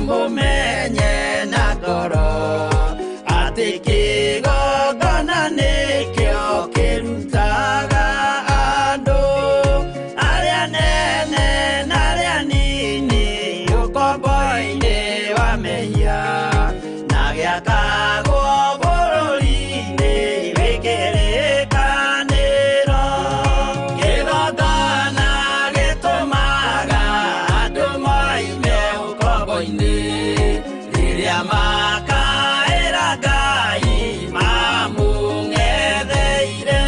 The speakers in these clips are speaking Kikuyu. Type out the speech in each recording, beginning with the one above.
Mũmenye na ngoro atĩ kĩgongona nĩkĩo kĩrutaga andũ arĩa nene na arĩa nini ũkombo-inĩ wa mehia na gĩakagwo bũrũri-inĩ wĩ kĩrĩkanĩro. Kĩgongona gĩtũmaga andũ moime ũkombo-inĩ rĩrĩa makaĩra Ngai mamũng'etheire.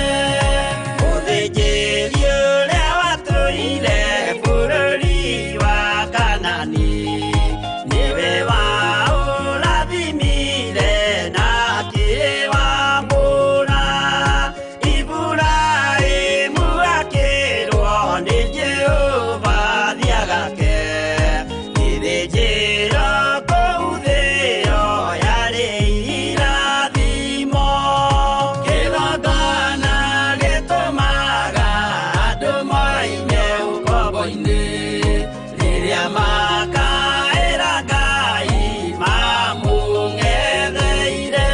Mũthĩnjĩri ũrĩa watũire bũrũri wa Kanani nĩwe waũrathimire na akĩwamũra. Iburahĩmu akĩrwo nĩ Jehova thiĩ agake gĩthĩnjĩro kũu thĩo yarĩ irathimo. Kĩgongona gĩtũmaga andũ moime ũkombo-inĩ rĩrĩa makaĩra Ngai mamũng'etheire.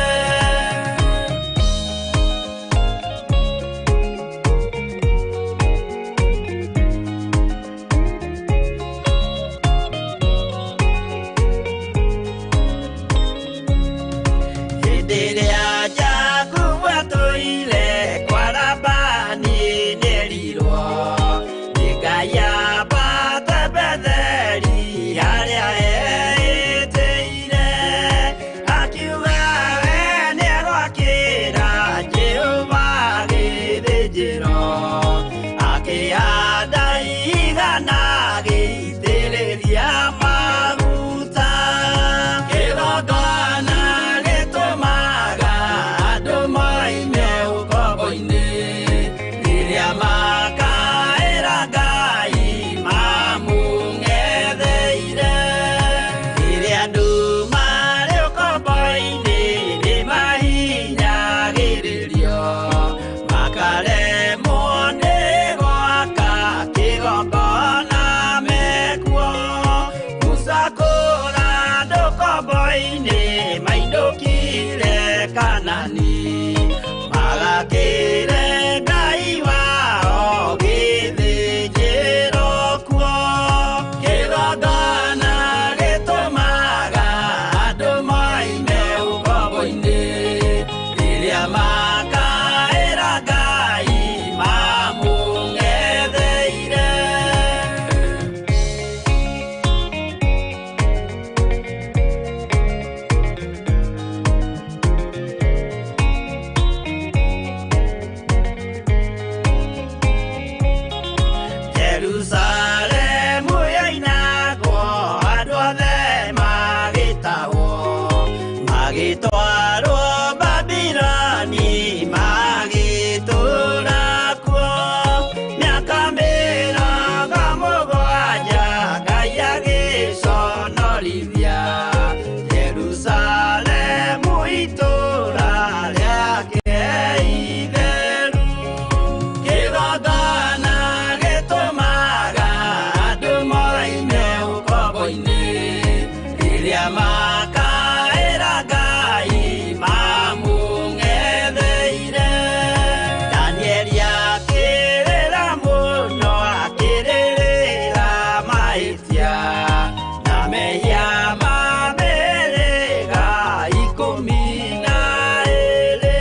Hĩndĩ ĩrĩa Jakubu atũire kwa Labani nĩerirwo nĩ Ngai ambate Betheli harĩa eĩtĩire. Akiuga we nĩegwakĩra Jehova gĩthĩnjĩro, akĩhanda ihiga na agĩitĩrĩria maguta. Kĩgongona gĩtũmaga andũ moime ũkombo-inĩ rĩrĩa makaĩra Ngai mamũng'etheire. Rĩrĩa andũ marĩ ũkombo-inĩ nĩmahinyagĩrĩrio makaremwo nĩ gwaka kĩgongona mekuo. Musa kũra andũ ũkombo-inĩ mainũkire Kanani magakĩre Ngai wao gĩthĩnjĩro kuo. Kĩgongona gĩtũmaga andũ moime ũkombo-inĩ rĩrĩa makaĩra Ngai mamũng'etheire. Jerusalemu yoinagwo andũ othe magĩtahwo magĩtwarwo Babiloni magĩtũũra kuo mĩaka 70 Ngai agĩconorithia Jerusalemu itũũra rĩake itheru. Kĩgongona gĩtũmaga andũ moime ũkombo-inĩ rĩrĩa makaĩra Ngai mamũng'etheire. Danieli akĩrĩra mũno akĩrĩrĩra mahĩtia na mehia ma mĩhĩrĩga 12.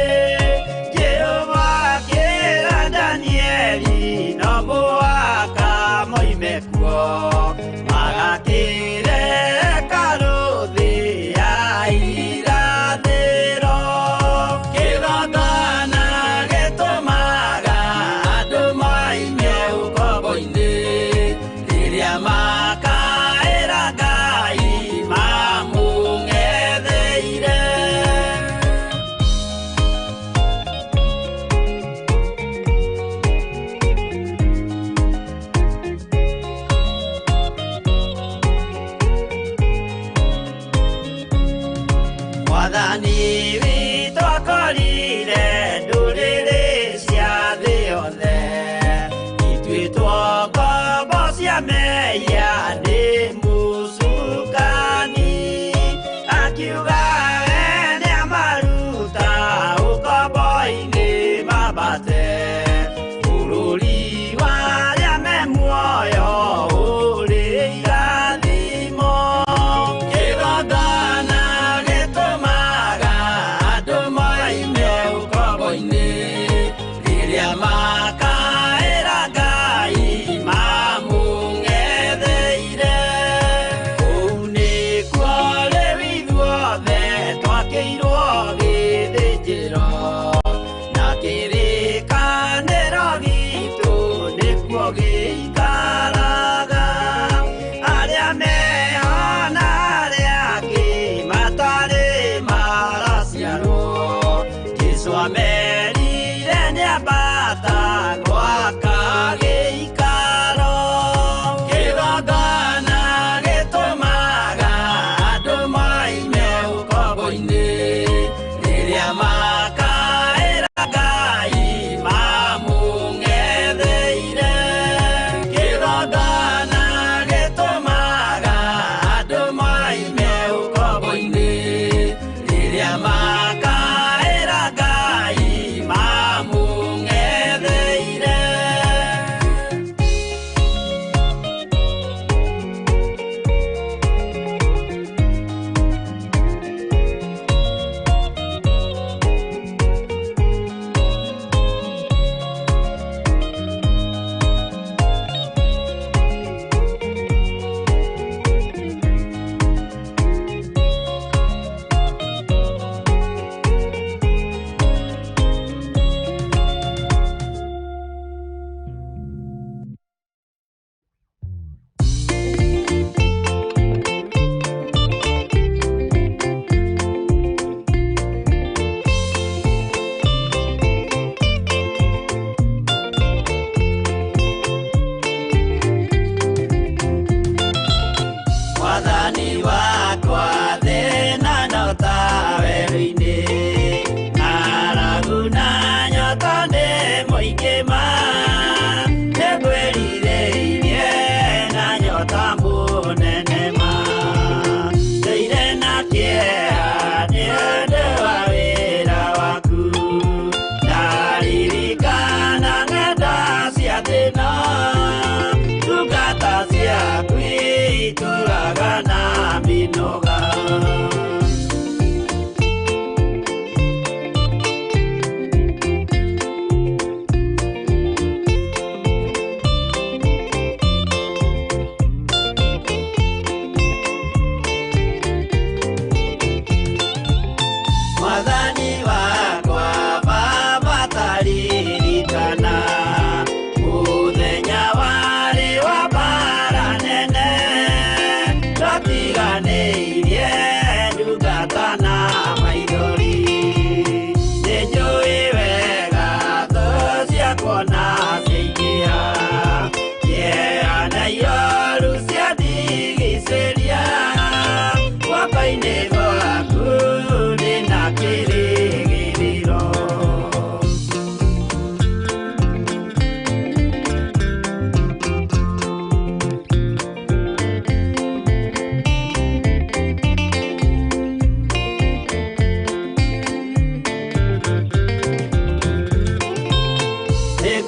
Jehova akĩra Danieli no mũhaka moime kuo magakĩre hekarũ thĩ ya irathĩro. Kĩgongona gĩtũmaga andũ moime ũkombo-inĩ rĩrĩa makaĩra Ngai ndingĩnoga. Mwathani wakwa Baba taririkana mũthenya warĩ wa mbara nene, twatiganĩirie ndungata na maithori. Nĩnjũĩ wega thũ ciakwa na ciaingĩha, kĩeha na ioru ciandigicĩria, guoko-inĩ gwaku ndĩna kĩrĩgĩrĩro.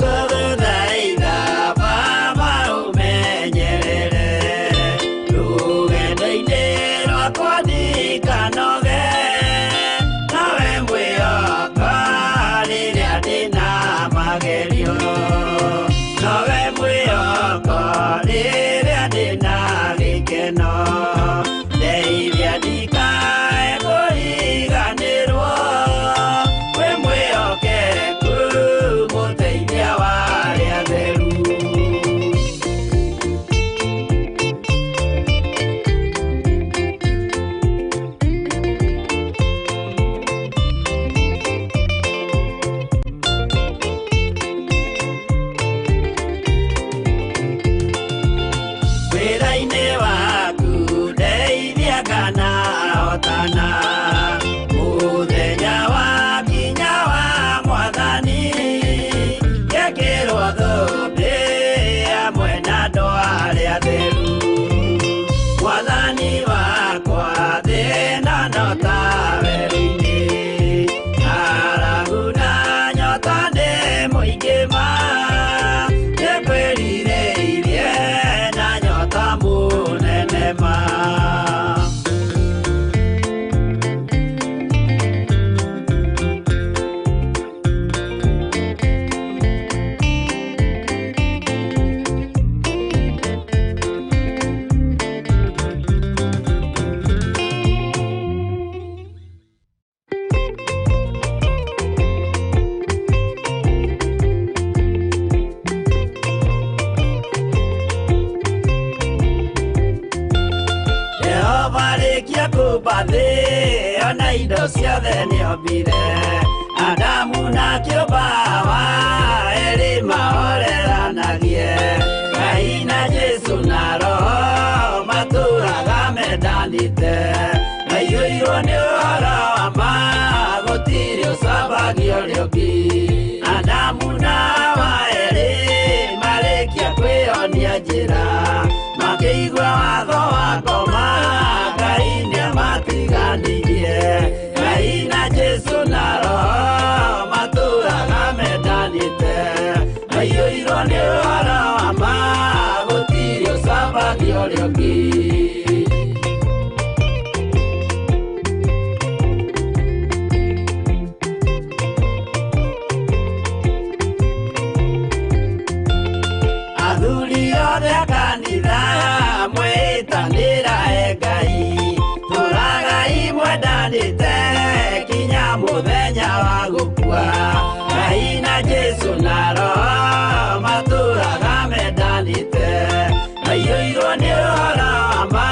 Nĩngũgũthaitha Baba ũmenyerere rũgendo-inĩ rwakwa ndikanoge, nowe mwĩhoko rĩrĩa ndĩna magerio, nowe mwĩhoko rĩrĩa ndĩna gĩkeno, ndeithia ndikae kũriganĩrwo, wĩ mwĩhokeku mũteithia wa arĩa atheru. Wĩra-inĩ waku ndeithia kana hotana, mũthenya wakinya wa Mwathani, ngekĩrwo thũmbĩ hamwe na andũ arĩa atheru. Mwathani wakwa thĩna no ta werũ-inĩ, ng'aragu na nyota nĩ mũingĩ ma, nĩngwĩrirĩirie na nyota mũnene ma. Jehova rĩkia kũmba thĩ ona indo ciothe nĩombire, Adamu na kĩũmba Hawa erĩ mahoreranagie, Ngai na Jesũ na Roho matũraga mendanĩte, maiyũirwo nĩ ũhoro wa ma gũtirĩ ũcambagia ũrĩa ũngĩ. Adamu na Hawa erĩ marĩkia kwĩyonia njĩra, makĩigua watho wa ngoma, Ngai nĩamatiganĩirie. Ngai na Jesũ na Roho matũraga mendanĩte, maiyũirwo nĩ ũhoro wa ma gũtirĩ ũcambagia ũrĩa ũngĩ. Athuri othe a kanitha mwĩtanĩra e Ngai, tũragai mwendanĩte kinya mũthenya wa gũkua. Ngai na Jesũ na Roho matũraga mendanĩte, maiyũirwo nĩ ũhoro wa ma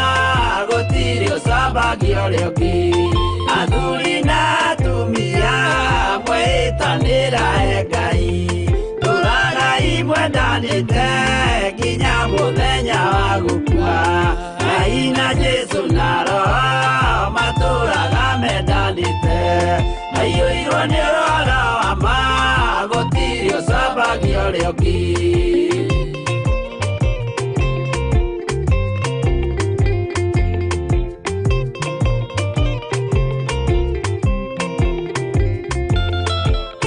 gũtirĩ ũcambagia ũrĩa ũngĩ. Athuri na atumia mwĩtanĩra e Ngai, tũragai mwendanĩte nginya mũthenya wa gũkua. Ngai na Jesũ na Roho matũraga mendanĩte, maiyũirwo nĩ ũhoro wa ma gũtirĩ ũcambagia ũrĩa ũngĩ.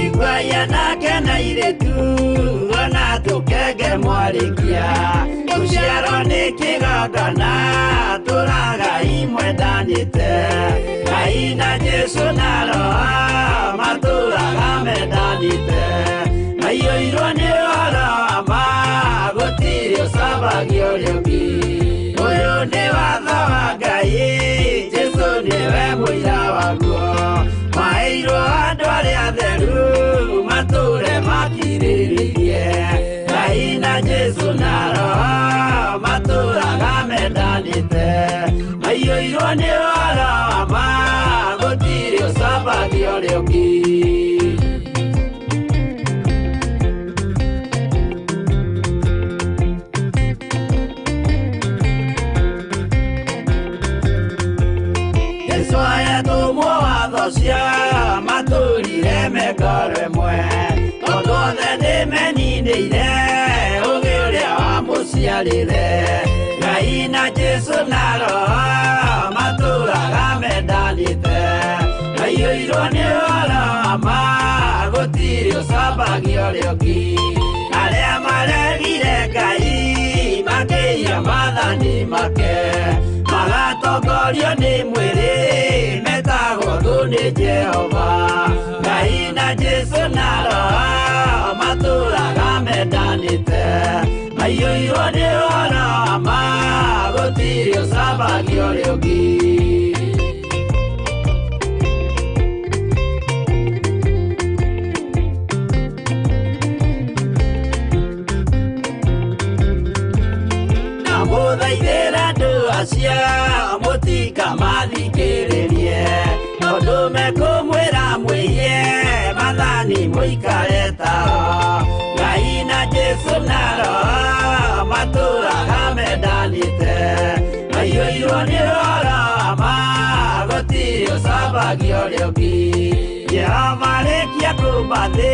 Iguai anake na airĩtu ona tũkenge mwarĩkia, gũciarwo nĩ kĩgongona tũragai mwendanĩte. mendanĩte. Ngai na Jesũ na Roho matũraga mendanĩte. Maiyũirwo nĩ ũhoro wa ma, gũtirĩ ũcambagia ũrĩa ũngĩ. Ũyũ nĩ watho wa Ngai, Jesũ nĩwe mũira waguo. Maheirwo andũ arĩa atheru matũre makirĩrĩirie. Ngai na Jesũ na Roho matũraga mendanĩte. Maiyũirwo nĩ ũhoro wa ma, gũtirĩ ũcambagia ũrĩa ũngĩ. Jesũ ayatũmwo watho cia matũrire me ngoro ĩmwe, tondũ othe nĩmeninĩire ũgĩ ũrĩa wamũciarire. Ngai na Jesũ na Roho matũraga mendanĩte. Maiyũirwo nĩ ũhoro wa ma, gũtirĩ ũcambagia ũrĩa ũngĩ. Arĩa maregire Ngai makĩiya maathani make, magatongorio nĩ mwĩrĩ, metagwo thũ nĩ Jehova. Ngai na Jesũ na Roho matũraga mendanĩte. Maiyũirwo nĩ ũhoro wa ma, gũtirĩ ũcambagia ũrĩa ũngĩ. Ndamũthaithĩra andũ acio mũtikamathikĩrĩrie, tondũ mekũmwĩra mwĩhie maathani mũikare tao. Ngai na Jesũ na Roho matũraga mendanĩte. Maiyũirwo nĩ ũhoro wa ma, gũtirĩ ũcambagia ũrĩa ũngĩ. Jehova arĩkia kũũmba thĩ,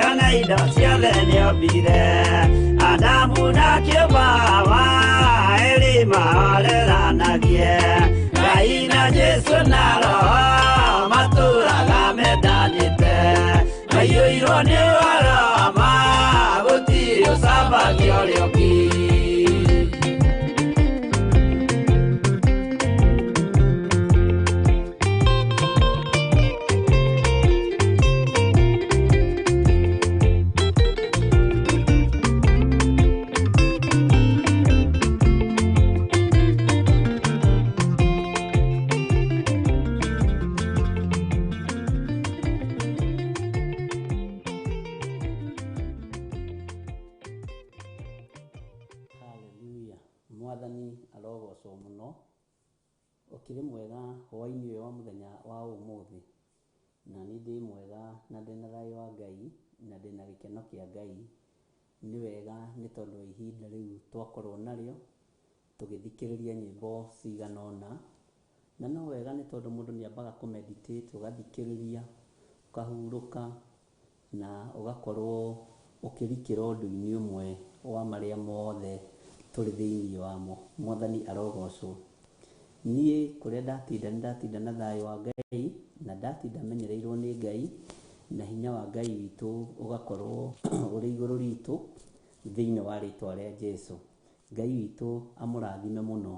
ona indo ciothe nĩombire. Adamu na kĩũmba Hawa, erĩ mahoreranagie. Ngai na Jesũ na Roho matũraga mendanĩte. Maiyũirwo nĩ ũhoro wa ma, gũtirĩ ũcambagia ũrĩa ũngĩ. Haleluya. Mwathani arogocwo mũno. Ũkĩrĩ mwega hwaĩ-inĩ ũyũ wa mũthenya wa ũmũthĩ. Na niĩ ndĩ mwega na ndĩna thayũ wa Ngai na ndĩna gĩkeno kĩa Ngai. Nĩ wega nĩ tondũ wa ihinda rĩu twakorwo narĩo tũgĩthikĩrĩria nyĩmbo cigana ũna. Na no wega nĩ tondũ mũndũ nĩ ambaga kũ meditate, ũgathikĩrĩria, ũkahurũka na ũgakorwo ũkĩrikĩra ũndũ-inĩ ũmwe wa marĩa mothe tũrĩ thĩinĩ wamo. Mwathani arogocwo. Niĩ kũrĩa ndatinda nĩ ndatinda na thayũ wa Ngai na ndatinda menyereirwo nĩ Ngai na hinya wa Ngai witũ ũgakorwo ũrĩ igũrũ ritũ thĩinĩ wa rĩtwa rĩa Jesũ. Ngai witũ amũrathime mũno.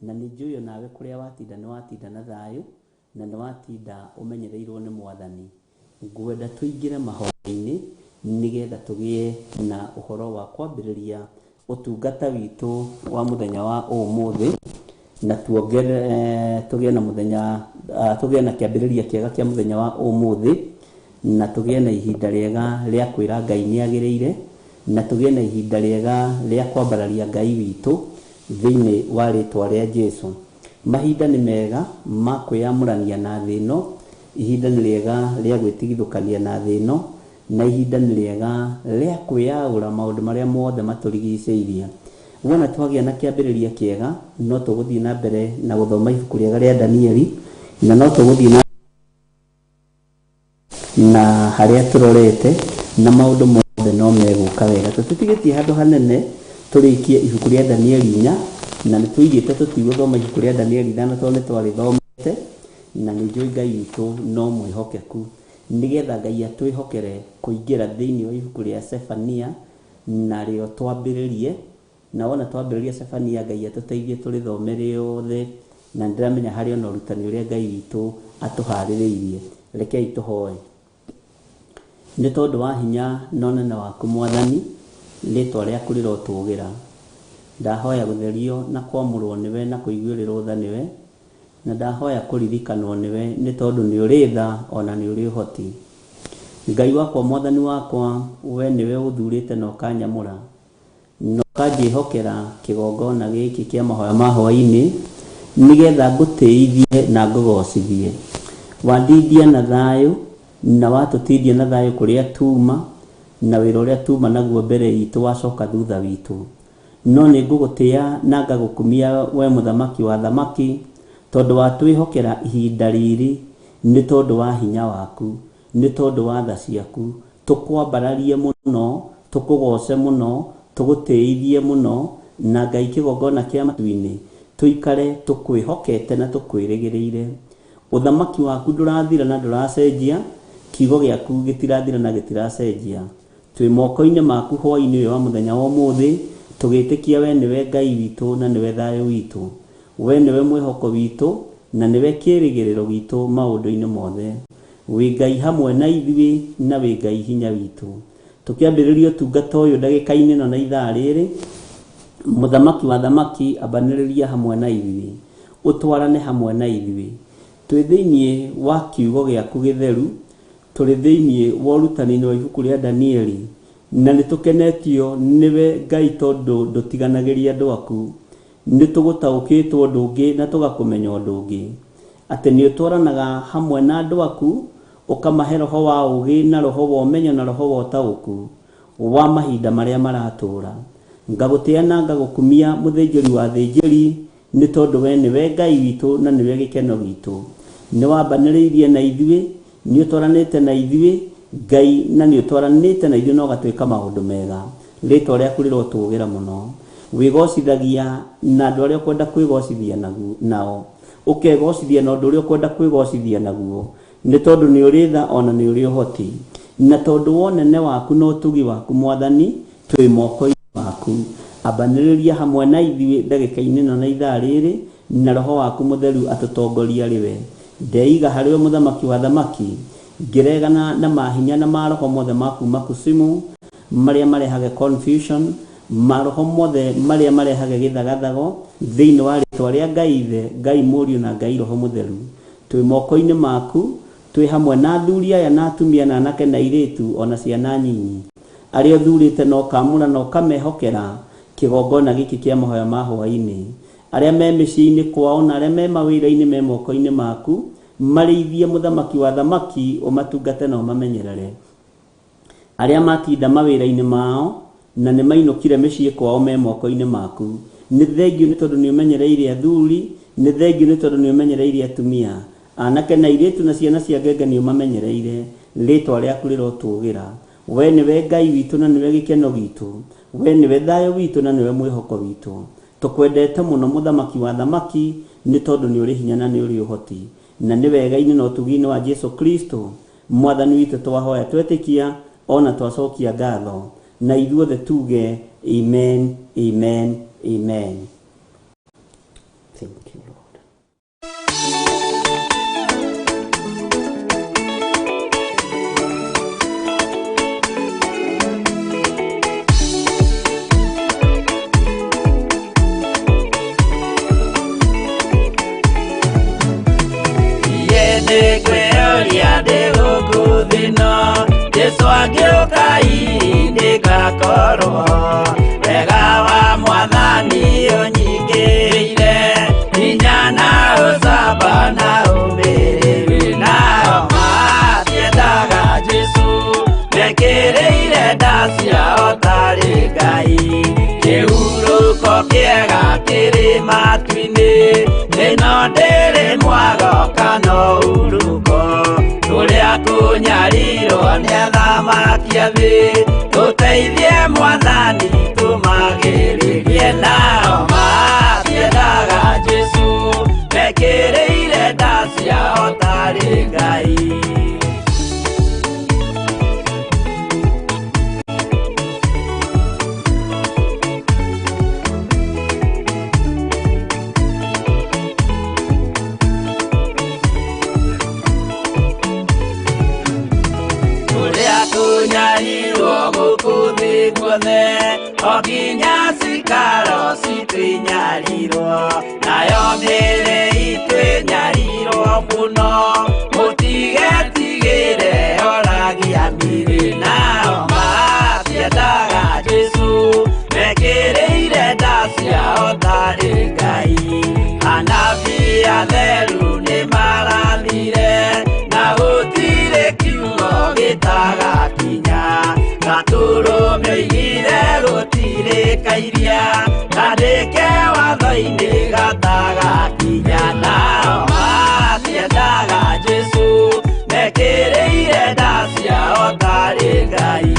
Na nĩ njũĩ onawe kũrĩa watinda nĩ watinda na thayũ na nĩ watinda ũmenyereirwo nĩ Mwathani. Ngwenda tũingĩre mahoya-inĩ nĩgetha tũgĩe na ũhoro wa kwambĩrĩria ũtungata witũ wa mũthenya wa ũmũthĩ na tuongerere tũgĩe na mũthenya tũgĩe na kĩambĩrĩria kĩega kĩa mũthenya wa ũmũthĩ na tũgĩe na ihinda rĩega rĩa kwĩra Ngai nĩ agĩrĩire na tũgĩe na ihinda rĩega rĩa kwambararia Ngai witũ thĩinĩ wa rĩtwa rĩa Jesũ. Mahinda nĩ mega ma kwĩyamũrania na thĩ ĩno, ihinda nĩ rĩega rĩa gwĩtigithũkania na thĩ ĩno, na ihinda nĩ rĩega rĩa kwĩyaũra maũndũ marĩa mothe matũrigicĩirie. Wona twagĩa na kĩambĩrĩria kĩega, no tũgũthiĩ na mbere na gũthoma ibuku rĩega rĩa Danieli, na no tũgũthiĩ na harĩa tũrorete na maũndũ mothe no megũka wega. Tũtitigĩtie handũ hanene tũrĩkie ibuku rĩa Danieli 4, na nĩ tũigĩte tũtigũthoma ibuku rĩa Danieli 5 tondũ nĩ twarĩthomete, na nĩ njũĩ Ngai witũ no mwĩhokeku. Nĩgetha Ngai atwĩhokere kũingĩra thĩinĩ wa ibuku rĩa Sefania, narĩo twambĩrĩrie, na wona twambĩrĩria Sefania Ngai atũteithie tũrĩthome rĩothe Na nĩ ndĩramenya harĩ ona ũrutani ũrĩa Ngai witũ atũharĩrĩirie. Rekei tũhoe. Nĩ tondũ wa hinya na ũnene waku Mwathani, rĩtwa rĩaku rĩrotũgĩra. Ndahoya gũtherio na kwamũrwo nĩwe na kũiguĩrĩrwo tha nĩwe, na ndahoya kũririkanwo nĩwe nĩ tondũ nĩ ũrĩ tha ona nĩ ũrĩ ũhoti. Ngai wakwa Mwathani wakwa, we nĩwe ũthurĩte na ũkanyamũra, na ũkanjĩhokera kĩgongona gĩkĩ kĩa mahoya ma hwaĩ-inĩ, nĩgetha ngũtĩithie na ngũgocithie. Wandindia na thayũ, na watũtindia na thayũ kũrĩa tuma, na wĩra ũrĩa tuma naguo mbere itũ wacoka thutha witũ. No nĩ ngũgũtĩa na ngagũkumia we mũthamaki wa thamaki, tondũ watwĩhokera ihinda rĩrĩ, nĩ tondũ wa hinya waku, nĩ tondũ wa tha ciaku. Tũkwambararie mũno, tũkũgoce mũno, tũgũtĩithie mũno, na Ngai kĩgongona kĩa matu-inĩ, tũikare tũkwĩhokete na tũkwĩrĩgĩrĩire. Ũthamaki waku ndũrathira na ndũracenjia, kiugo gĩaku gĩtirathira na gĩtiracenjia. Twĩ moko-inĩ maku hwaĩ-inĩ ũyũ wa mũthenya wa ũmũthĩ, tũgĩtĩkia we nĩwe Ngai witũ na nĩwe thayũ witũ. We nĩwe mwĩhoko witũ na nĩwe kĩĩrĩgĩrĩro gitũ maũndũ-inĩ mothe. Wĩ Ngai hamwe na ithuĩ na wĩ Ngai hinya witũ. Tũkĩambĩrĩria ũtungata ũyũ ndagĩka-inĩ ĩno na ithaa rĩrĩ, mũthamaki wa thamaki ambanĩrĩria hamwe na ithuĩ, ũtwarane hamwe na ithuĩ. Twĩ thĩinĩ wa kiugo gĩaku gĩtheru, tũrĩ thĩinĩ wa ũrutani-inĩ wa ibuku rĩa Danieli, na nĩ tũkenetio nĩwe Ngai tondũ ndũtiganagĩria andũ aku. Nĩ tũgũtaũkĩtwo ũndũ ũngĩ na tũgakũmenya ũndũ ũngĩ, atĩ nĩ ũtwaranaga hamwe na andũ aku, ũkamahe roho wa ũũgĩ na roho wa ũmenyo na roho wa ũtaũku wa mahinda marĩa maratũũra. Ngagũtĩa na ngagũkumia mũthĩnjĩri wa athĩnjĩri, nĩ tondũ we nĩwe Ngai witũ na nĩwe gĩkeno gitũ. Nĩ wambanĩrĩirie na ithuĩ, nĩ ũtwaranĩte na ithuĩ, Ngai, na nĩ ũtwaranĩte na ithuĩ na ũgatwĩka maũndũ mega. Rĩtwa rĩaku rĩrotũgĩra mũno. Wĩgocithagia na andũ arĩa ũkwenda kwĩgocithia nao, ũkegocithia na ũndũ ũrĩa ũkwenda kwĩgocithia naguo, nĩ tondũ nĩ ũrĩ tha ona nĩ ũrĩ ũhoti. Na tondũ wa ũnene waku na ũtugi waku Mwathani, twĩ moko-inĩ maku. Ambanĩrĩria hamwe na ithuĩ ndagĩka-inĩ ĩno na ithaa rĩrĩ, na roho waku mũtheru atũtongorie arĩ we. Ndeiga harĩ we mũthamaki wa thamaki, ngĩregana na mahinya na maroho mothe ma kuma kusimu, marĩa marehage confusion, maroho mothe marĩa marehage gĩthagathago, thĩinĩ wa rĩtwa rĩa Ngai Ithe, Ngai Mũriũ na Ngai Roho Mũtheru. Twĩ moko-inĩ maku, twĩ hamwe na athuri aya na atumia na anake na airĩtu ona ciana nyinyi, arĩa ũthurĩte na ũkamũra na ũkamehokera kĩgongona gĩkĩ kĩa mahoya ma hwaĩ-inĩ. Arĩa me mĩciĩ-inĩ kwao na arĩa me mawĩra-inĩ me moko-inĩ maku, marĩithie mũthamaki wa thamaki, ũmatungate na ũmamenyerere. Arĩa matinda mawĩra-inĩ mao na nĩ mainũkire mĩciĩ kwao me moko-inĩ maku. Nĩ thengio nĩ tondũ nĩ ũmenyereire athuri, nĩ thengio nĩ tondũ nĩ ũmenyereire atumia, anake na airĩtu na ciana cia ngenge nĩ ũmamenyereire. Rĩtwa rĩaku rĩrotũgĩra. We nĩwe Ngai witũ na nĩwe gĩkeno gitũ. We nĩwe thayũ witũ na nĩwe mwĩhoko witũ. Tũkwendete mũno mũthamaki wa thamaki, nĩ tondũ nĩ ũrĩ hinya na nĩ ũrĩ ũhoti. Na nĩ wega-inĩ na ũtugi-inĩ wa Jesu Kristo Mwathani witũ twahoya twetĩkia ona twacokia ngatho, na ithuothe tuge amen, amen, amen. Thank you, Lord. Nĩngwĩyũria ndĩ gũkũ thĩ ĩno, Jesũ angĩũka hihi ndĩgakorwo. Wega wa Mwathani ũnyingĩrĩire, hinya na ũcamba na ũmĩrĩru. Nao matiendaga Jesũ, mekĩrĩire nda ciao tarĩ Ngai. Kĩhurũko kĩega kĩrĩ matu-inĩ, ĩno ndĩrĩ mwago kana ũhurũko. Kũrĩa kũnyarirwo nĩ athamaki a thĩ, tũteithie Mwathani tũmagĩrĩrie. Nao matiendaga Jesũ, mekĩrĩire nda ciao tarĩ Ngai. Thĩ guothe o nginya cikaro citũ inyarirwo nayo mĩĩrĩ itũ ĩnyarirwo mũno mũtigetigĩre oragia mĩrĩ nao matiendaga Jesũ mekĩrĩire nda ciao tarĩ Ngai anabii atheru nĩmarathire na gũtirĩ kiugo gĩtagakinya gatũrũme oigire gũtirĩ kairia kandĩke watho-inĩ gatagakinya nao matiendaga Jesũ mekĩrĩire nda ciao tarĩ Ngai.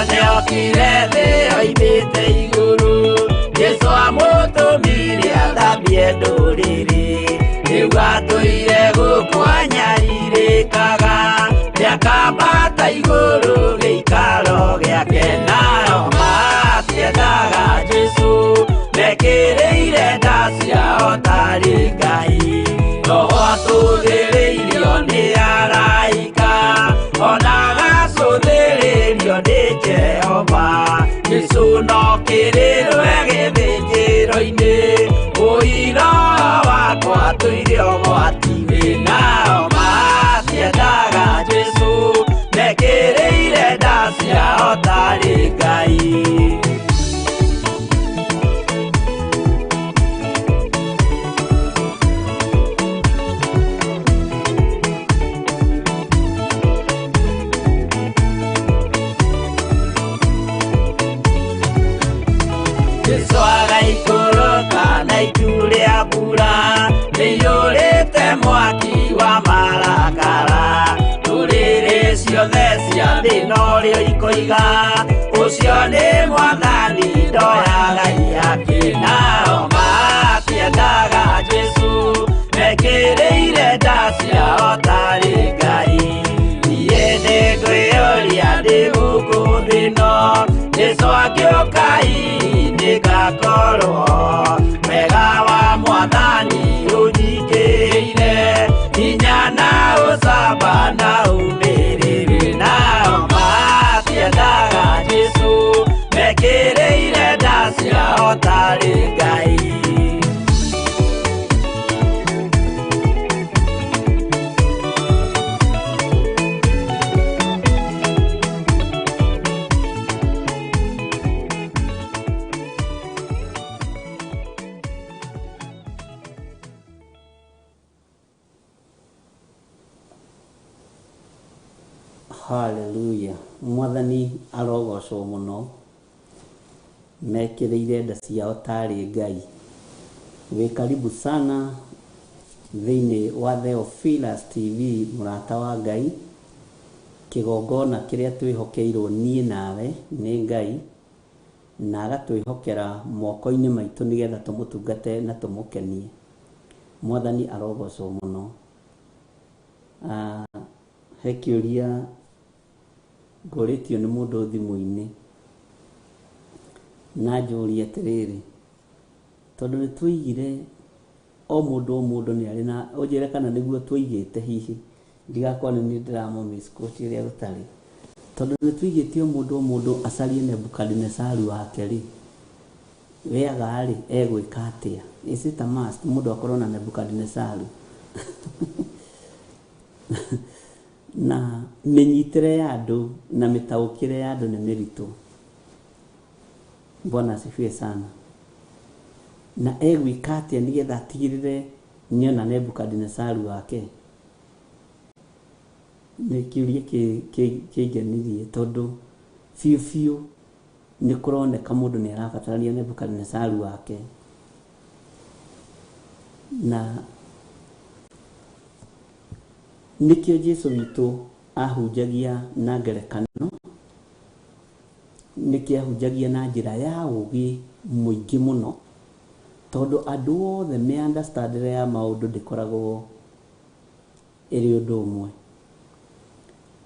Nĩokire thĩ oimĩte igũrũ Jesũ amũtũmire athambie ndũrĩrĩ rĩu atũire gũkũ anyarirĩkaga nĩakambata igũrũ gĩikaro gĩake nao matiendaga Jesũ mekĩrĩire nda ciao tarĩ Ngai Roho atũthĩrĩirio nĩ araika ona agacũthĩrĩrio nĩ Jehova Jesũ no kĩrĩrwe gĩthĩnjĩro-inĩ ũira wakwa tũire ũgwati-inĩ nao matiendaga Jesũ mekĩrĩire nda ciao tarĩ Ngai. Jesũ agaikũrũka na itu rĩa mbura rĩiyũrĩte mwaki wa marakara ndũrĩrĩ ciothe cia thĩ norĩo ikoiga ũcio nĩ Mwathani ndoyaga iyakĩ nao matiendaga Jesũ mekĩrĩire nda ciao tarĩ Ngai niĩ nĩngwĩyũria ndĩ gũkũ thĩ ĩno Jesũ angĩũka hihi nĩngakorwo wega wa Mwathani ũnyingĩrĩire hinya na ũcamba na ũmĩrĩru nao matiendaga Jesũ mekĩrĩire nda ciao tarĩ Ngai. Hallelujah. Mwathani arogocwo mũno mekĩrĩire nda ciao tarĩ Ngai. Wĩ karibu sana thĩinĩ wa Theophilus TV mũrata wa Ngai kĩgongona kĩrĩa twĩhokeirwo niĩ nawe nĩ Ngai na agatwĩhokera moko-inĩ maitũ nĩgetha tũmũtungate na tũmũkenie. Mwathani arogocwo mũno. He kĩũria ngũrĩtio nĩ mũndũ thimũ-inĩ na njũrie atĩrĩrĩ tondũ nĩ tũigire o mũndũ nĩ arĩ na ũnjĩre kana nĩguo tũigĩte hihi ndigakorwo nĩ niĩ ndĩramũ misquote ũrĩa gũtarĩ tondũ nĩ tũigĩte o mũndũ acarie Nebukadinesaru wake rĩ weaga rĩ egwĩka atĩa? Is it a must mũndũ akorwo na Nebukadinesaru? Na mĩnyitĩre ya andũ na mĩtaũkĩre ya andũ nĩ mĩritũ. Bwana asifiwe sana. Na egwĩka atĩa nĩgetha atigĩrĩre nĩona Nebukadinesaru wake? Nĩ kĩũria kĩngenirie tondũ biũ biũ nĩ kũroneka mũndũ nĩ arabatarania Nebukadinesaru wake. Na nĩkĩo Jesũ witũ ahunjagia na ngerekano, nĩkĩo ahunjagia na njĩra ya ũũgĩ mũingĩ mũno tondũ andũ othe mĩ-understandĩre ya maũndũ ndĩkoragwo ĩrĩ ũndũ ũmwe.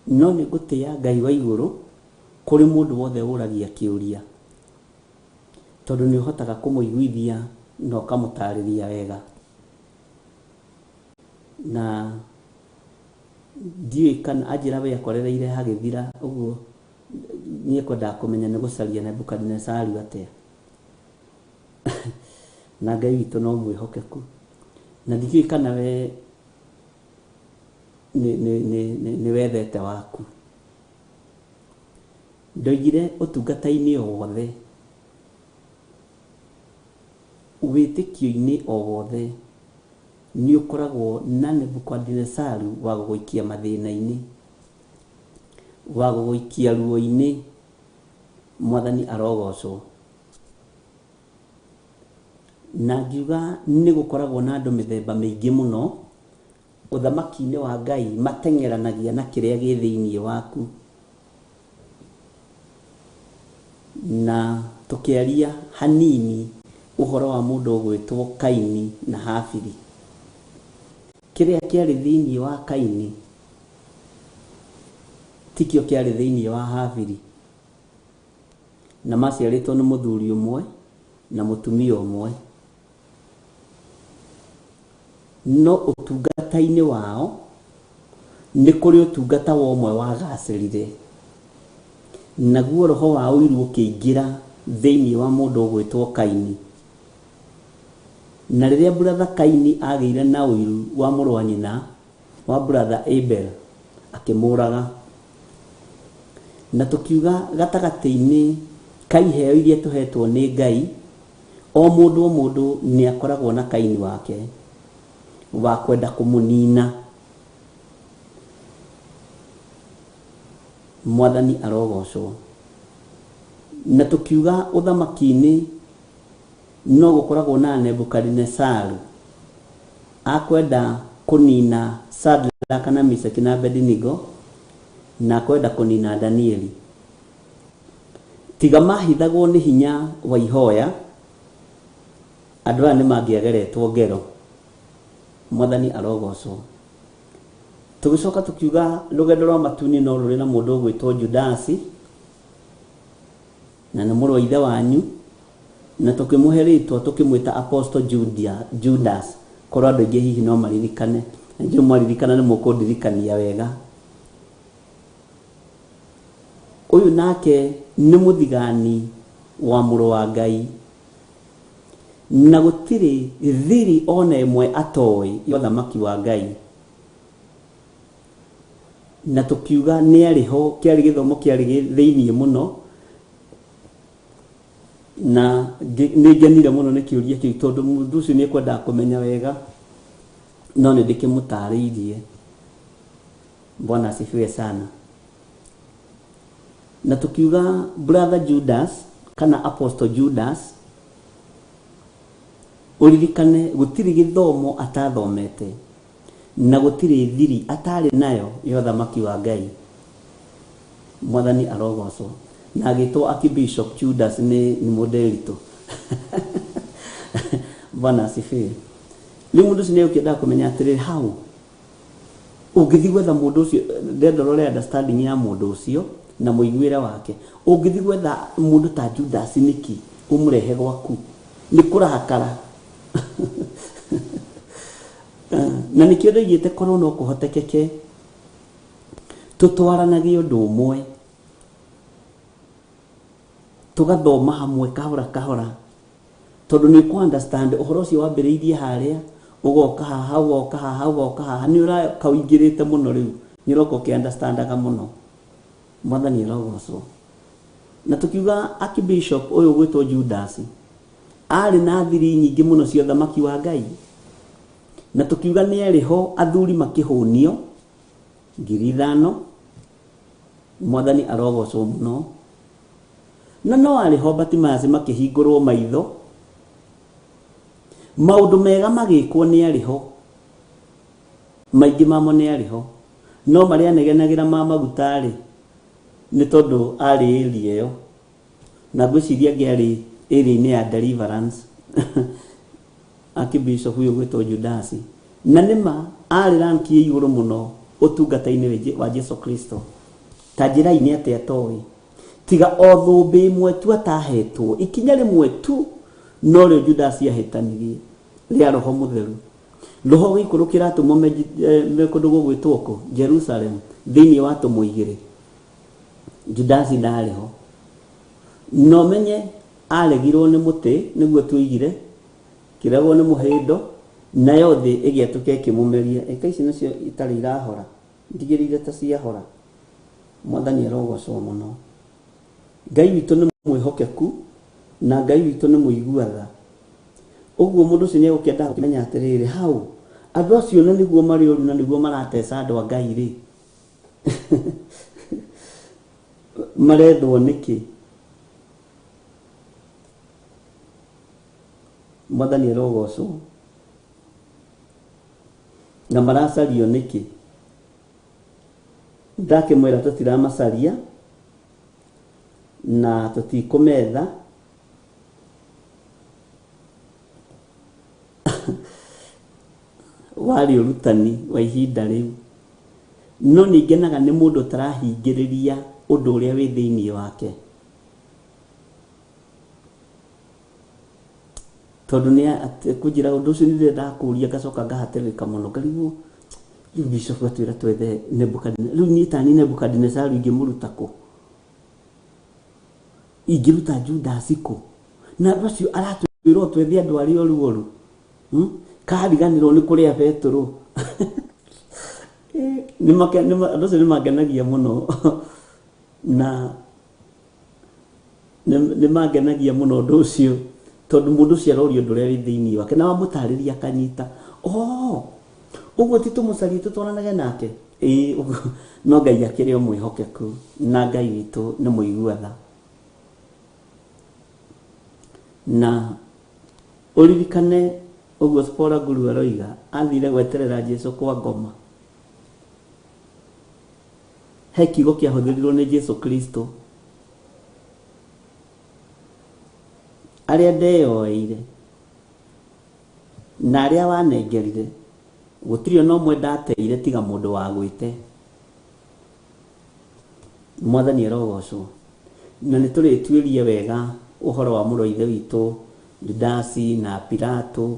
No nĩ ngũtĩĩa Ngai wa igũrũ Kũrĩ mũndũ wothe ũragia kĩũria, tondũ nĩ ũhotaga kũmũiguithia na ũkamũtarĩria wega. Na ndiũĩ kana anjĩra we akorereire hagĩthira ũguo, niĩ kwendaga kũmenya nĩ gũcaria Nebukadinesaru atĩa. Na Ngai witũ no mwĩhokeku. Na ndiũĩ kana we nĩ wethete waku. Ndoigire ũtungata-inĩ o wothe, wĩtĩkio-inĩ o wothe, nĩ ũkoragwo na Nebukadinesaru wa gũgũikia mathĩna-inĩ, wa gũgũikia ruo-inĩ. Mwathani arogocwo. Na ngiuga nĩ gũkoragwo na andũ mĩthemba mĩingĩ mũno ũthamaki-inĩ wa Ngai, mateng'eranagia na kĩrĩa gĩ thĩinĩ waku. Na tũkĩaria hanini ũhoro wa mũndũ ũgwĩtwo Kaini na Habili. Kĩrĩa kĩarĩ thĩinĩ wa Kaini tikĩo kĩarĩ thĩinĩ wa Habili. Na maciarĩtwo nĩ mũthuri ũmwe na mũtumia ũmwe. No ũtungata-inĩ wao nĩ kũrĩ ũtungata wa ũmwe wagacĩrire. Naguo roho wa ũiru ũkĩingĩra thĩinĩ wa mũndũ ũgwĩtwo Kaini. Na rĩrĩa brother Kaini agĩire na ũiru wa mũrũ wa nyina wa brother Abel, akĩmũraga. Na tũkiuga gatagatĩ-inĩ ka iheo iria tũhetwo nĩ Ngai, o mũndũ o mũndũ nĩ akoragwo na Kaini wake wa kwenda kũmũnina. Mwathani arogocwo. Na tũkiuga ũthamaki-inĩ no gũkoragwo na Nebukadinesaru akwenda kũnina Shadraka na Meshaki na Abednego, na akwenda kũnina Danieli. Tiga mahithagwo nĩ hinya wa ihoya, andũ aya nĩ mangĩageretwo ngero. Mwathani arogocwo. Tũgĩcoka tũkiuga rũgendo rwa matu-inĩ no rũrĩ na mũndũ ũgwĩtwo Judasi, na nĩ mũrũ wa ithe wanyu, na tũkĩmũhe rĩtwa tũkĩmwĩta Apostle Judas. Korwo andũ aingĩ hihi no maririkane, na njũĩ mwaririkana nĩ mũkũndirikania wega. Ũyũ nake nĩ mũthigani wa mũrũ wa Ngai, na gũtirĩ thiri ona ĩmwe atoĩ ya ũthamaki wa Ngai. Na tũkiuga nĩ arĩ ho, kĩarĩ gĩthomo kĩarĩ thĩinĩ mũno, na nĩ ngenire mũno nĩ kĩũria kĩu, tondũ mũndũ ũcio nĩ ekwendaga kũmenya wega, no nĩ ndĩkĩmũtarĩirie. Bwana asifiwe sana. Na tũkiuga brother Judas kana Apostle Judas, ũririkane gũtirĩ gĩthomo atathomete, na gũtirĩ thiri atarĩ nayo ya ũthamaki wa Ngai. Mwathani arogocwo. Na agĩtwo Archbishop Judas nĩ mũndĩritũ. Bwana asifiwe. Rĩu mũndũ ũcio nĩ ũkĩendaga kũmenya atĩrĩrĩ, hau ũngĩthiĩ gwetha mũndũ ũcio, ndenda ũrore understanding ya mũndũ ũcio na mũiguĩre wake. Ũngĩthiĩ gwetha mũndũ ta Judas nĩkĩ ũmũrehe gwaku? Nĩ kũrakara. Na nĩkĩo ndoigĩte korwo no kũhotekeke tũtwaranage ũndũ ũmwe, tũgathoma hamwe kahora kahora, tondũ nĩ ũkũ understand ũhoro ũcio wambĩrĩirie harĩa, ũgoka haha, ũgoka haha, ũgoka haha, nĩ ũroka ũingĩrĩte mũno rĩu, nĩ ũroka ũkĩ understandaga mũno. Mwathani arogocwo. Na tũkiuga Archbishop ũyũ ũgwĩtwo Judas arĩ na thiri nyingĩ mũno cia ũthamaki wa Ngai. Na tũkiuga nĩ erĩ ho athuri makĩhũnio 5,000. Mwathani arogocwo mũno. Na no arĩ ho Bartimaeus makĩhingũrwo maitho, maũndũ mega magĩkwo nĩ arĩ ho, maingĩ mamo nĩ arĩ ho, no marĩa anegenagĩra ma maguta rĩ, nĩ tondũ arĩ area ĩyo, na ngwĩciria angĩ arĩ area-inĩ ya deliverance. Archbishop ũyũ ũgwĩtwo Judas, na nĩma arĩ rank ya igũrũ mũno ũtungata-inĩ wa Jesu Kristo. Ta njĩra-inĩ atĩa atoĩ? Tiga o thũmbĩ ĩmwe tu atahetwo, ikinya rĩmwe tu norĩo Judasi ahĩtanirie, rĩa Roho Mũtheru. Roho ũgĩikũrũkĩra atũmwo me kũndũ gũgwĩtwo kũ? Jerusalem, thĩinĩ wa atũmwo igĩrĩ. Judasi ndarĩ ho. Na ũmenye aregirwo nĩ mũtĩ, nĩguo tuoigire, kĩregwo nĩ mũhĩndo, nayo thĩ ĩgĩatũka ĩkĩmũmeria. Ĩka ici nacio itarĩ irahora, ndigĩrĩire ta ciahora. Mwathani arogocwo mũno. Ngai witũ nĩ mwĩhokeku na Ngai witũ nĩ mũigua tha. Ũguo mũndũ ũcio nĩegũkĩenda kũmenya atĩrĩrĩ, hau andũ acio na nĩguo marĩ oru na nĩguo marateca andũ a Ngai rĩ, marethwo nĩkĩ? Mwathani arogocwo. Na maracario nĩkĩ? Ndakĩmwĩra tũtiramacaria na tũtikũmetha. Warĩ ũrutani wa ihinda rĩu. No nĩ ngenaga nĩ mũndũ ũtarahingĩrĩria ũndũ ũrĩa wĩ thĩinĩ wake. Tondũ nĩ kũnjĩra ũndũ ũcio nĩ ndĩrenda kũũria ngacoka ngahatĩrĩrĩka mũno ngarigwo rĩu bishop atwĩra twethe Nebukadnezar. Rĩu niĩ tani Nebukadnezar ingĩmũruta kũ? Ingĩruta Judas kũ? Na andũ acio aratwĩra o twethe andũ arĩa oru oru. Kariganĩrwo nĩ kũrĩa Petũrũ. Andũ acio nĩ mangenagia mũno. Na nĩ mangenagia mũno ũndũ ũcio tondũ mũndũ ũcio aroria ũndũ ũrĩa wĩ thĩinĩ wake na wamũtarĩria akanyita. Oh, ũguo ti tũmũcarie tũtwaranage nake? Ĩĩ, ũguo. No Ngai akĩrĩ o mwĩhokeku na Ngai witũ nĩ mũigua tha. Na ũririkane ũguo Spora Guru aroiga, athire gweterera Jesu kwa ngoma. He kiugo kĩahũthĩrirwo nĩ Jesu Kristo. Arĩa ndeyoeire na arĩa wanengerire, gũtirĩ ona ũmwe ndateire tiga mũndũ wagwĩte. Mwathani arogocwo. Na nĩ tũrĩtuĩria wega ũhoro wa mũrũ wa ithe witũ Judasi na Pilato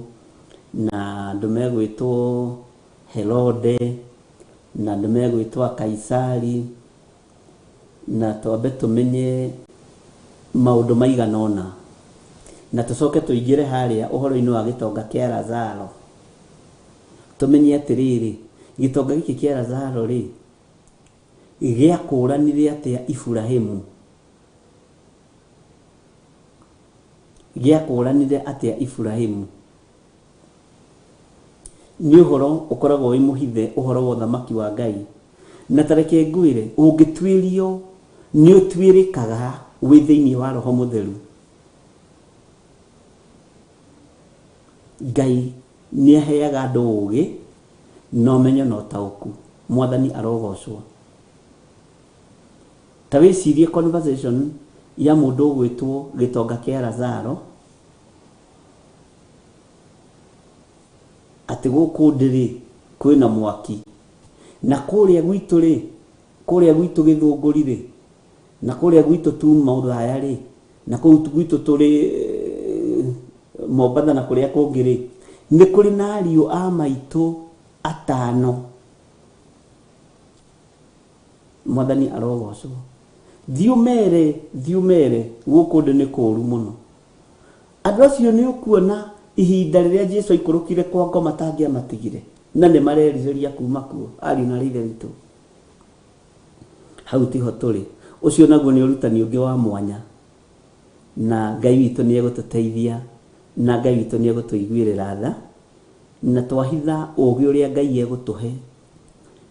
na andũ megwĩtwo Herode na andũ megwĩtwo Kaisari, na twambe tũmenye maũndũ maigana ũna, na tũcoke tũingĩre harĩa ũhoro-inĩ wa gĩtonga kĩa Lazaro. Tũmenye atĩrĩrĩ, gĩtonga gĩkĩ kĩa Lazaro rĩ, gĩakũranire atĩa Iburahĩmu? Gĩakũranire atĩa Iburahĩmu? Nĩ ũhoro ũkoragwo wĩ mũhithe, ũhoro wa ũthamaki wa Ngai. Na ta reke ngwĩre, ũngĩtuĩrio nĩ ũtuĩrĩkaga wĩ thĩinĩ wa Roho Mũtheru. Ngai nĩ aheaga andũ ũũgĩ na ũmenyo na ũtaũku. Mwathani arogocwo. Ta wĩcirie conversation ya mũndũ ũgwĩtwo gĩtonga kĩa Lazaro, atĩ gũkũ ndĩrĩ kwĩna mwaki, na kũrĩa gwitũ rĩ, kũrĩa gwitũ Gĩthũngũri rĩ, na kũrĩa gwitũ tuma Ũraya rĩ, na kũu gwitũ tũrĩ Mombatha na kũrĩa kũngĩ rĩ, nĩ kũrĩ na ariũ a maitũ atano. Mwathani arogocwo. Thiĩ ũmere, thiĩ ũmere, gũkũ ndĩ nĩ kũũru mũno. Andũ acio nĩ ũkuona ihinda rĩrĩa Jesu aikũrũkire kwa ngoma tangĩamatigire, na nĩ marerirĩria kuma kuo, ariũ na ithe witũ. Hau tiho tũrĩ. Ũcio naguo nĩ ũrutani ũngĩ wa mwanya, na Ngai witũ nĩ egũtũteithia, na Ngai witũ nĩ egũtũiguĩrĩra tha, na twahitha ũũgĩ ũrĩa Ngai egũtũhe,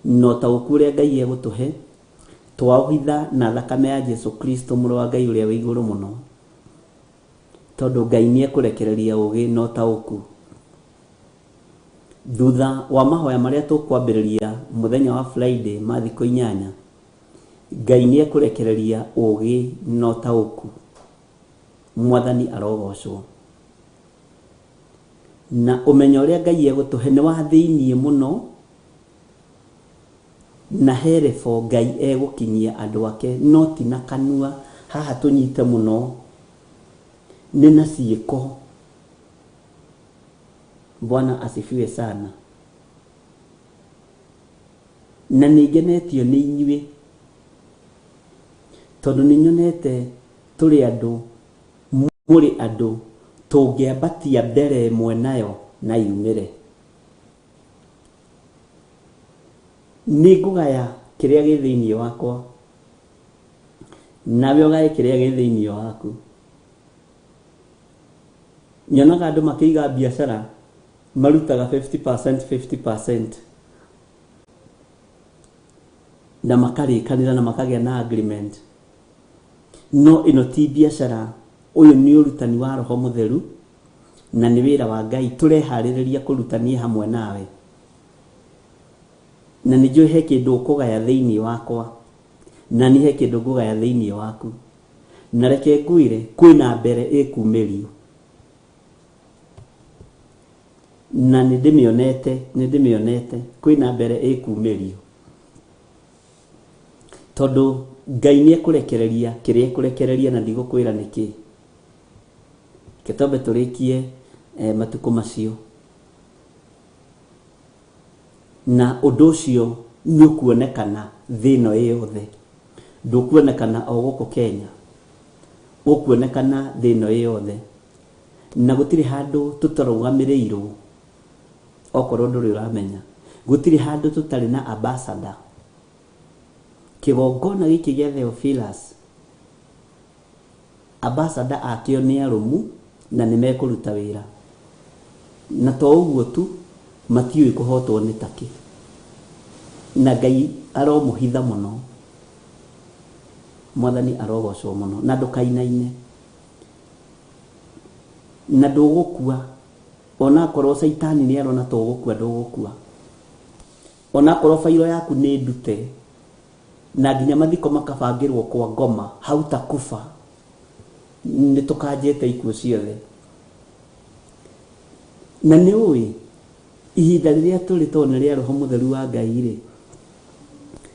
na ũtaũku ũrĩa Ngai egũtũhe, twaũhitha na thakame ya Jesu Kristo mũrũ wa Ngai ũrĩa wĩ igũrũ mũno. Tondũ Ngai nĩ ekũrekereria ũũgĩ na ũtaũku. Thutha wa mahoya marĩa tũkwambĩrĩria mũthenya wa Friday ma thikũ 8, Ngai nĩ ekũrekereria ũũgĩ na ũtaũku. Mwathani arogocwo. Na ũmenyo ũrĩa Ngai egũtũhe nĩ wa thĩiniĩ mũno, na he level Ngai egũkinyia andũ ake, no ti na kanua Haha tũnyite mũno nĩ na ciĩko. Bwana asifiwe sana. Na nĩ ngenetio nĩ inyuĩ tondũ nĩ nyonete tũrĩ andũ, mũrĩ andũ tũngĩambatia mbere ĩmwe nayo na yumĩre. Nĩ ngũgaya kĩrĩa gĩ thĩinĩ wakwa nawe ũgaye kĩrĩa gĩ thĩinĩ waku. Nyonaga andũ makĩiga biacara marutaga 50% 50% na makarĩkanĩra na makagĩa na agreement. No ĩno ti biacara, ũyũ nĩ ũrutani wa Roho Mũtheru na nĩ wĩra wa Ngai tũreharĩrĩria kũruta niĩ hamwe nawe. Na nĩ njũĩ he kĩndũ ũkũgaya thĩinĩ wakwa na niĩ he kĩndũ ngũgaya thĩinĩ waku. Na reke ngwĩre kwĩna mbere ĩkumĩrio. Na nĩ ndĩmĩonete, nĩ ndĩmĩonete kwĩna mbere ĩkumĩrio. Tondũ Ngai nĩ ekũrekereria kĩrĩa ekũrekereria na ndigũkwĩra nĩkĩ. Reke twambe tũrĩkie matukũ macio. Na ũndũ ũcio nĩ ũkuonekana thĩ ĩno ĩ yothe. Ndũkuonekana o gũkũ Kenya, ũkuonekana thĩ ĩno ĩ yothe. Na gũtirĩ handũ tũtarũgamĩrĩirwo, okorwo ndũrĩ ũramenya. Gũtirĩ handũ tũtarĩ na ambassador. Kĩgongona gĩkĩ gĩa Theophilus, ambassador akĩo nĩ arũmu na nĩ mekũruta wĩra. Na to ũguo tu, matiũĩ kũhotwo nĩ takĩ. Na Ngai aromũhitha mũno. Mwathani arogocwo mũno. Na ndũkainaine. Na ndũgũkua. Onakorwo caitani nĩ arona ta ũgũkua, ndũgũkua. Onakorwo bairo yaku nĩ ndute, na nginya mathiko makabangĩrwo kwa ngoma, hautakufa. Nĩ tũkanjĩte ikuũ ciothe. Na nĩ ũĩ, ihinda rĩrĩa tũrĩ tondũ nĩ rĩa Roho Mũtheru wa Ngai rĩ,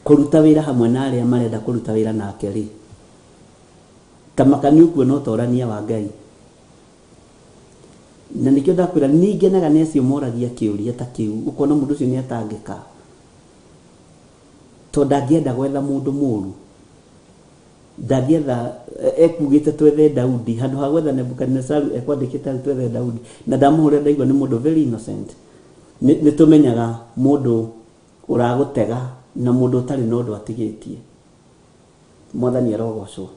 kũruta wĩra hamwe na arĩa marenda kũruta wĩra nake rĩ, ta maka nĩ ũkuona ũtorania wa Ngai. Na nĩkĩo ndakwĩra nĩ ngenaga nĩ acio moragia kĩũria ta kĩu, ũkona mũndũ ũcio nĩ atangĩka. Tondũ ndangĩenda gwetha mũndũ mũru. Ndangĩetha, ekugĩte twethe Daudi, handũ ha gwetha Nebukadinesaru ekwandĩkĩte hau twethe Daudi. Na ndamũhũrĩra ndaigua nĩ mũndũ very innocent. Nĩ tũmenyaga mũndũ ũragũtega na mũndũ ũtarĩ na ũndũ atigĩtie. Mwathani arogocwo.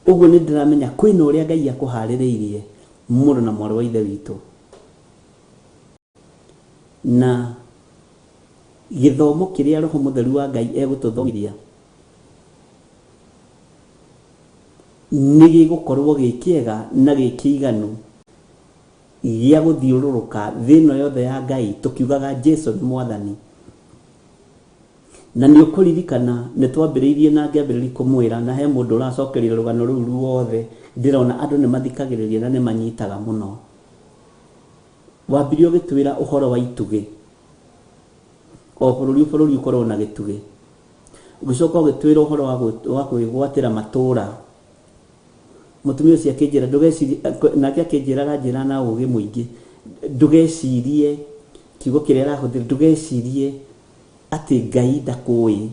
Ũguo nĩ ndĩramenya kwĩna ũrĩa Ngai akũharĩrĩirie mũrũ na mwarĩ wa Ithe witũ. Na gĩthomo kĩrĩa Roho Mũtheru wa Ngai egũtũthomithia nĩ gĩgũkorwo gĩ kĩega na gĩ kĩiganu gĩa gũthiũrũrũka thĩ ĩno yothe ya Ngai tũkiugaga Jesu nĩ Mwathani. Na nĩ ũkũririkana nĩ twambĩrĩirie na ngĩambĩrĩria kũmwĩra, na he mũndũ ũracokeria rũgano rũu ruothe, ndĩrona andũ nĩ mathikagĩrĩria na nĩ manyitaga mũno. Wambirie ũgĩtwĩra ũhoro wa itugĩ. O bũrũri bũrũri ũkorwo na gĩtugĩ. Ũgĩcoka ũgĩtwĩra ũhoro wa kwĩgwatĩra matũũra. Mũtumia ũcio akĩnjĩra ndũgecirie, nake akĩnjĩra aranjĩra na ũgĩ mũingĩ, ndũgecirie, kiugo kĩrĩa arahũthĩra, ndũgecirie atĩ Ngai ndakũĩ.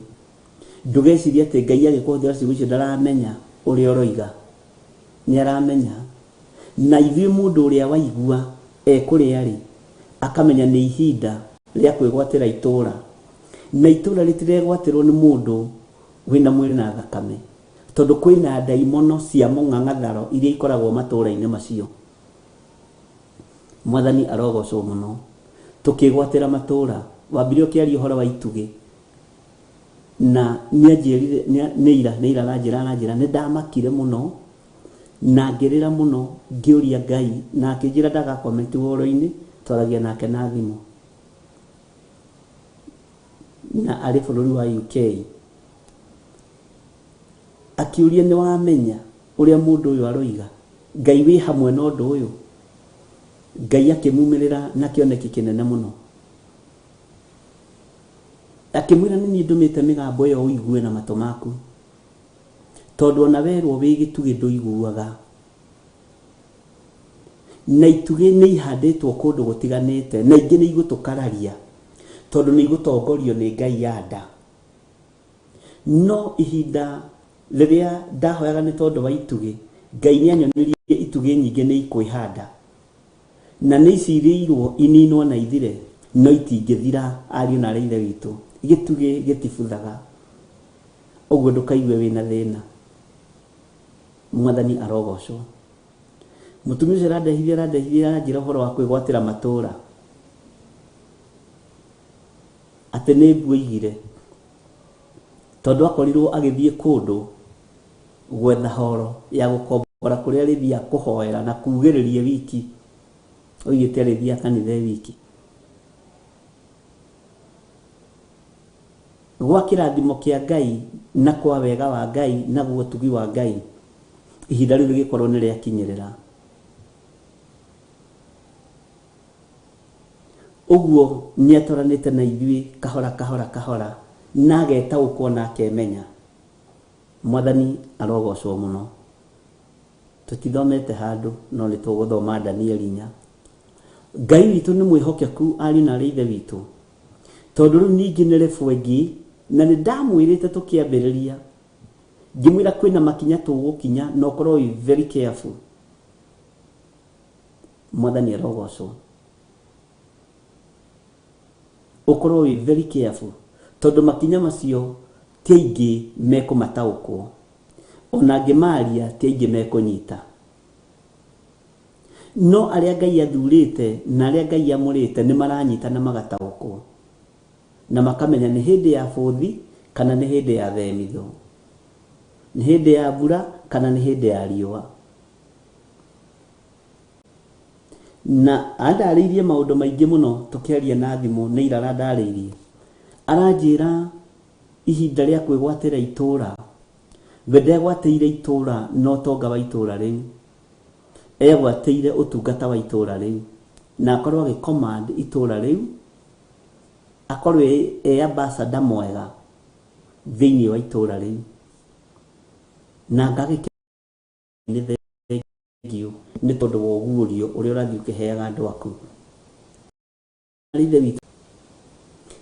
Ndũgecirie atĩ Ngai agĩkũhũthĩra ciugo icio ndaramenya ũrĩa ũroiga. Nĩ aramenya. Na ithuĩ mũndũ ũrĩa waigua ekũrĩa rĩ, akamenya nĩ ihinda rĩa kwĩgwatĩra itũũra. Na itũũra rĩtiregwatĩrwo nĩ mũndũ wĩna mwĩrĩ na thakame. Tondũ kwĩna ndaimono cia mũng'ang'atharo iria ikoragwo matũũra-inĩ macio. Mwathani arogocwo mũno. Tũkĩgwatĩra matũũra, wambire ũkĩaria ũhoro wa itugĩ. Na nĩanjĩrire, nĩ ira, nĩ ira aranjĩra, aranjĩra, nĩ ndamakire mũno, na ngĩrĩra mũno, ngĩũria Ngai, na akĩnjĩra ndaga comment ũhoro-inĩ, twaragia nake na thimũ. Na arĩ bũrũri wa UK. Akiũria nĩ wamenya ũrĩa mũndũ ũyũ aroiga, Ngai wĩ hamwe na ũndũ ũyũ. Ngai akĩmumĩrĩra na kĩoneki kĩnene mũno. Akĩmwĩra nĩ niĩ ndũmĩte mĩgambo ĩyo ũigue na matũ maku. Tondũ ona werwo wĩ gĩtugĩ ndũiguaga. Na itugĩ nĩ ihandĩtwo kũndũ gũtiganĩte na ingĩ nĩ igũtũkararia tondũ nĩ igũtongorio nĩ Ngai ya nda. No ihinda rĩrĩa ndahoyaga nĩ tondũ wa itugĩ, Ngai nĩ anyonirie itugĩ nyingĩ nĩ ikwĩhanda. Na nĩ icirĩirwo ininwo na ithire, no itingĩthira ariũ na aarĩ a Ithe witũ. Gĩtugĩ gĩtibuthaga. Ũguo ndũkaigue wĩna thĩna. Mwathani arogocwo. Mũtumia ũcio arandehithia arandehithia aranjĩra ũhoro wa kwĩgwatĩra matũra. Atĩ nĩ nguoigire. Tondũ akorirwo agĩthiĩ kũndũ gwetha horo ya gũkombora kũrĩa arĩthiaga kũhoera na kugĩrĩria wiki. Oigĩte arĩthiaga kanitha e wiki. Gwa kĩrathimo kĩa Ngai na kwa wega wa Ngai naguo ũtugi wa Ngai, ihinda rĩu rĩgĩkorwo nĩ rĩakinyĩrĩra. Ũguo nĩ atwaranĩte na ithuĩ kahora kahora kahora na agetaũkwo na akemenya. Mwathani arogocwo mũno. Tũtithomete handũ no nĩ tũgũthoma Danieli inya. Ngai witũ nĩ mwĩhokeku ariũ na aarĩ a Ithe witũ. Tondũ rĩu ningĩ nĩ level ĩngĩ na nĩ ndamwĩrĩte tũkĩambĩrĩria ngĩmwĩra kwĩna makinya tũgũkinya na ũkorwo wĩ very careful. Mwathani arogocwo. Ũkorwo wĩ very careful tondũ makinya macio ti aingĩ mekũmataũkwo. Ona ngĩmaria ti aingĩ mekũnyita. No arĩa Ngai athurĩte na arĩa Ngai amũrĩte nĩ maranyita na magataũkwo. Na makamenya nĩ hĩndĩ ya bũthi kana nĩ hĩndĩ ya themitho. Nĩ hĩndĩ ya mbura kana nĩ hĩndĩ ya riũa. Na andarĩirie maũndũ maingĩ mũno tũkĩaria na thimũ nĩ ira arandarĩirie. Aranjĩra ihinda rĩa kwĩgwatĩra itũra, we ndegwatĩire itũra na ũtonga wa itũra rĩu. Egwatĩire ũtungata wa itũra rĩu na akorwo agĩ command itũra rĩu, akorwo e ambassador mwega thĩinĩ wa itũra rĩu. Na ngagĩkena nĩ thengiũ nĩ tondũ wa ũguũrio ũrĩa ũrathiĩ ũkĩheaga andũ aku. Ithe witũ,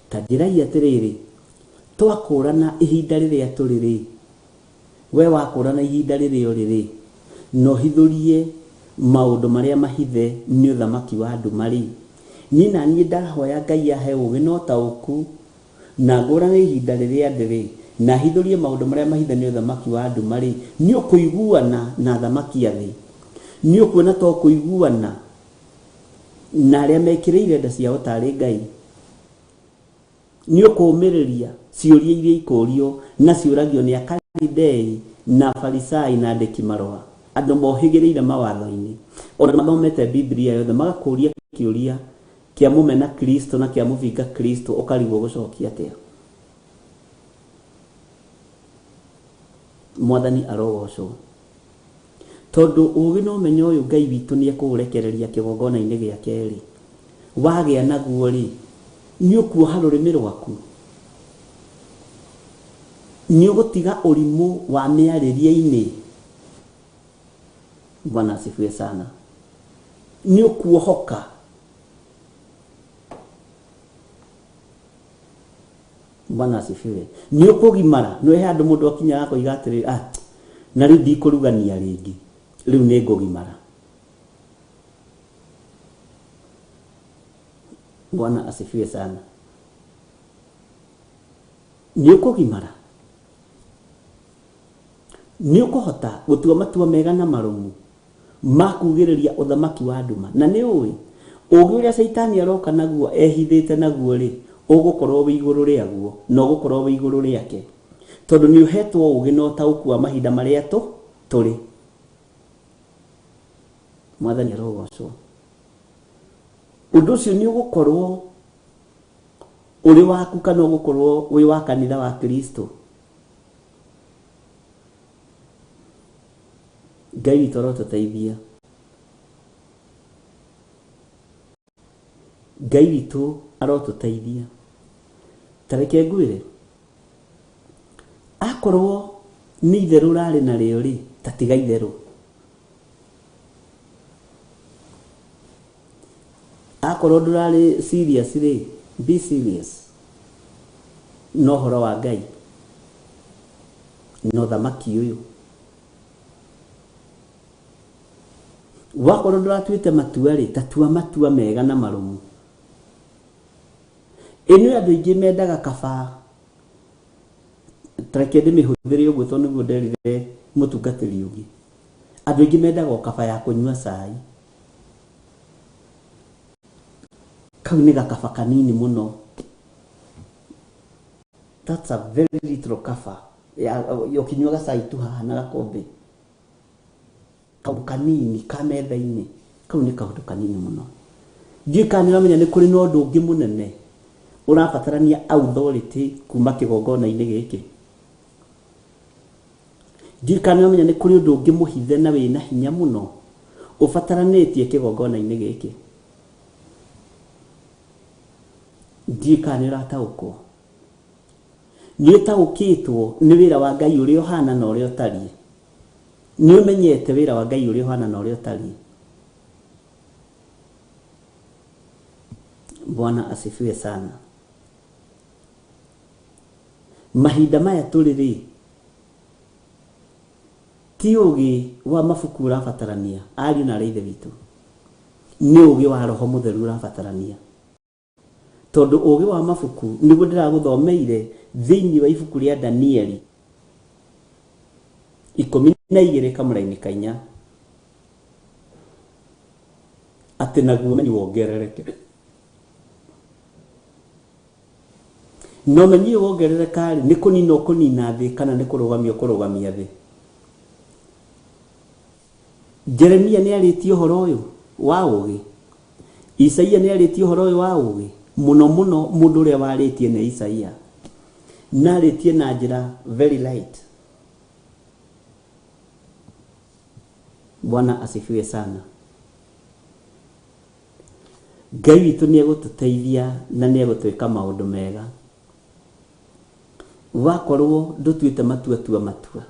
ta njĩrai atĩrĩrĩ, twakũrana ihinda rĩrĩa tũrĩ rĩ, we wakũrana ihinda rĩrĩa ũrĩ rĩ, na ũhithũrie maũndũ marĩa mahithe nĩ ũthamaki wa nduma rĩ, niĩ na niĩ ndahoya Ngai ahe ũũgĩ na ũtaũku, na ngũrane ihinda rĩrĩa ndĩ rĩ, na hithũrie maũndũ marĩa mahithe nĩ ũthamaki wa nduma rĩ, nĩ ũkũiguana na athamaki a thĩ? Nĩ ũkuona ta ũkũiguana na arĩa mekĩrĩire nda ciao tarĩ Ngai? Nĩ ũkũũmĩrĩria ciũria iria ikũrio na ciũragio nĩ Akalidei na Afarisai na andĩki marũa, andũ mohĩgĩrĩire mawatho-inĩ, o na mathomete Bibilia yothe, magakũria kĩũria kĩa mũmena Kristo na kĩa mũbinga Kristo, ũkarigwo ũgũcokia atĩa? Mwathani arogocwo. Tondũ ũũgĩ na ũmenyo ũyũ Ngai witũ nĩekũũrekereria kĩgongona-inĩ gĩake-rĩ, wagĩa naguo-rĩ, nĩũkuoha rũrĩmĩ rwaku? Nĩũgũtiga ũrimũ wa mĩarĩrie-inĩ? Bwana asifiwe sana. Nĩũkuohoka? Bwana asifiwe. Nĩ ũkũgimara. Nĩ he handũ mũndũ akinyaga akoiga atĩrĩrĩ, ah, na rĩu ndikũrugania rĩngĩ, rĩu nĩ ngũgimara. Bwana asifiwe sana. Nĩ ũkũgimara. Nĩ ũkũhota gũtua matua mega na marũmu ma kugĩrĩria ũthamaki wa nduma. Na nĩ ũĩ, ũũgĩ ũrĩa Caitani aroka naguo ehithĩte naguo-rĩ, ũgũkorwo wĩ igũrũ rĩaguo, na ũgũkorwo wĩ igũrũ rĩake. Tondũ nĩ ũhetwo ũũgĩ na ũtaũku wa mahinda marĩa tũrĩ. Mwathani arogocwo. Ũndũ ũcio nĩ ũgũkorwo ũrĩ waku kana ũgũkorwo wĩ wa kanitha wa Kristo. Ngai witũ arotũteithia. Ngai witũ arotũteithia. Ta reke ngwĩre, akorwo Nĩ itherũ ũrarĩ narĩo rĩ, ta tiga itherũ. Akorwo ndũrarĩ serious rĩ, be serious na ũhoro wa Ngai na ũthamaki ũyũ. Wakorwo ndũratuĩte matua rĩ, ta tua matua mega na marũmu. Ĩ nĩ andũ aingĩ mendaga kaba ta reke ndĩmĩhũthĩre ũguo tondũ nĩguo nderire mũtungatĩri ũngĩ. Andũ aingĩ mendaga o kaba ya kũnyua cai. Kau nĩ gakaba kanini mũno. That's a very little kaba. Ya, ũkĩnyua gacai tu haha na gakombe. Kaũndũ kanini ka metha-inĩ. Kau nĩ kaũndũ kanini mũno. Ndiũĩ kana nĩ ũramenya nĩ kũrĩ na ũndũ ũngĩ mũnene ũrabatarania authority kuma kĩgongona-inĩ gĩkĩ. Ndiũĩ kana nĩ ũramenya nĩ kũrĩ ũndũ ũngĩ mũhithe na wĩna hinya mũno ũbataranĩtie kĩgongona-inĩ gĩkĩ. Ndiũĩ kana nĩ ũrataũkwo. Nĩ ũtaũkĩtwo nĩ wĩra wa Ngai ũrĩa ũhana na ũrĩa ũtariĩ. Nĩ ũmenyete wĩra wa Ngai ũrĩa ũhana na ũrĩa ũtariĩ. Bwana asifiwe sana. Mahinda maya tũrĩ rĩ, ti ũgĩ wa mabuku ũrabatarania, ariũ na aarĩ a Ithe witũ, nĩ ũgĩ wa Roho Mũtheru ũrabatarania. Tondũ ũgĩ wa mabuku nĩguo ndĩragũthomeire thĩinĩ wa ibuku rĩa Danieli 12 kamũraini ka inya, atĩ naguo ũmenyi wongerereke. Na ũmenyi ũyũ wongerereka-rĩ, nĩ kũnina ũkũnina thĩ kana nĩ kũrũgamia ũkũrũgamia thĩ? Jeremia nĩ arĩtie ũhoro ũyũ wa ũũgĩ? Isaia nĩ arĩtie ũhoro ũyũ wa ũũgĩ? Mũno mũno mũndũ ũrĩa warĩtie nĩ Isaia. Na arĩtie na njĩra very light. Bwana asifiwe sana. Ngai witũ nĩ egũtũteithia na nĩ egũtwĩka maũndũ mega. Wakorwo ndũtuĩte matua tua matua.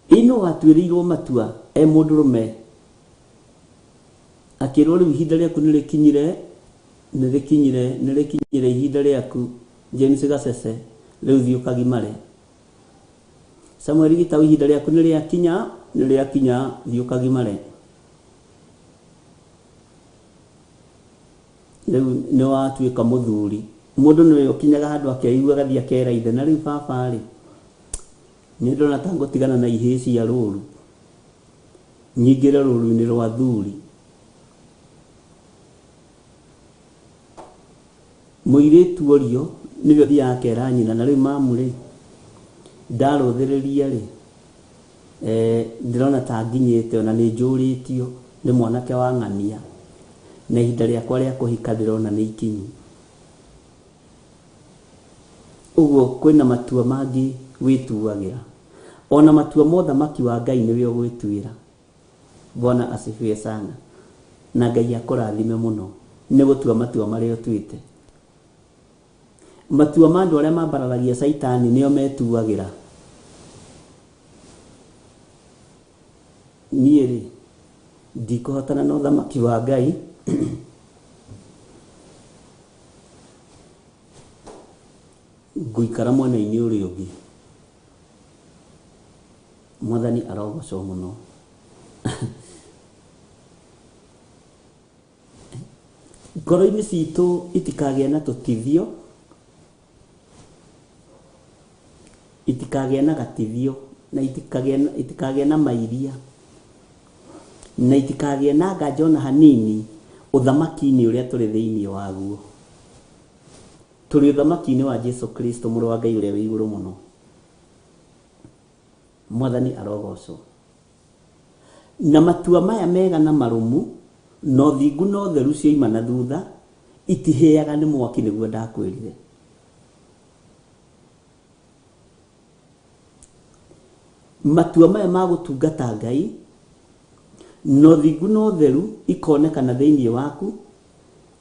Ĩ nũ watuĩrĩirwo matua e mũndũrũme akĩrwo rĩu ihinda rĩaku nĩ rĩkinyire, nĩ rĩkinyire, nĩ rĩkinyire ihinda rĩaku James Gacece rĩu thiĩ ũkagimare. Samuel Gitau ihinda rĩaku nĩ rĩakinya, nĩ rĩakinya thiĩ ũkagimare. Rĩu nĩ watuĩka mũthuri. Mũndũ nĩwe ũkinyaga handũ akeigua agathiĩ akera ithe na rĩu baba rĩ, nĩ ndona ta ngũtigana na ihĩĩ cia rũru, nyingĩre rũru-inĩ rwa athuri. Mũirĩtu orio nĩwe ũthiaga akera nyina na rĩu mamu rĩ, ndarũthĩrĩria rĩ, ndĩrona ta nginyĩte ona nĩ njũrĩtio nĩ mwanake wa ng'ania na ihinda rĩakwa rĩa kũhika ndĩrona nĩ ikinyu. Ũguo kwĩna matua mangĩ wĩtuagĩra. Ona matua ma ũthamaki wa Ngai nĩwe ũgwĩtuĩra. Bwana asifiwe sana. Na Ngai akũrathime mũno nĩ gũtua matua marĩa ũtuĩte. Matua ma andũ arĩa mambararagia Caitani nĩo metuagĩra. Niĩ-rĩ, ndikũhotana na ũthamaki wa Ngai. Ngũikara mwena-inĩ ũrĩa ũngĩ. Mwathani arogocwo mũno. Ngoro-inĩ citũ itikagĩa na tũtithio, itikagĩa na gatithio, na itikagĩa, itikagĩa na mairia, na itikagĩe na nganja ona hanini ũthamaki-inĩ ũrĩa tũrĩ thĩinĩ waguo. Tũrĩ ũthamaki-inĩ wa Jesu Kristo mũrũ wa Ngai ũrĩa wĩ igũrũ mũno. Mwathani arogocwo. Na matua maya mega na marũmu, na ũthingu na ũtheru cioima na thutha, itihĩaga nĩ mwaki nĩguo ndakwĩrire. Matua maya ma gũtungata Ngai, na ũthingu na ũtheru ikonekana thĩinĩ waku,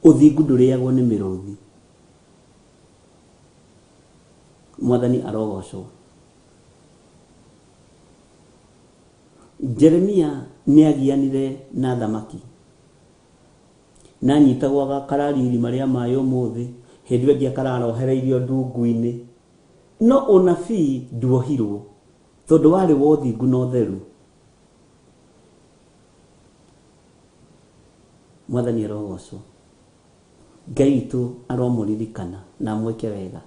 ũthingu ndũrĩagwo nĩ mĩrũthi. Mwathani arogocwo. Jeremia nĩ agianire na thamaki na anyitagwo agakarario irima rĩa maĩ ũmũthĩ, hĩndĩ ĩyo ĩngĩ akararohereirio ndungu-inĩ, no ũnabii nduohirwo tondũ warĩ wa ũthingu na ũtheru. Mwathani arogocwo. Ngai witũ aromũririkana na amwĩke wega.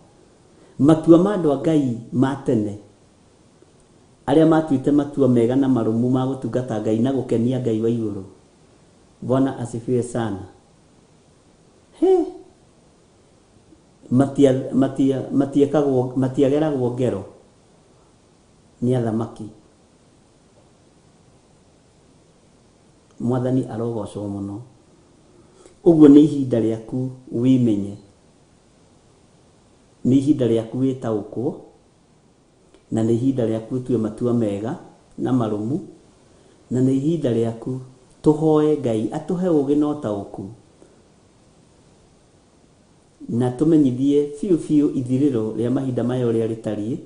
Matua ma andũ a Ngai ma tene, arĩa matuĩte matua mega na marũmu ma gũtungata Ngai na gũkenia Ngai wa igũrũ. Bwana asifiwe sana. He. Matiekagwo, matiageragwo ngero nĩ athamaki. Mwathani arogocwo mũno. Ũguo nĩ ihinda rĩaku wĩmenye, nĩ ihinda rĩaku wĩtaũkwo, na nĩ ihinda rĩaku ũtue matua mega na marũmu, na nĩ ihinda rĩaku tũhoe Ngai atũhe ũũgĩ na ũtaũku, na tũmenyithie biũ biũ ithirĩro rĩa mahinda maya ũrĩa rĩtariĩ,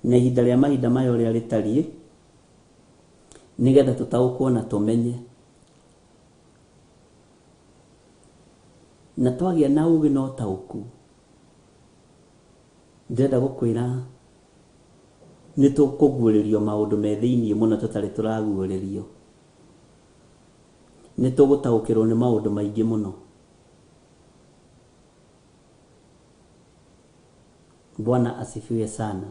na ihinda rĩa mahinda maya ũrĩa rĩtariĩ, nĩgetha tũtaũkwo na tũmenye. Na twagĩa na ũũgĩ na ũtaũku, ndĩrenda gũkwĩra nĩ tũkũguũrĩrio maũndũ me thĩiniĩ mũno tũtarĩ tũraguũrĩrio. Nĩ tũgũtaũkĩrwo nĩ maũndũ maingĩ mũno. Bwana asifiwe sana.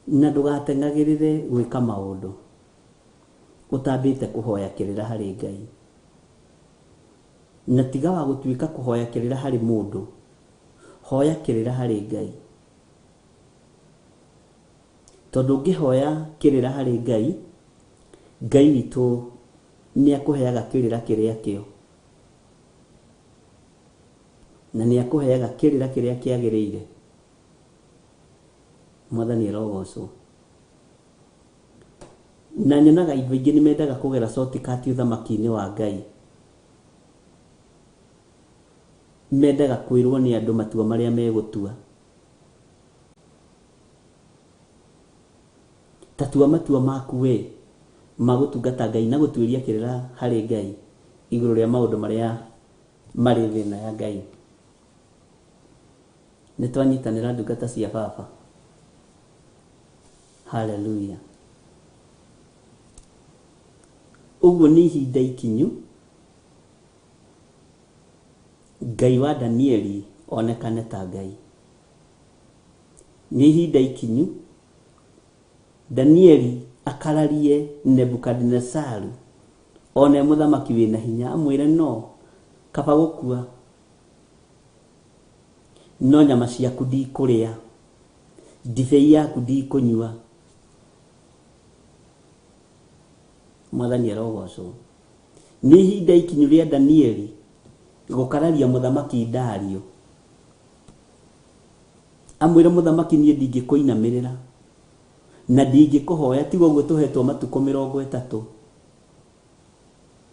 Na ndũgateng'agĩrĩre gwĩka maũndũ ũtambĩte kũhoya kĩrĩra harĩ Ngai. Na tiga wa gũtuĩka kũhoya kĩrĩra harĩ mũndũ, hoya kĩrĩra harĩ Ngai. Tondũ ũngĩhoya kĩrĩra harĩ Ngai, Ngai witũ nĩ akũheaga kĩrĩra kĩrĩa kĩo. Na nĩ akũheaga kĩrĩra kĩrĩa kĩagĩrĩire. Mwathani arogocwo. Na nyonaga andũ aingĩ nĩ mendaga kũgera shortcut ũthamaki-inĩ wa Ngai. Mendaga kwĩrwo nĩ andũ matua marĩa megũtua. Ta tua matua maku we ma gũtungata Ngai na gũtuĩria kĩrĩra harĩ Ngai igũrũ rĩa maũndũ marĩa marĩ thĩ ĩno ya Ngai. Nĩ twanyitanĩra ndungata cia baba. Hallelujah. Ũguo nĩ ihinda ikinyu Ngai wa Danieli onekane ta Ngai. Nĩ ihinda ikinyu Danieli akararie Nebukadinesaru one mũthamaki wĩna hinya amwĩre no kaba gũkua, no nyama ciaku ndikũrĩa, ndibei yaku ndikũnyua. Mwathani arogocwo. Nĩ ihinda ikinyu rĩa Danieli gũkararia mũthamaki Dario, amwĩre mũthamaki niĩ ndingĩkũinamĩrĩra na ndingĩkũhoya, tiga ũguo tũhetwo matukũ mĩrongo ĩtatũ.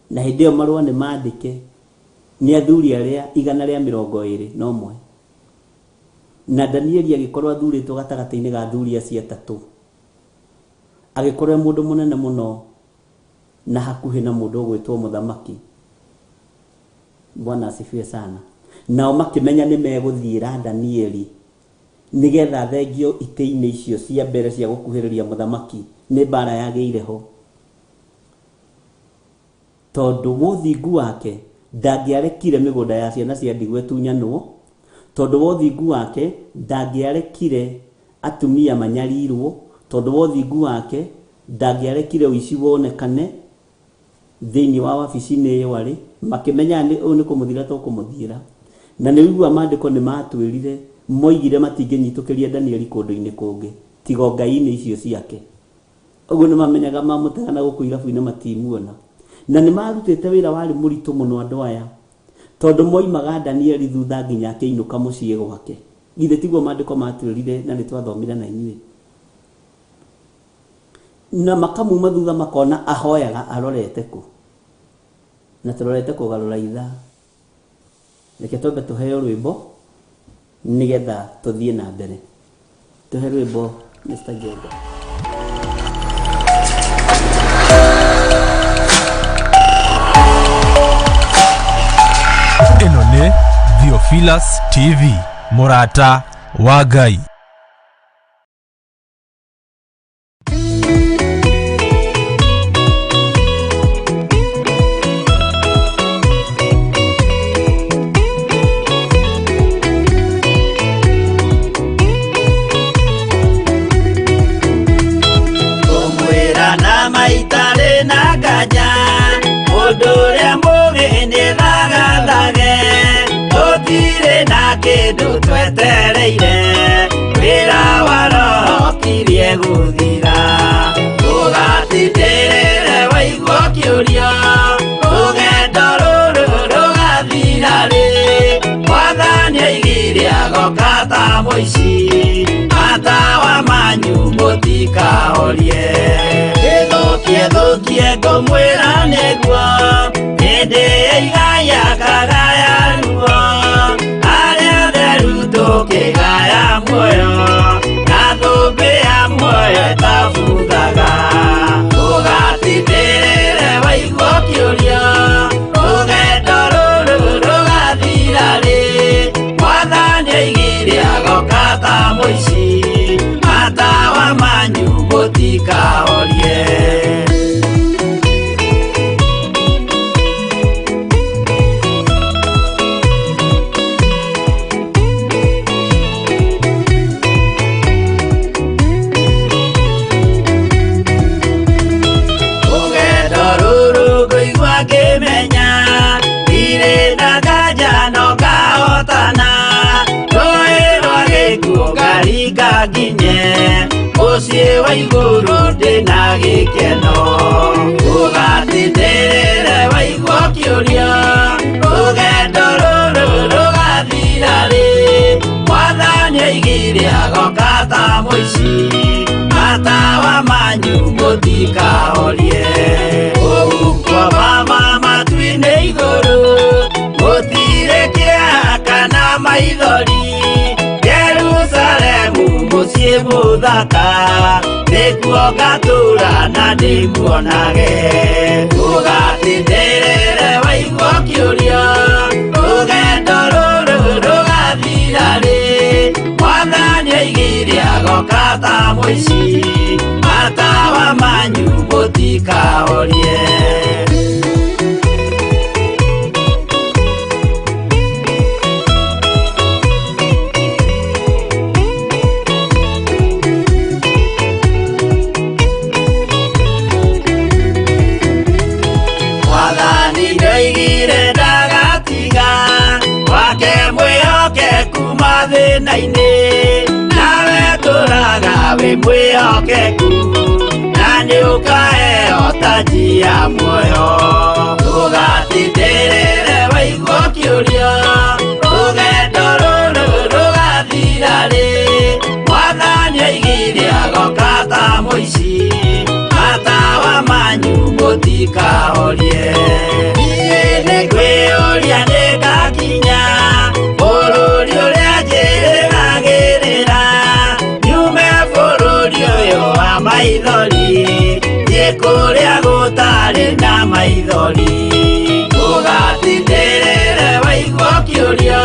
Na hĩndĩ ĩyo marũa nĩ mandĩke nĩ athuri arĩa igana rĩa mĩrongo ĩrĩ na ũmwe. Na Danieli agĩkorwo athurĩtwo gatagatĩ-inĩ ga athuri acio atatũ, agĩkorwo e mũndũ mũnene mũno na hakuhĩ na mũndũ ũgwĩtwo mũthamaki. Bwana asifiwe sana. Nao makĩmenya nĩ megũthiĩra Danieli nĩgetha thengio itĩ-inĩ icio cia mbere cia gũkuhĩrĩria mũthamaki. Nĩ mbara yagĩire ho, tondũ wothingu wake ndangĩarekire mĩgũnda ya ciana cia ndigwa ĩtunyanwo, tondũ wothingu wake ndangĩarekire atumia manyarirwo, tondũ wothingu wake ndangĩarekire ũici wonekane thĩinĩ wa wabici-inĩ ĩyo arĩ. Makĩmenya nĩ ũyũ nĩ kũmũthira tũkũmũthiĩra. Na nĩ ũigua maandĩko nĩ matwĩrire, moigire matingĩnyitũkĩria Danieli kũndũ-inĩ kũngĩ tiga ngai-inĩ icio ciake. Ũguo nĩ mamenyaga mamũtega na gũkũ irabu-inĩ matimuona. Na nĩ marutĩte wĩra warĩ mũritũ mũno andũ aya, tondũ moimaga Danieli thutha nginya akĩinũka mũciĩ gwake. Githĩ tiguo maandĩko matwĩrire na nĩ twathomire na inyuĩ? Na makamuma thutha makona ahoyaga arorete kũ, na tũrorete kũgarũra ithaa. Reke twambe tũheo rwĩmbo nĩgetha tũthiĩ na mbere. Tũhe rwĩmbo Mr. Njenga. Ĩno nĩ Theophilus TV, mũrata wa Ngai. Kũmwĩra na maitarĩ na nganja mũndũ ũrĩa mũgĩ nĩ thagathage tũtirĩ na kĩndũ twetereire wĩra wa roho kirie gũthira ũgatindĩrĩre waigua kĩũria rũgendo rũrũ rũgathira rĩ mwathani aigire agoka ta mũici matawa manyu mũtikahorie ĩthũkie thũkie ngũmwĩra nĩguo hĩndĩ ĩigaya kagaya ruo arĩa theru tũkĩgaya muoyo na thũmbĩ ya muoyo ĩtabuthaga ũgatindĩrĩre waigua kĩũria rũgendo rũrũ rũgathira rĩ mwathani aigire agoka ta mũici matawa manyu mũtikahorie. Rũgendo rũrũ ngũigua ngĩmenya ndirĩ na nganja no ngahotana rũĩ rwa gĩkuũ ngaringa nginye mũciĩ wa igũrũ ndĩna gĩkeno ũgatindĩrĩre waigua kĩũria rũgendo rũrũ rũgathira rĩ mwathani aigire agoka ta mũici matawa manyu mũtikahorie ũhuko mama matu-inĩ igũrũ gũtirĩ kĩeha kana maithori Jerusalemu mũciĩ mũthaka nĩkuo ngatũũra na ndĩmuonage ũgatindĩrĩre waigua kĩũria rũgendo rũrũ rũgathira rĩ mwathani aigire agoka ta mũici matawa manyu mũtikahorie. Mwathani nĩoigire ndagatiga wake mwĩhokeku mathĩna-inĩ nawe tũraga wĩ mwĩhokeku na nĩũkaheo taji ya muoyo ũgatindĩrĩre waigua kĩũria rũgendo rũrũ rũgathira rĩ mwathani aigire agoka ta mũici matawa manyu mũtikahorie niĩ nĩngwĩyũria nĩngakinya bũrũri ũrĩa njĩrĩgagĩrĩra nyume bũrũri ũyũ wa maithori thiĩ kũrĩa gũtarĩ na maithori ũgatindĩrĩre waigua kĩũria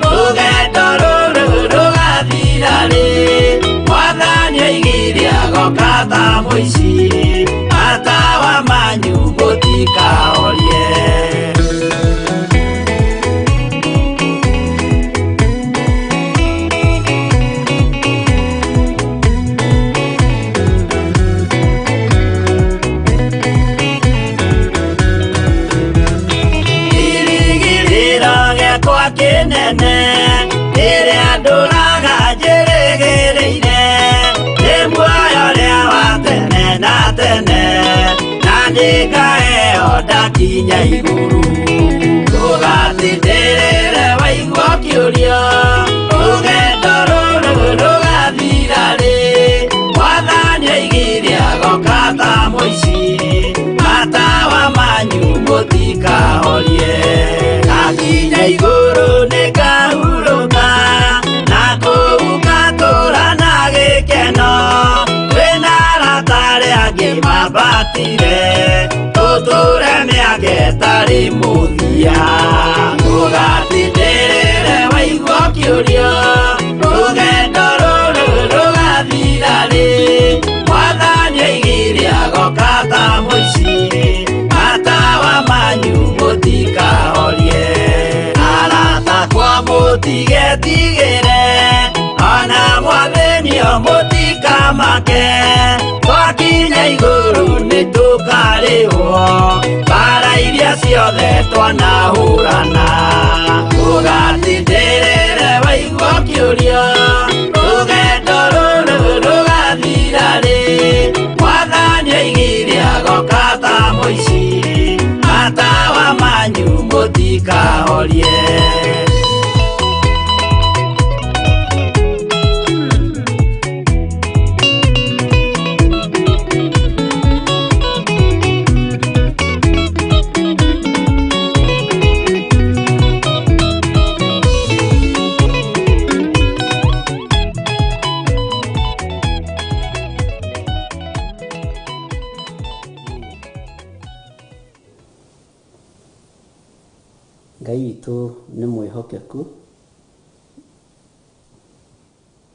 rũgendo rũrũ rũgathira rĩ mwathani aigire agoka ta mũici matawa manyu mũtikahorie. Kĩrĩgĩrĩro gĩakwa kĩnene rĩrĩa ndũraga njĩrĩgĩrĩire nĩ muoyo ũrĩa wa tene na tene na nĩngaheo ndakinya igũrũ ũgatindĩrĩre waigua kĩũria rũgendo rũrũ rũgathira rĩ mwathani aigire agoka ta mũici matawa manyu mũtikahorie ndakinya igũrũ nĩngahurũka na kũu ngatũũra na Atũrambatire tũtũre mĩaka ĩtarĩ mũthia. Ũgatindĩrĩre waigua ũkĩũrio rũgendo rũrũ rũgathira rĩ. Mwathani oigire agoka ta mũici, matawa manyu mũtikahorie. Arata kwa mũtigetigĩre, ona mwathĩnio mũtikamake. Twakinya igũrũ nĩtũkarĩhwo mbara iria ciothe twanahũrana. Ũgatindĩrĩre waigua ũkĩũrio rũgendo rũrũ rũgathira rĩ. Mwathani oigire agoka ta mũici, matawa manyu mũtikahorie. Ngai witũ nĩ mwĩhokeku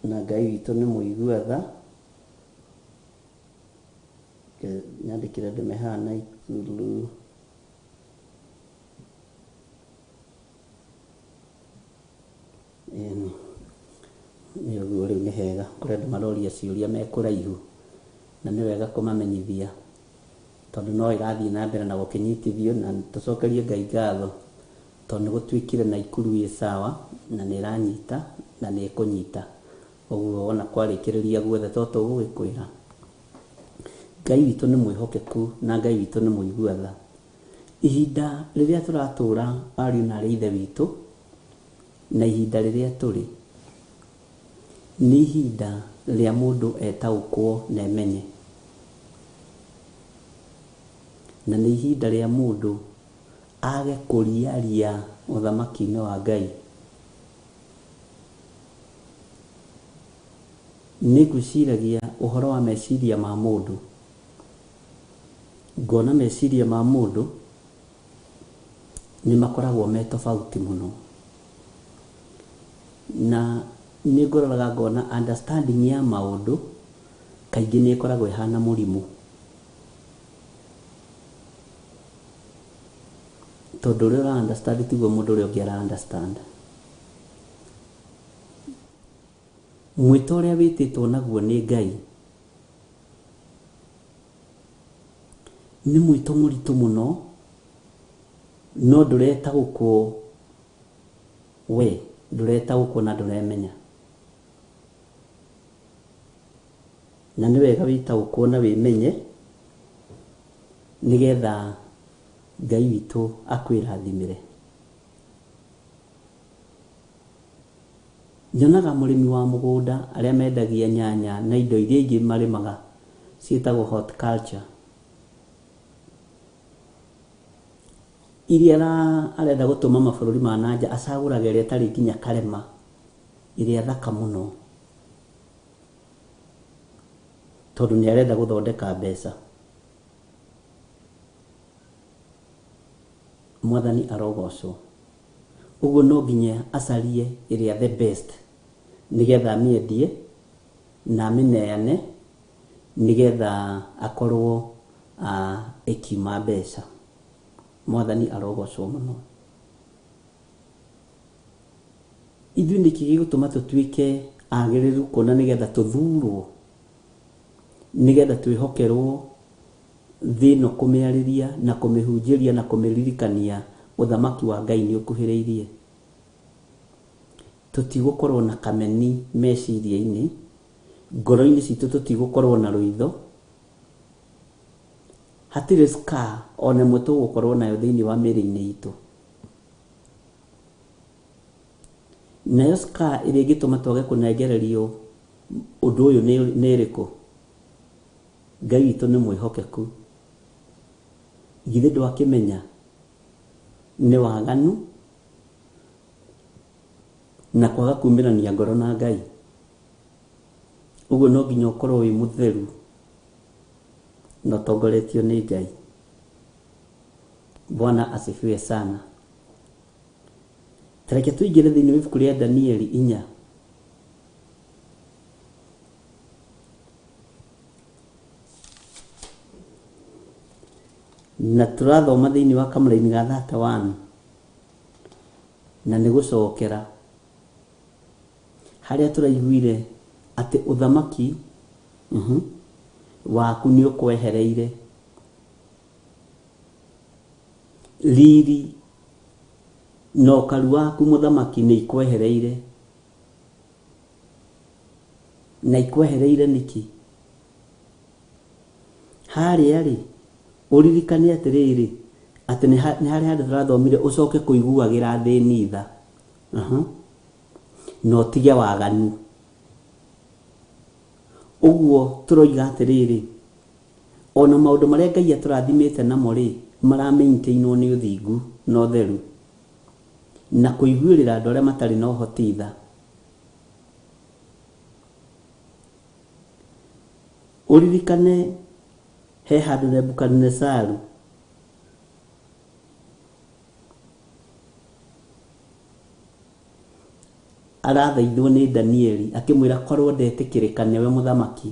na Ngai witũ nĩ mũigua tha. Nyandĩkĩre ndũme haha Naikuru. Ĩni, nĩ ũguo rĩu nĩ hega. Kũrĩ andũ maroria ciũria me kũraihu na nĩ wega kũmamenyithia tondũ no ĩrathiĩ na mbere na gũkĩnyitithio na tũcokerie Ngai ngatho tondũ nĩ gũtuĩkire Naikuru ĩ sawa na nĩ ĩranyita na nĩ ĩkũnyita. Ũguo wona kwarĩkĩrĩria guothe to tũgũgĩkwĩra. Ngai witũ nĩ mwĩhokeku na Ngai witũ nĩ mũigua tha. Ihinda rĩrĩa tũratũra ariũ na arĩ ithe witũ na ihinda rĩrĩa tũrĩ nĩ ihinda rĩa mũndũ etaũkwo na emenye. Na nĩ ihinda rĩa mũndũ age kũriaria ũthamaki-inĩ wa Ngai. Nĩ ngwĩciragia ũhoro wa meciria ma mũndũ. Ngona meciria ma mũndũ nĩ makoragwo me tofauti mũno. Na nĩ ngũroraga ngona understanding ya maũndũ kaingĩ nĩ ĩkoragwo ĩhana mũrimũ. Tondũ ũrĩa ũra understand tiguo mũndũ ũrĩa ũngĩ ara understand. Mwĩto ũrĩa wĩtĩtwo naguo nĩ Ngai nĩ mwĩto mũritũ mũno, no ndũretaũkwo we, ndũretaũkwo na ndũremenya. Na nĩ wega wĩtaũkwo na wĩmenye nĩgetha Ngai witũ akwĩrathimĩre. Nyonaga mũrĩmi wa mũgũnda arĩa mendagia nyanya na indo iria ingĩ marĩmaga ciĩtagwo horticulture. Iria arenda gũtũma mabũrũri ma nanja acagũraga ĩrĩa ĩtarĩ nginya karema, ĩrĩa thaka mũno. Tondũ nĩ arenda gũthondeka mbeca. Mwathani arogocwo. Ũguo no nginya acarie ĩrĩa the best nĩgetha amĩendie na amĩneane nĩgetha akorwo ĩkiuma mbeca. Mwathani arogocwo mũno. Ithuĩ nĩkĩ gĩgũtũma tũtuĩke agĩrĩru kuona nĩgetha tũthurwo, nĩgetha twĩhokerwo thĩ ĩno kũmĩarĩria na kũmĩhunjĩria na kũmĩririkania ũthamaki wa Ngai nĩ ũkuhĩrĩirie. Tũtigũkorwo na kameni meciria-inĩ, ngoro-inĩ citũ tũtigũkorwo na rũitho, hatirĩ scar ona ĩmwe tũgũkorwo nayo thĩinĩ wa mĩĩrĩ-inĩ itũ. Nayo scar ĩrĩa ĩngĩtũma twage kũnengererio ũndũ ũyũ nĩ ĩrĩkũ? Ngai witũ nĩ mwĩhokeku. Githĩ ndwakĩmenya nĩ waganu na kwaga kumĩrania ngoro na Ngai. Ũguo no nginya ũkorwo wĩ mũtheru Na ũtongoretio nĩ Ngai. Bwana asifiwe sana. Tareke tũingĩre thĩinĩ wa ibuku rĩa Danieli 4. Na tũrathoma thĩinĩ wa kamũraini ga 31 na nĩ gũcokera harĩa tũraiguire atĩ ũthamaki waku nĩ ũkwehereire, riri na ũkaru waku mũthamaki nĩ ikwehereire. Na ikwehereire nĩkĩ? Harĩa rĩ, ũririkane atĩrĩrĩ, atĩ nĩ harĩa handũ tũrathomire ũcoke kũiguagĩra athĩni tha, na ũtige waganu. Ũguo tũroiga atĩrĩrĩ, ona maũndũ marĩa Ngai atũrathimĩte namo rĩ, maramaintainwo nĩ ũthingu na ũtheru, na kũiguĩrĩra andũ arĩa matarĩ na ũhoti tha. Ũririkane he handũ Nebukadinesaru arathaithwo nĩ Danieli akĩmwĩra korwo ndetĩkĩrĩka nĩwe mũthamaki,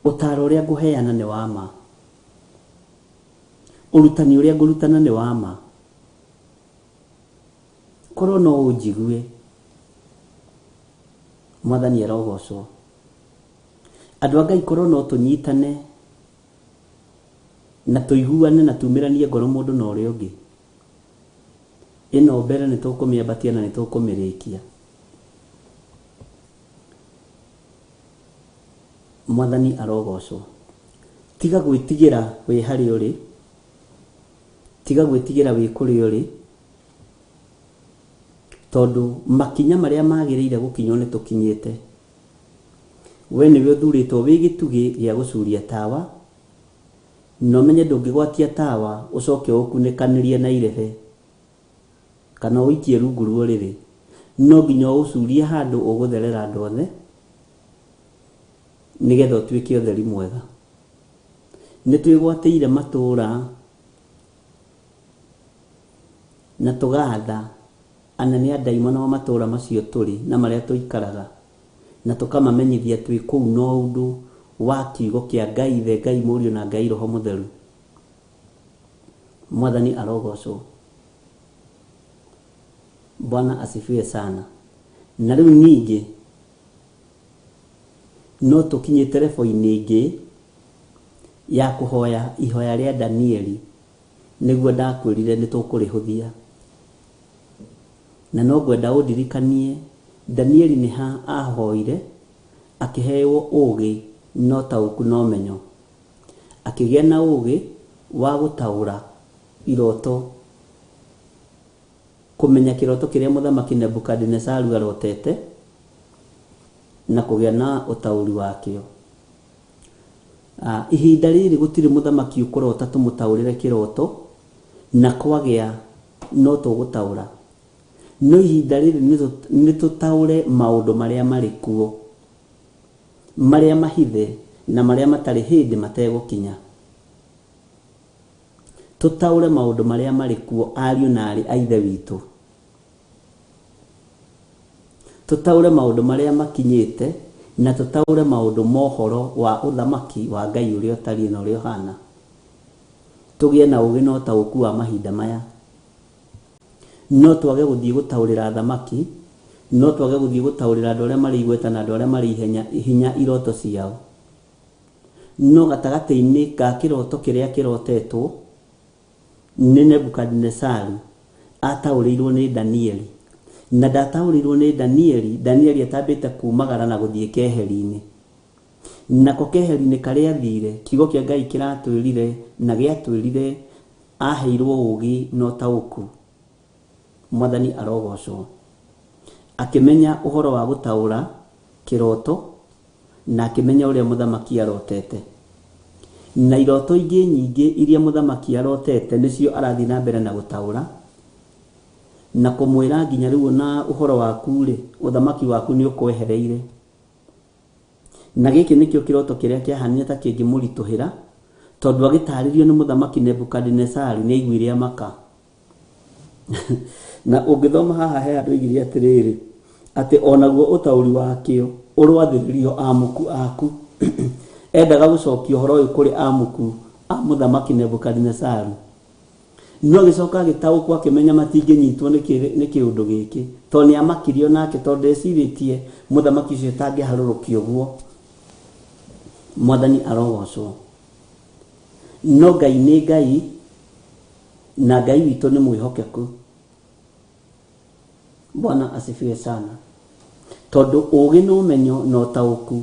ũtaaro ũrĩa ngũheana nĩ wa ma, ũrutani ũrĩa ngũrutana nĩ wa ma, korwo no ũnjigue. Mwathani arogocwo. Andũ a Ngai, korwo no tũnyitane na tũiguane na tumĩranie ngoro mũndũ na ũrĩa ũngĩ, ĩno mbere nĩ tũkũmĩambatia na nĩ tũkũmĩrĩkia. Mwathani arogocwo. Tiga gwĩtigĩra wĩ harĩa ũrĩ, tiga gwĩtigĩra wĩ kũrĩa ũrĩ, tondũ makinya marĩa magĩrĩire gũkinywo nĩ tũkinyĩte. We nĩwe ũthurĩtwo wĩ gĩtugĩ gĩa gũcuria tawa, na ũmenye ndũngĩgwatia tawa ũcoke ũkunĩkanĩrie na irebe kana ũikie rungu rwa ũrĩrĩ. No nginya ũũcurie handũ ũgũtherera andũ othe, nĩgetha ũtuĩke ũtheri mwega. Nĩ twĩgwatĩire matũũra na tũgatha anene a ndaimono a matũũra macio tũrĩ na marĩa tũikaraga, na tũkamamenyithia twĩ kũu no ũndũ wa kiugo kĩa Ngai Ithe, Ngai Mũriũ na Ngai Roho Mũtheru. Mwathani arogocwo. Bwana asifiwe sana. Na rĩu ningĩ no tũkinyĩte rebo-inĩ ĩngĩ ya kũhoya ihoya rĩa Danieli, nĩguo ndakwĩrire nĩ tũkũrĩhũthia. Na no ngwenda ũndirikanie Danieli nĩ ha ahoire akĩheo ũũgĩ na ũtaũku na ũmenyo, akĩgĩa na ũũgĩ wa gũtaũra iroto, kũmenya kĩroto kĩrĩa mũthamaki Nebukadinesaru arotete na kũgĩa na ũtaũri wakĩo. Ihinda rĩrĩ gũtirĩ mũthamaki ũkũrota tũmũtaũrĩre kĩroto, na kwagĩa no tũgũtaũra. No ihinda rĩrĩ nĩ tũtaũre maũndũ marĩa marĩ kuo, marĩa mahithe na marĩa matarĩ hĩndĩ mategũkinya. Tũtaũre maũndũ marĩa marĩ kuo, ariũ na aarĩ a Ithe witũ. Tũtaũre maũndũ marĩa makinyĩte na tũtaũre maũndũ mohoro wa ũthamaki wa Ngai ũrĩa ũtariĩ na ũrĩa ũhana. Tũgĩe na ũũgĩ na ũtaũku wa mahinda maya. No twage gũthiĩ gũtaũrĩra athamaki, no twage gũthiĩ gũtaũrĩra andũ arĩa marĩ igweta na andũ arĩa marĩ hinya iroto ciao. No gatagatĩ-inĩ ka kĩroto kĩrĩa kĩrotetwo nĩ Nebukadinesaru, ataũrĩirwo nĩ Danieli. Na ndataũrĩirwo nĩ Danieli, Danieli atambĩte kumagara na gũthiĩ keheri-inĩ. Nako keheri-inĩ karĩa athire, kiugo kĩa Ngai kĩratwĩrire na gĩatwĩrire aheirwo ũũgĩ na ũtaũku. Mwathani arogocwo. Akĩmenya ũhoro wa gũtaũra kĩroto na akĩmenya ũrĩa mũthamaki arotete. Na iroto ingĩ nyingĩ iria mũthamaki arotete nĩcio arathiĩ na mbere na gũtaũra na kũmwĩra nginya rĩu ona ũhoro waku rĩ, ũthamaki waku nĩ ũkwehereire. Na gĩkĩ nĩkĩo kĩroto kĩrĩa kĩahanire ta kĩngĩmũritũhĩra, tondũ agĩtarĩrio nĩ mũthamaki Nebukadinezaru nĩ aiguire amaka. Na ũngĩthoma haha he andũ oigire atĩrĩrĩ, atĩ onaguo ũtaũri wakĩo ũrwathĩrĩrio amuku aku. Endaga gũcokia ũhoro ũyũ kũrĩ amuku a mũthamaki Nebukadinezaru. No agĩcoka agĩtaũkwo akĩmenya matingĩnyitwo nĩ kĩũndũ gĩkĩ, tondũ nĩ amakirio nake, tondũ ndecirĩtie mũthamaki ũcio tangĩharũrũkio ũguo. Mwathani arogocwo. No Ngai nĩ Ngai, na Ngai witũ nĩ mwĩhokeku. Bwana asifiwe sana. Tondũ ũũgĩ na ũmenyo na ũtaũku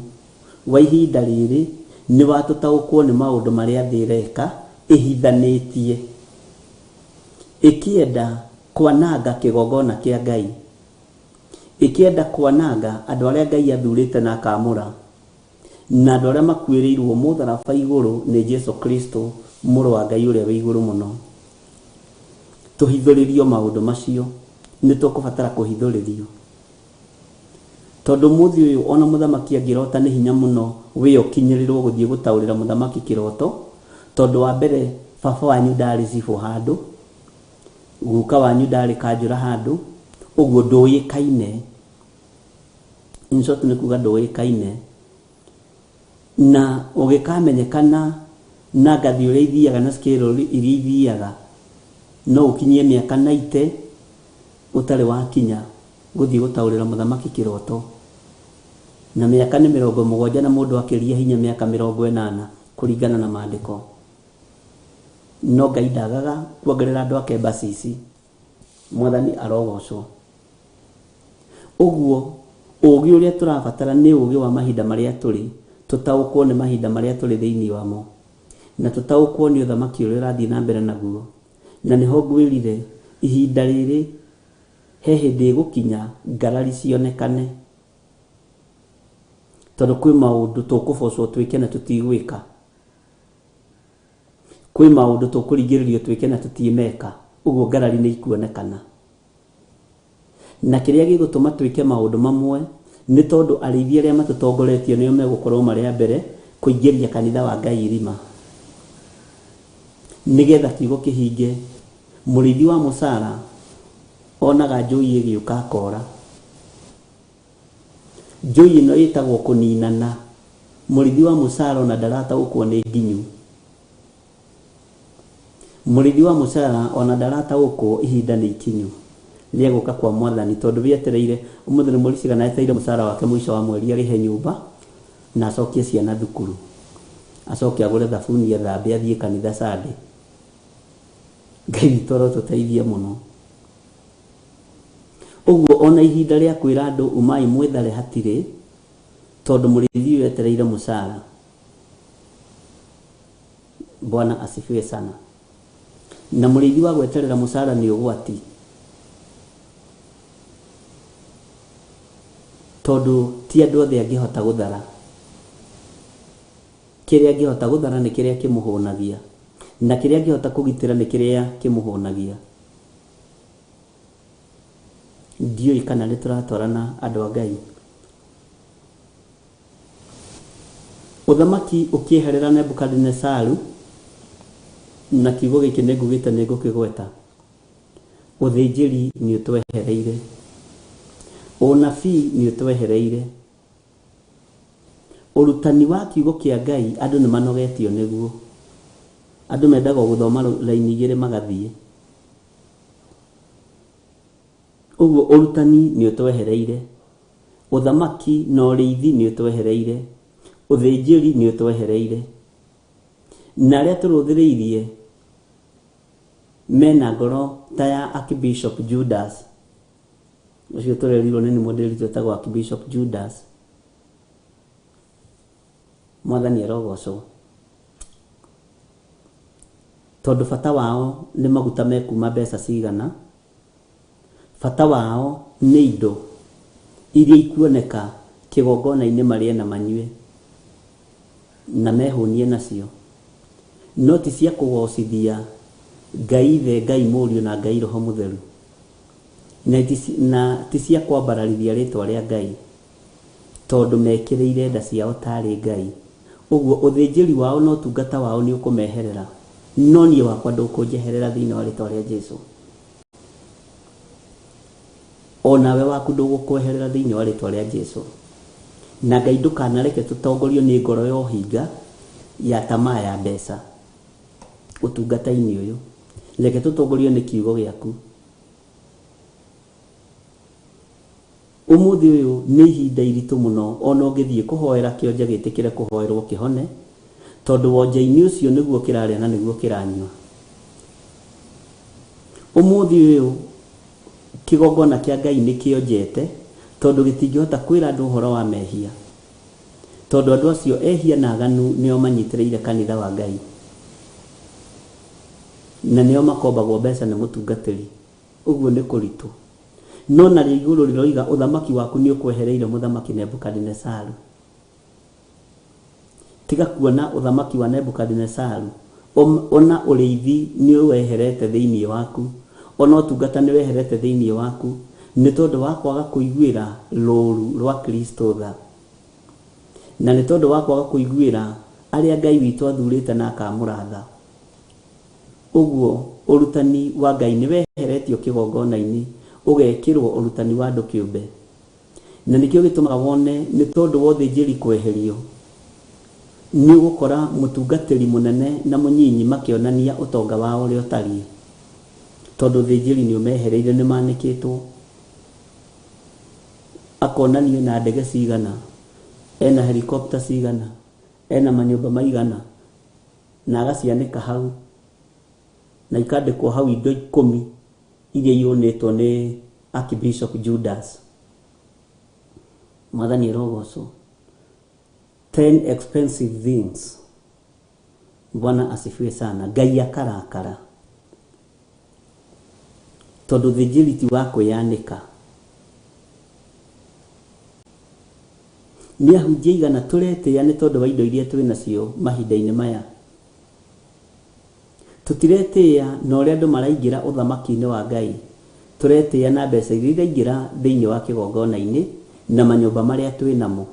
wa ihinda rĩrĩ nĩ watũtaũkwo nĩ maũndũ marĩa thĩ ĩreka ĩhithanĩtie, ĩkĩenda kwananga kĩgongona kĩa Ngai, ĩkĩenda kwananga andũ arĩa Ngai athurĩte na akamũra, na andũ arĩa makuĩrĩirwo mũtharaba igũrũ nĩ Jesu Kristo, mũrũ wa Ngai ũrĩa wĩ igũrũ mũno. Tũhithũrĩrio maũndũ macio, nĩ tũkũbatara kũhithũrĩrio. Tondũ mũthĩ ũyũ ona mũthamaki angĩrota nĩ hinya mũno wĩ ũkinyĩrĩrwo gũthiĩ gũtaũrĩra mũthamaki kĩroto, tondũ wa mbere baba wanyu ndarĩ cibũ handũ, guka wanyu ndarĩ kanjũra handũ, ũguo ndũĩkaine. In short nĩ kuga ndũĩkaine. Na ũgĩkamenyekana na ngathi ũrĩa ithiaga na scale iria ithiaga, no ũkinyie mĩaka 90 ũtarĩ wakinya gũthiĩ gũtaũrĩra mũthamaki kĩroto. Na mĩaka nĩ 70 na mũndũ akĩria hinya mĩaka 80 kũringana na maandĩko. No Ngai ndagaga kuongerera andũ ake mbacici. Mwathani arogocwo. Ũguo ũũgĩ ũrĩa tũrabatara nĩ ũũgĩ wa mahinda marĩa tũrĩ, tũtaũkwo nĩ mahinda marĩa tũrĩ thĩinĩ wamo, na tũtaũkwo nĩ ũthamaki ũrĩa ũrathiĩ na mbere naguo. Na nĩho ngwĩrire ihinda rĩrĩ he hĩndĩ ĩgũkinya ngarari cionekane, tondũ kwĩ maũndũ tũkũbocwo twĩke na tũtigwĩka, kwĩ maũndũ tũkũringĩrĩrio twĩke na tũtimeka, ũguo ngarari nĩ ikuonekana. Na kĩrĩa gĩgũtũma twĩke maũndũ mamwe nĩ tondũ arĩithi arĩa matũtongoretie nĩo megũkorwo marĩ a mbere kũingĩria kanitha wa Ngai irima, nĩgetha kiugo kĩhinge. Mũrĩithi wa mũcara onaga njũi ĩgĩũka akora. Njũi ĩno ĩtagwo kũninana. Mũrĩithi wa mũcara ona ndarataũkwo nĩ nginyu. Mũrĩithi wa mũcara ona ndarataũkwo ihinda nĩ ikinyu rĩa gũka kwa mwathani, tondũ wĩetereire ũmũthĩ nĩ mweri cigana etereire mũcara wake mũico wa mweri arĩhe nyũmba na acokie ciana thukuru, acoke agũre thabuni ethambe athiĩ kanitha Sunday. Ngai witũ arotũteithia mũno. Ũguo ona ihinda rĩa kwĩra andũ umai mwĩthare hatirĩ, tondũ mũrĩithi ũyũ etereire mũcara. Bwana asifiwe sana. Na mũrĩithi wa gweterera mũcara nĩ ũgwati, tondũ ti andũ othe angĩhota gũthara. Kĩrĩa angĩhota gũthara nĩ kĩrĩa kĩmũhũnagia, na kĩrĩa angĩhota kũgitĩra nĩ kĩrĩa kĩmũhũnagia. Ndiũĩ kana nĩ tũratwarana andũ a Ngai. Ũthamaki ũkĩeherera Nebukadinezaru, na kiugo gĩkĩ nĩ ngugĩte nĩ ngũkĩgweta, ũthĩnjĩri nĩ ũtwehereire, ũnabii nĩ ũtwehereire, ũrutani wa kiugo kĩa Ngai andũ nĩ manogetio nĩguo. Andũ mendaga gũthoma raini igĩrĩ magathiĩ. Ũguo ũrutani nĩ ũtwehereire, ũthamaki na ũrĩithi nĩ ũtwehereire, ũthĩnjĩri nĩ ũtwehereire, na arĩa tũrũthĩrĩirie mena ngoro ta ya Archbishop Judas. Ũcio tũrerirwo nĩ mũndĩri twĩtagwo Archbishop Judas. Mwathani arogocwo. Tondũ bata wao nĩ maguta mekuma mbeca cigana, bata wao nĩ indo iria ikuoneka kĩgongona-inĩ marĩe na manyue na mehũnie nacio, no ti cia kũgocithia Ngai Ithe, Ngai Mũriũ na Ngai Roho Mũtheru, na ti cia kwambararithia rĩtwa rĩa Ngai. Tondũ mekĩrĩire nda ciao tarĩ Ngai. Ũguo ũthĩnjĩri wao na ũtungata wao nĩ ũkũmeherera. No niĩ wakwa ndũkũnjeherera thĩinĩ wa rĩtwa rĩa Jesu. O nawe waku ndũgũkweherera thĩinĩ wa rĩtwa rĩa Jesu. Na Ngai ndũkanareke tũtongorio nĩ ngoro ya ũhinga ya tamaa ya mbeca ũtungata-inĩ ũyũ. Reke tũtongorio nĩ kiugo gĩaku. Ũmũthĩ ũyũ nĩ ihinda iritũ mũno ona ũngĩthiĩ kũhoera kĩonje gĩtĩkĩre kũhoerwo kĩhone, tondũ wonje-inĩ ũcio nĩguo kĩrarĩa na nĩguo kĩranyua. Ũmũthĩ ũyũ kĩgongona kĩa Ngai nĩ kĩonjete tondũ gĩtingĩhota kwĩra andũ ũhoro wa mehia, tondũ andũ acio ehia na aganu nĩo manyitĩrĩire kanitha wa Ngai, na nĩo makombagwo mbeca nĩ mũtungatĩri. Ũguo nĩ kũritũ. No narĩo igũrũ rĩroiga ũthamaki waku nĩ ũkwehereire mũthamaki Nebukadinesaru. Tiga kuona ũthamaki wa Nebukadinesaru, ona ũrĩithi nĩ weherete thĩinĩ waku, ona ũtungata nĩ weherete thĩinĩ waku, nĩ tondũ wa kwaga kũiguĩra rũũru rwa Kristo tha. Na nĩ tondũ wa kwaga kũiguĩra arĩa Ngai witũ athurĩte na akaamũra tha. Ũguo ũrutani wa Ngai nĩ weheretio kĩgongona-inĩ ũgekĩrwo ũrutani wa andũ kĩũmbe. Na nĩkĩo gĩtũmaga wone nĩ tondũ wa ũthĩnjĩri kweherio, nĩ ũgũkora mũtungatĩri mũnene na mũnyinyi makĩonania ũtonga wao ũrĩa ũtariĩ. Tondũ ũthĩnjĩri nĩ ũmehereire nĩ manĩkĩtwo. Akonania ena ndege cigana, ena helicopter cigana, ena manyũmba maigana, na agacianĩka hau, na ikandĩkwo hau indo ikũmi iria iyũnĩtwo nĩ Archbishop Judas. Mwathani arogocwo. 10 expensive things. Bwana asifiwe sana. Ngai akarakara tondũ thĩnjĩri ti wa kwĩyanĩka. Nĩ ahunjia aigana tũretĩĩa nĩ tondũ wa indo iria twĩ nacio mahinda-inĩ maya? Tũtiretĩĩa na ũrĩa andũ maraingĩra ũthamaki-inĩ wa Ngai, tũretĩĩa na mbeca iria iraingĩra thĩinĩ wa kĩgongona-inĩ na manyũmba marĩa twĩ namo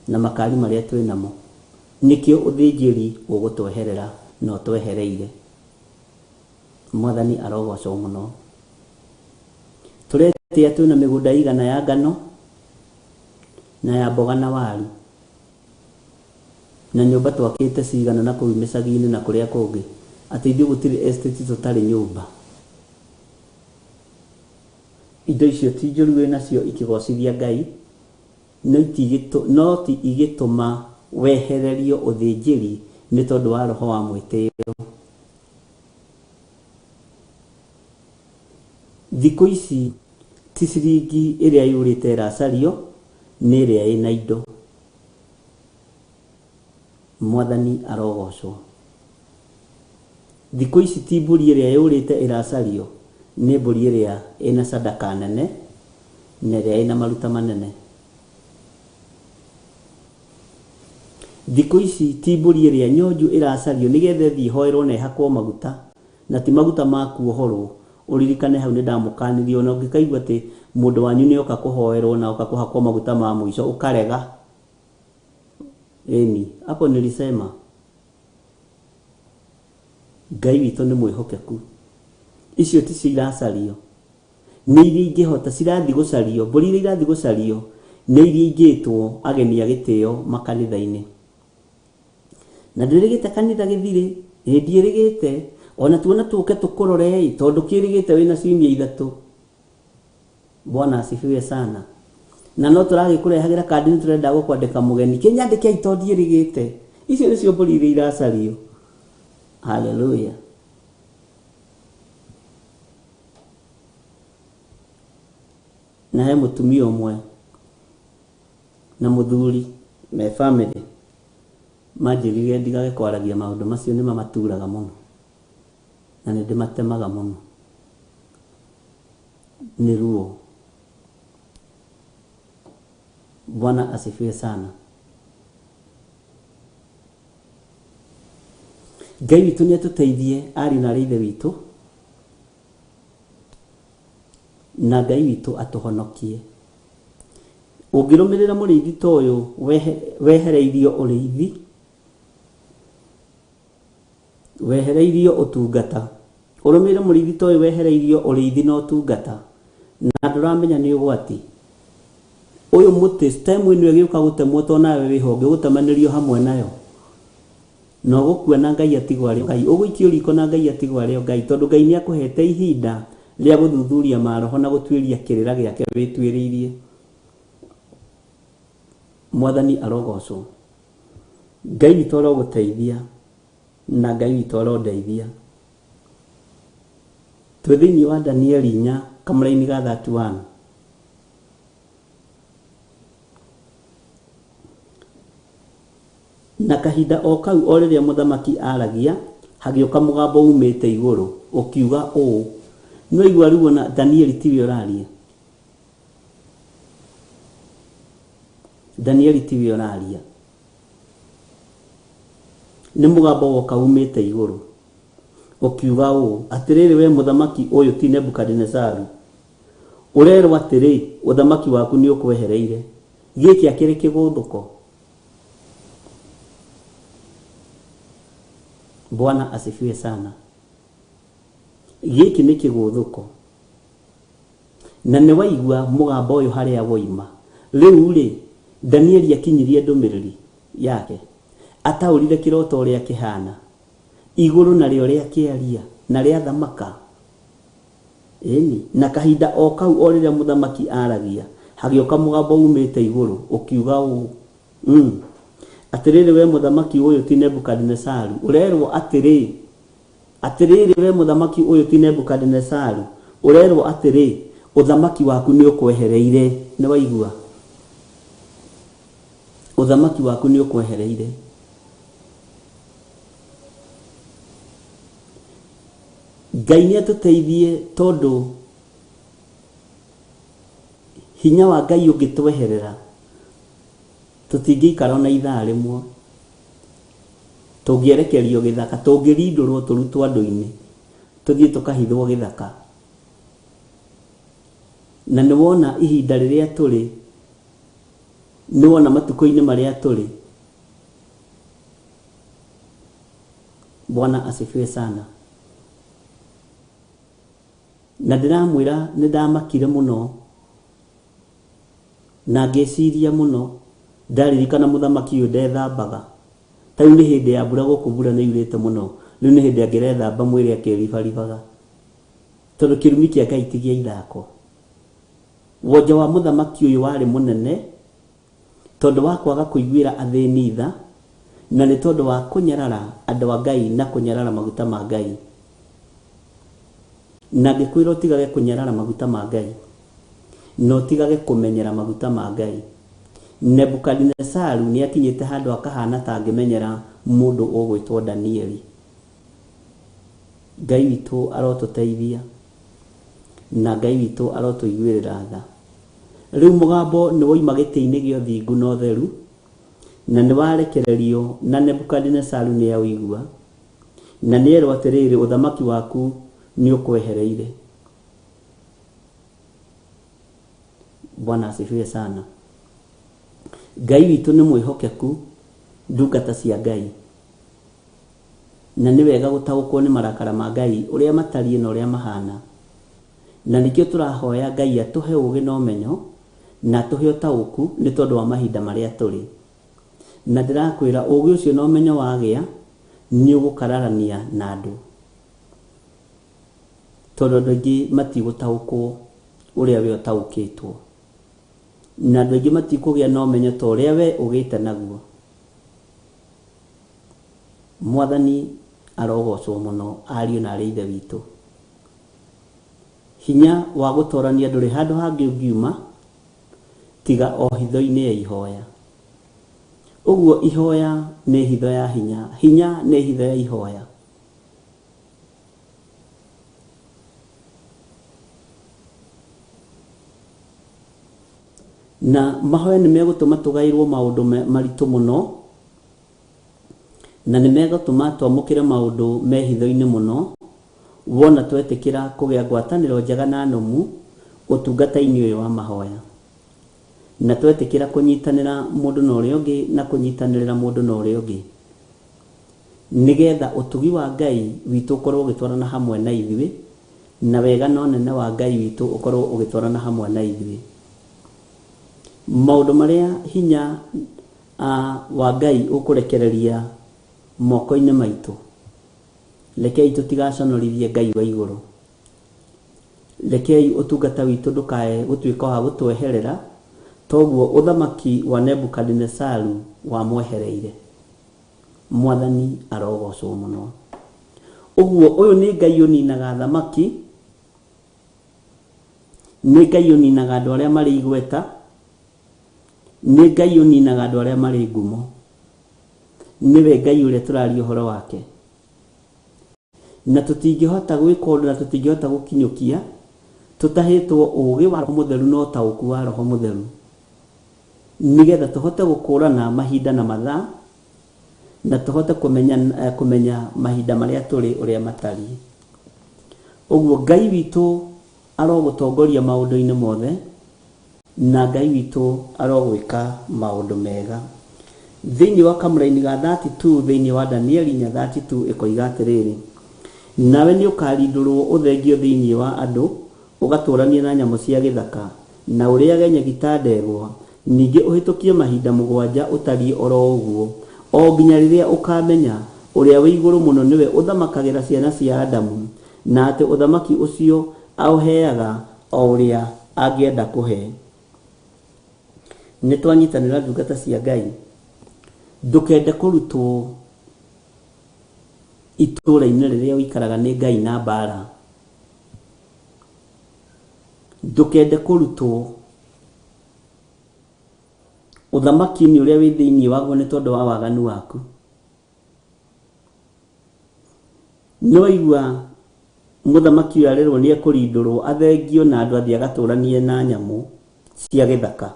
na makari marĩa twĩ namo. Nĩkĩo ũthĩnjĩri ũgũtweherera na ũtwehereire. Mwathani arogocwo mũno. Tũretĩĩa twĩna mĩgũnda ĩigana ya ngano na ya mboga na waru na nyũmba twakĩte cigana na kũu mĩcagi-inĩ na kũrĩa kũngĩ, atĩ ithuĩ gũtirĩ estate tũtarĩ nyũmba. Indo icio ti njũru wĩ nacio ikĩgocithia Ngai, no ti igĩtũma wehererio ũthĩnjĩri nĩ tondũ wa roho wa mwĩtĩo. Thikũ ici ti ciringi ĩrĩa yũrĩte ĩracario, nĩ ĩrĩa ĩna indo. Mwathani arogocwo. Thikũ ici ti mbũri ĩrĩa yũrĩte ĩracario, nĩ mbũri ĩrĩa ĩna sadaka nene na ĩrĩa ĩna maruta manene. Thikũ ici ti mbũri ĩrĩa nyonju ĩracario nĩgetha ĩthiĩ ĩhoerwo na ĩhakwo maguta, na ti maguta ma kuohorwo. Ũririkane hau nĩndamũkanirie ona ũngĩkaigua atĩ mũndũ wanyu nĩoka kũhoerwo na oka kũhakwo maguta ma mũico ũkarega. Ĩni, hapo nilisema Ngai witũ nĩ mwĩhokeku. Icio ticio iracario. Nĩ iria ingĩhota cirathiĩ gũcario, mbũri iria irathiĩ gũcario nĩ iria ingĩtwo ageni a gĩtĩo makanitha-inĩ. Na ndĩrĩgĩte kanitha gĩthirĩ, ĩ ndiĩrĩgĩte, ona tuona tũke tũkũrore ĩ, tondũ kĩrĩgĩte wĩna ciumia ithatũ. Bwana asifiwe sana. Na no tũragĩkũrehagĩra kandi nĩ tũrenda gũkwandĩka mũgeni, kĩnyandĩkei tondũ ndiĩrĩgĩte. Icio nĩcio mbũri iria iracario. Hallelujah. Na he mũtumia ũmwe na mũthuri me family manjĩrire ndigage kwaragia maũndũ macio nĩ mamaturaga mũno na nĩ ndĩmatemaga mũno nĩ ruo. Bwana asifiwe sana. Ngai witũ nĩ atũteithie ariũ na arĩ ithe witũ na Ngai witũ atũhonokie. Ũngĩrũmĩrĩra mũrĩithi ta ũyũ wehereirio ũrĩithi, wehereirio ũtungata. Ũrũmĩrĩre mũrĩithi ta ũyũ wehereirio ũrĩithi na ũtungata, na ndũramenya nĩ ũgwati. Ũyũ mũtĩ stem ĩno ĩgĩũka gũtemwo to nawe wĩho ũngĩgũtemanĩrio hamwe nayo. Na ũgũkua na Ngai atigwo arĩ Ngai. Ũgũikio riko na Ngai atigwo arĩ o Ngai, tondũ Ngai nĩ akũhete ihinda rĩa gũthuthuria maroho na gũtuĩria kĩrĩra gĩake wĩtuĩrĩirie. Mwathani arogocwo. Ngai witũ arogũteithia na Ngai witũ arondeithia. Twĩ thĩinĩ wa Danieli 4 kamũraini ga 31. Na kahinda o kau o rĩrĩa mũthamaki aaragia, hagĩũka mũgambo uumĩte igũrũ, ũkiuga ũũ, Nĩwaigua rĩu o na Danieli tiwe ũraria? Danieli tiwe ũraria. Nĩ mũgambo woka uumĩte igũrũ, ũkiuga ũũ, Atĩrĩrĩ wee mũthamaki ũyũ ti Nebukadinezaru, ũrerwo atĩrĩ, ũthamaki waku nĩũkwehereire. Gĩkĩ akĩrĩ kĩgũthũko? Bwana asifiwe sana. Gĩkĩ nĩ kĩgũthũko. Na nĩ waigua mũgambo ũyũ harĩa woima. Rĩu-rĩ, Danieli akinyirie ndũmĩrĩri yake. Ataũrire kĩroto ũrĩa kĩhana. Igũrũ narĩo rĩakĩaria, na rĩathamaka. Ĩni, na kahinda o kau o rĩrĩa mũthamaki aaragia, hagĩũka mũgambo uumĩte igũrũ, ũkiuga ũũ, Atĩrĩrĩ wee mũthamaki ũyũ ti Nebukadinezaru, ũrerwo atĩrĩ, Atĩrĩrĩ wee mũthamaki ũyũ ti Nebukadinezaru, ũrerwo atĩrĩ, ũthamaki waku nĩũkwehereire. Nĩwaigua? Ũthamaki waku nĩũkwehereire. Ngai nĩatũteithie tondũ hinya wa Ngai ũngĩtweherera tũtingĩikara ona ithaa rĩmwe. Tũngĩerekerio gĩthaka, tũngĩrindũrwo tũrutwo andũ-inĩ, tũthiĩ tũkahithwo gĩthaka. Na nĩ wona ihinda rĩrĩa tũrĩ, nĩ wona matukũ-inĩ marĩa tũrĩ. Bwana asifiwe sana. Na ndĩramwĩra nĩ ndamakire mũno na ngĩciria mũno ndaririkana mũthamaki ũyũ ndethambaga. Ta rĩu nĩ hĩndĩ ya mbura gũkũ mbura nĩ yurĩte mũno. Rĩu nĩ hĩndĩ angĩrethamba mwĩrĩ akĩribaribaga. Tondũ kĩrumi kĩa Ngai ti gĩa ithako. Wonje wa mũthamaki ũyũ warĩ mũnene tondũ wa kwaga kũiguĩra athĩni tha na nĩ tondũ wa kũnyarara andũ a Ngai na kũnyarara maguta ma Ngai. Na ngĩkwĩra ũtigage kũnyarara maguta ma Ngai na ũtigage kũmenyera maguta ma Ngai. Nebukadinesaru nĩ akinyĩte handũ akahana ta angĩmenyera mũndũ ũgwĩtwo Danieli. Ngai witũ arotũteithia na Ngai witũ arotũiguĩrĩra tha. Rĩu mũgambo nĩ woima gĩtĩ-inĩ gĩa ũthingu na ũtheru, na nĩ warekererio, na Nebukadinesaru nĩ aũigua, na nĩ erwo atĩrĩrĩ, ũthamaki waku nĩ ũkwehereire. Bwana asifiwe sana. Ngai witũ nĩ mwĩhokeku, ndungata cia Ngai. Na nĩ wega gũtaũkwo nĩ marakara ma Ngai ũrĩa matariĩ na ũrĩa mahana. Na nĩkĩo tũrahoya Ngai atũhe ũũgĩ na ũmenyo, na atũhe ũtaũku nĩ tondũ wa mahinda marĩa tũrĩ. Na ndĩrakwĩra ũũgĩ ũcio na ũmenyo wagĩa, nĩ ũgũkararania na andũ. Tondũ andũ aingĩ matigũtaũkwo ũrĩa we ũtaũkĩtwo. Na andũ aingĩ matikũgĩa na ũmenyo ta ũrĩa we ũgĩte naguo. Mwathani arogocwo mũno ariũ na arĩ ithe witũ. Hinya wa gũtorania ndũrĩ handũ hangĩ ũngiuma tiga o hitho-inĩ ya ihoya. Ũguo ihoya nĩ hitho ya hinya, hinya nĩ hitho ya ihoya. Na mahoya nĩ megũtũma tũgaĩrwo maũndũ maritũ mũno Na nĩ megũtũma twamũkĩre maũndũ me hitho-inĩ mũno, wona twetĩkĩra kũgĩa ngwatanĩro njega na nũmu ũtungata-inĩ ũyũ wa mahoya. Na twetĩkĩra kũnyitanĩra mũndũ na ũrĩa ũngĩ na kũnyitanĩrĩra mũndũ na ũrĩa ũngĩ, nĩgetha ũtugi wa Ngai witũ ũkorwo ũgĩtwarana hamwe na ithuĩ, na wega na ũnene wa Ngai witũ ũkorwo ũgĩtwarana hamwe na ithuĩ. Maũndũ marĩa hinya wa Ngai ũkũrekereria moko-inĩ maitũ, rekei tũtigaconorithie Ngai wa igũrũ. Rekei ũtungata witũ ndũkae gũtuĩka wa gũtweherera, toguo ũthamaki wa Nebukadinesaru wamwehereire. Mwathani arogocwo mũno. Ũguo ũyũ nĩ Ngai ũninaga athamaki, nĩ Ngai ũninaga andũ arĩa marĩ igweta, nĩ Ngai ũninaga andũ arĩa marĩ ngumo. Nĩwe Ngai ũrĩa tũraria ũhoro wake. Na tũtingĩhota gwĩka ũndũ na tũtingĩhota gũkinyũkia tũtahĩtwo ũũgĩ wa Roho Mũtheru na ũtaũku wa Roho Mũtheru, nĩgetha tũhote gũkũrana mahinda na mathaa, na tũhote kũmenya, kũmenya mahinda marĩa tũrĩ ũrĩa matariĩ. Ũguo Ngai witũ arogũtongoria maũndũ-inĩ mothe, na Ngai witũ arogwĩka maũndũ mega. Thĩinĩ wa kamũraini ga 32 thĩinĩ wa Danieli 4:32 ĩkoiga atĩrĩrĩ, nawe nĩ ũkarindũrwo ũthengio thĩinĩ wa andũ, ũgatũũranie na nyamũ cia gĩthaka, na ũrĩage nyeki ta ndegwa, ningĩ ũhĩtũkie mahinda mũgwanja ũtariĩ oro ũguo, o nginya rĩrĩa ũkamenya Ũrĩa wĩ Igũrũ Mũno nĩwe ũthamakagĩra ciana cia Adamu, na atĩ ũthamaki ũcio aũheaga o ũrĩa angĩenda kũhe. Nĩ twanyitanĩra ndungata cia Ngai. Ndũkende kũrutwo itũũra-inĩ rĩrĩa ũikaraga nĩ Ngai na mbara. Ndũkende kũrutwo ũthamaki-inĩ ũrĩa wĩ thĩinĩ waguo nĩ tondũ wa waganu waku. Nĩ waigua mũthamaki ũyũ arerwo nĩ ekũrindũrwo athengio na andũ athiĩ agatũranie na nyamũ cia gĩthaka,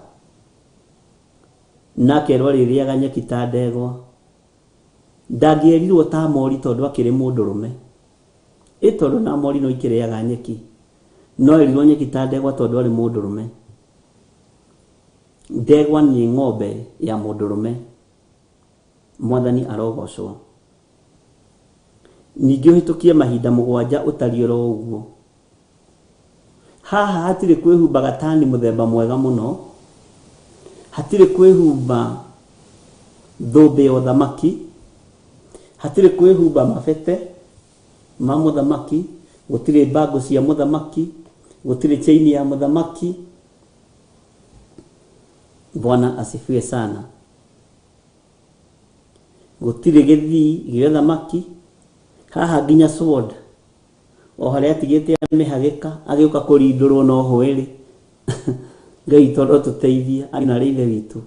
na akerwo arĩrĩaga nyeki ta ndegwa. Ndangĩerirwo ta mori tondũ akĩrĩ mũndũrũme, ĩ tondũ na mori no ikĩrĩaga nyeki, no erirwo nyeki ta ndegwa tondũ arĩ mũndũrũme. Ndegwa nĩ ng'ombe ya mũndũrũme. Mwathani arogocwo. Ningĩ ũhĩtũkie mahinda mũgwanja ũtariĩ oro ũguo. Haha hatirĩ kwĩhumba gatani mũthemba mwega mũno, hatirĩ kwĩhumba thũmbĩ ya ũthamaki, hatirĩ kwĩhumba mabete ma mũthamaki, gũtirĩ mbango cia mũthamaki, gũtirĩ chain ya mũthamaki. Bwana asifiwe sana. Gũtirĩ gĩthii gĩa ũthamaki, haha nginya sword o harĩa atigĩte amĩhagĩka agĩũka kũrindũrwo no hwĩrĩ. Ngai witũ arotũteithia ariũ na arĩ ithe witũ,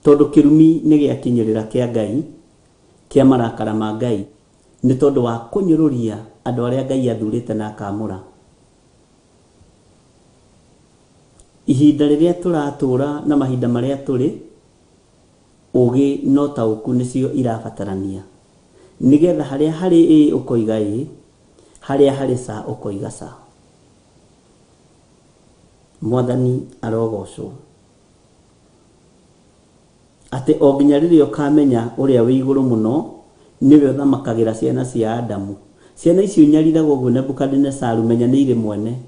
tondũ kĩrumi nĩ gĩakinyĩrĩra kĩa Ngai, kĩa marakara ma Ngai, nĩ tondũ wa kũnyũrũria andũ arĩa Ngai athurĩte na akamũra. Ihinda rĩrĩa tũratũũra na mahinda marĩa tũrĩ, ũũgĩ na ũtaũku nĩcio irabatarania, nĩgetha harĩa harĩ ĩĩ ũkoiga ĩĩ, harĩa harĩ ca ũkoiga ca. Mwathani arogocwo. Atĩ o nginya rĩrĩa ũkamenya Ũrĩa wĩ Igũrũ Mũno nĩwe ũthamakagĩra ciana cia Adamu. Ciana icio inyariragwo ũguo Nebukadinesaru, menya nĩ irĩ mwene.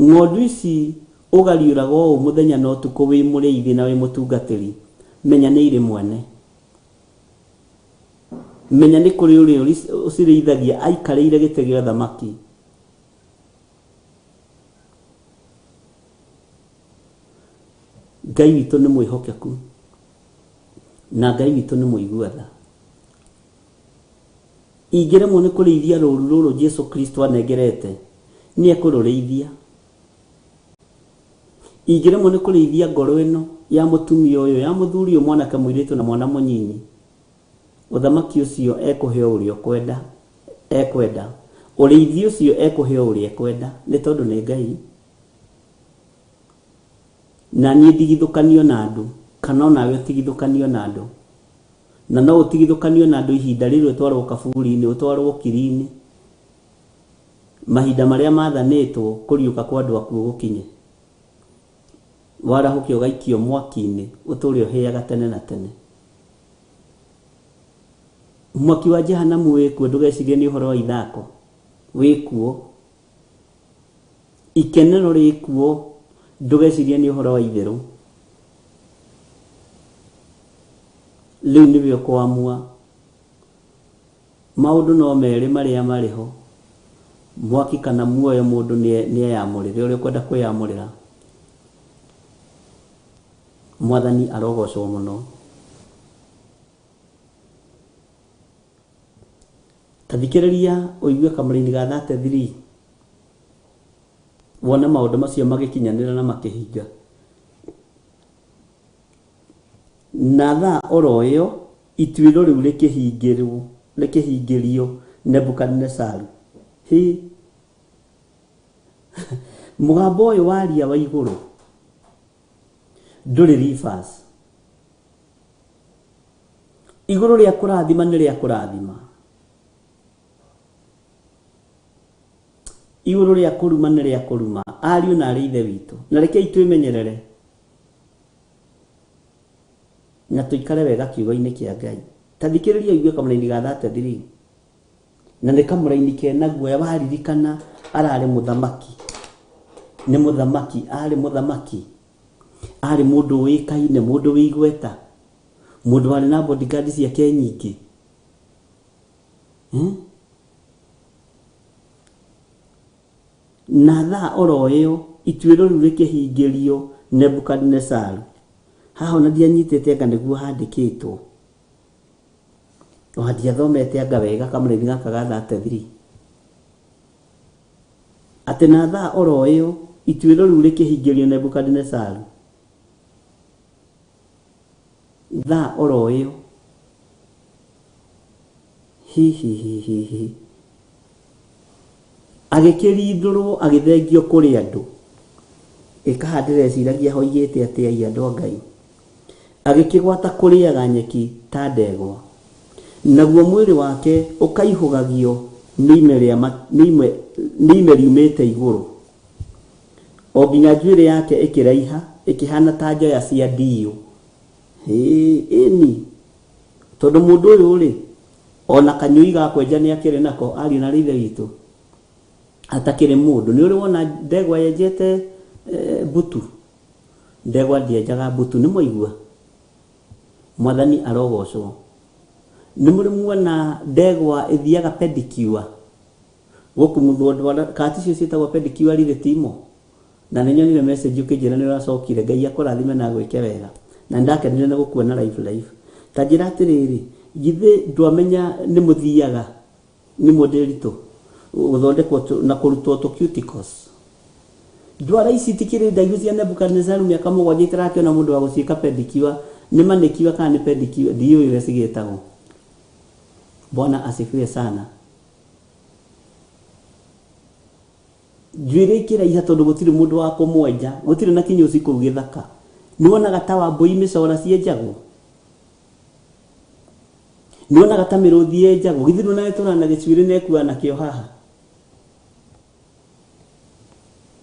Ng'ondu ici ũgariũraga ũũ mũthenya na ũtukũ wĩ mũrĩithi na wĩ mũtungatĩri, menya nĩ irĩ mwene. Menya nĩ kũrĩ ũrĩa ũcirĩithagia aikarĩire gĩtĩ gĩa ũthamaki. Ngai witũ nĩ mwĩhokeku na Ngai witũ nĩ mũigua tha. Ingĩremwo nĩ kũrĩithia rũru rũrũ Jesu Kristo anengerete, nĩ ekũrũrĩithia. Ingĩremwo nĩ kũrĩithia ngoro ĩno ya mũtumia ũyũ, ya mũthuri ũyũ, mwanake, mũirĩtu na mwana mũnyinyi, ũthamaki ũcio ekũhe o ũrĩa ũkwenda, ekwenda. Ũrĩithi ũcio ekũhe o ũrĩa ekwenda, nĩ tondũ nĩ Ngai. Na niĩ ndigithũkanio na andũ, kana onawe ũtigithũkanio na andũ. Na no ũtigithũkanio na andũ ihinda rĩrĩ ũtwarwo kaburi-inĩ, ũtwarwo kiri-inĩ. Mahinda marĩa mathanĩtwo kũriũka kwa andũ akuũ gũkinye. Warahũke ũgaikio mwaki-inĩ ũtũre ũhĩaga tene na tene. Mwaki wa jehanamu wĩkuo, ndũgecirie nĩ ũhoro wa ithako. Wĩkuo. Ikenero rĩkuo, ndũgecirie nĩ ũhoro wa itherũ. Rĩu nĩwe ũkũamua. Maũndũ no merĩ marĩa marĩ ho, mwaki kana muoyo mũndũ nĩeyamũrĩre ũrĩa ũkwenda kwĩyamũrĩra. Mwathani arogocwo mũno. Ta thikĩrĩria ũigue kamũraini ga 33 wone maũndũ macio magĩkinyanĩra na makĩhinga. Na thaa o ro ĩyo ituĩro rĩu rĩkĩhingĩrwo rĩkĩhingĩrio Nebukadinesaru. Hĩ! Mũgambo ũyũ waria wa igũrũ ndũrĩ reverse. Igũrũ rĩa kũrathima nĩ rĩa kũrathima. Igũrũ rĩa kũruma nĩ rĩa kũruma. Ariũ na arĩ ithe witũ. Na rekei twĩmenyerere na tũikare wega kiugo-inĩ kĩa Ngai. Ta thikĩrĩria ũigue kamũraini ga 33. Na nĩ kamũraini kena guoya waririkana ararĩ mũthamaki. Nĩ mũthamaki, arĩ mũthamaki. Arĩ mũndũ ũĩkaine, mũndũ wĩ igweta. Mũndũ warĩ na bodyguard ciake nyingĩ. Hmm? Na thaa oro ĩyo ituĩro rĩu rĩkĩhingĩrio Nebukadinesaru. Haha ona ndianyitĩte anga nĩguo handĩkĩtwo. Ona ndiathomete anga wega kamũraini gaka ga 33. Atĩ na thaa oro ĩyo ituĩro rĩu rĩkĩhingĩrio Nebukadinesaru. Thaa oro ĩyo. Hi hi hi hi hi. Agĩkĩrindũrwo agĩthengio kũrĩ andũ. Ĩ kaha ndĩreciragia hoigĩte atĩa ĩ andũ a Ngai. Agĩkĩgwata kũrĩaga nyeki ta ndegwa. Naguo mwĩrĩ wake ũkaihũgagio nĩ ime rĩa nĩ ime nĩ ime riumĩte igũrũ. O nginya njuĩrĩ yake ĩkĩraiha ĩkĩhaana ta njoya cia ndiyũ. Hĩ, ĩni. Tondũ mũndũ ũyũ-rĩ, ona kanyũi ga kwenja nĩ akĩrĩ nako, ariũ na arĩ ithe witũ, atakĩrĩ mũndũ. Nĩ ũrĩ wona ndegwa yenjete mbutu? Ndegwa ndĩenjaga mbutu, nĩ mwaigua? Mwathani arogocwo. Nĩ mũrĩ muona ndegwa ĩthiaga pedicure? Gũkumuthwo ndwara, kana ticio ciĩtagwo pedicure rĩrĩ timo? Na nĩ nyonire message ũkĩnjĩra nĩ ũracokire, Ngai akũrathime na agwĩke wega. Na nĩ ndakenire nĩ gũkuona live live. Ta njĩra atĩrĩrĩ, githĩ ndwamenya nĩ mũthiaga nĩ mũndĩritũ gũthondekwo na kũrutwo tũ cuticles? Ndwara ici itikĩrĩ ndaihu cia Nebukadnezaru mĩaka mũgwanja itarakĩona mũndũ wa gũciĩka pedicure, nĩ manicure kana nĩ pedicure, ndiũĩ ũrĩa cigĩtagwo. Bwana asifiwe sana. Njuĩrĩ ĩkĩraiha tondũ gũtirĩ mũndũ wa kũmwenja, gũtirĩ na kĩnyũci kũu gĩthaka. Nĩwonaga ta wambũi mĩcora cienjagwo? Nĩwonaga ta mĩrũthi yenjagwo? Githĩ ndũnaga ĩtũraga na gĩcuĩrĩ na ĩkuaga nakĩo haha?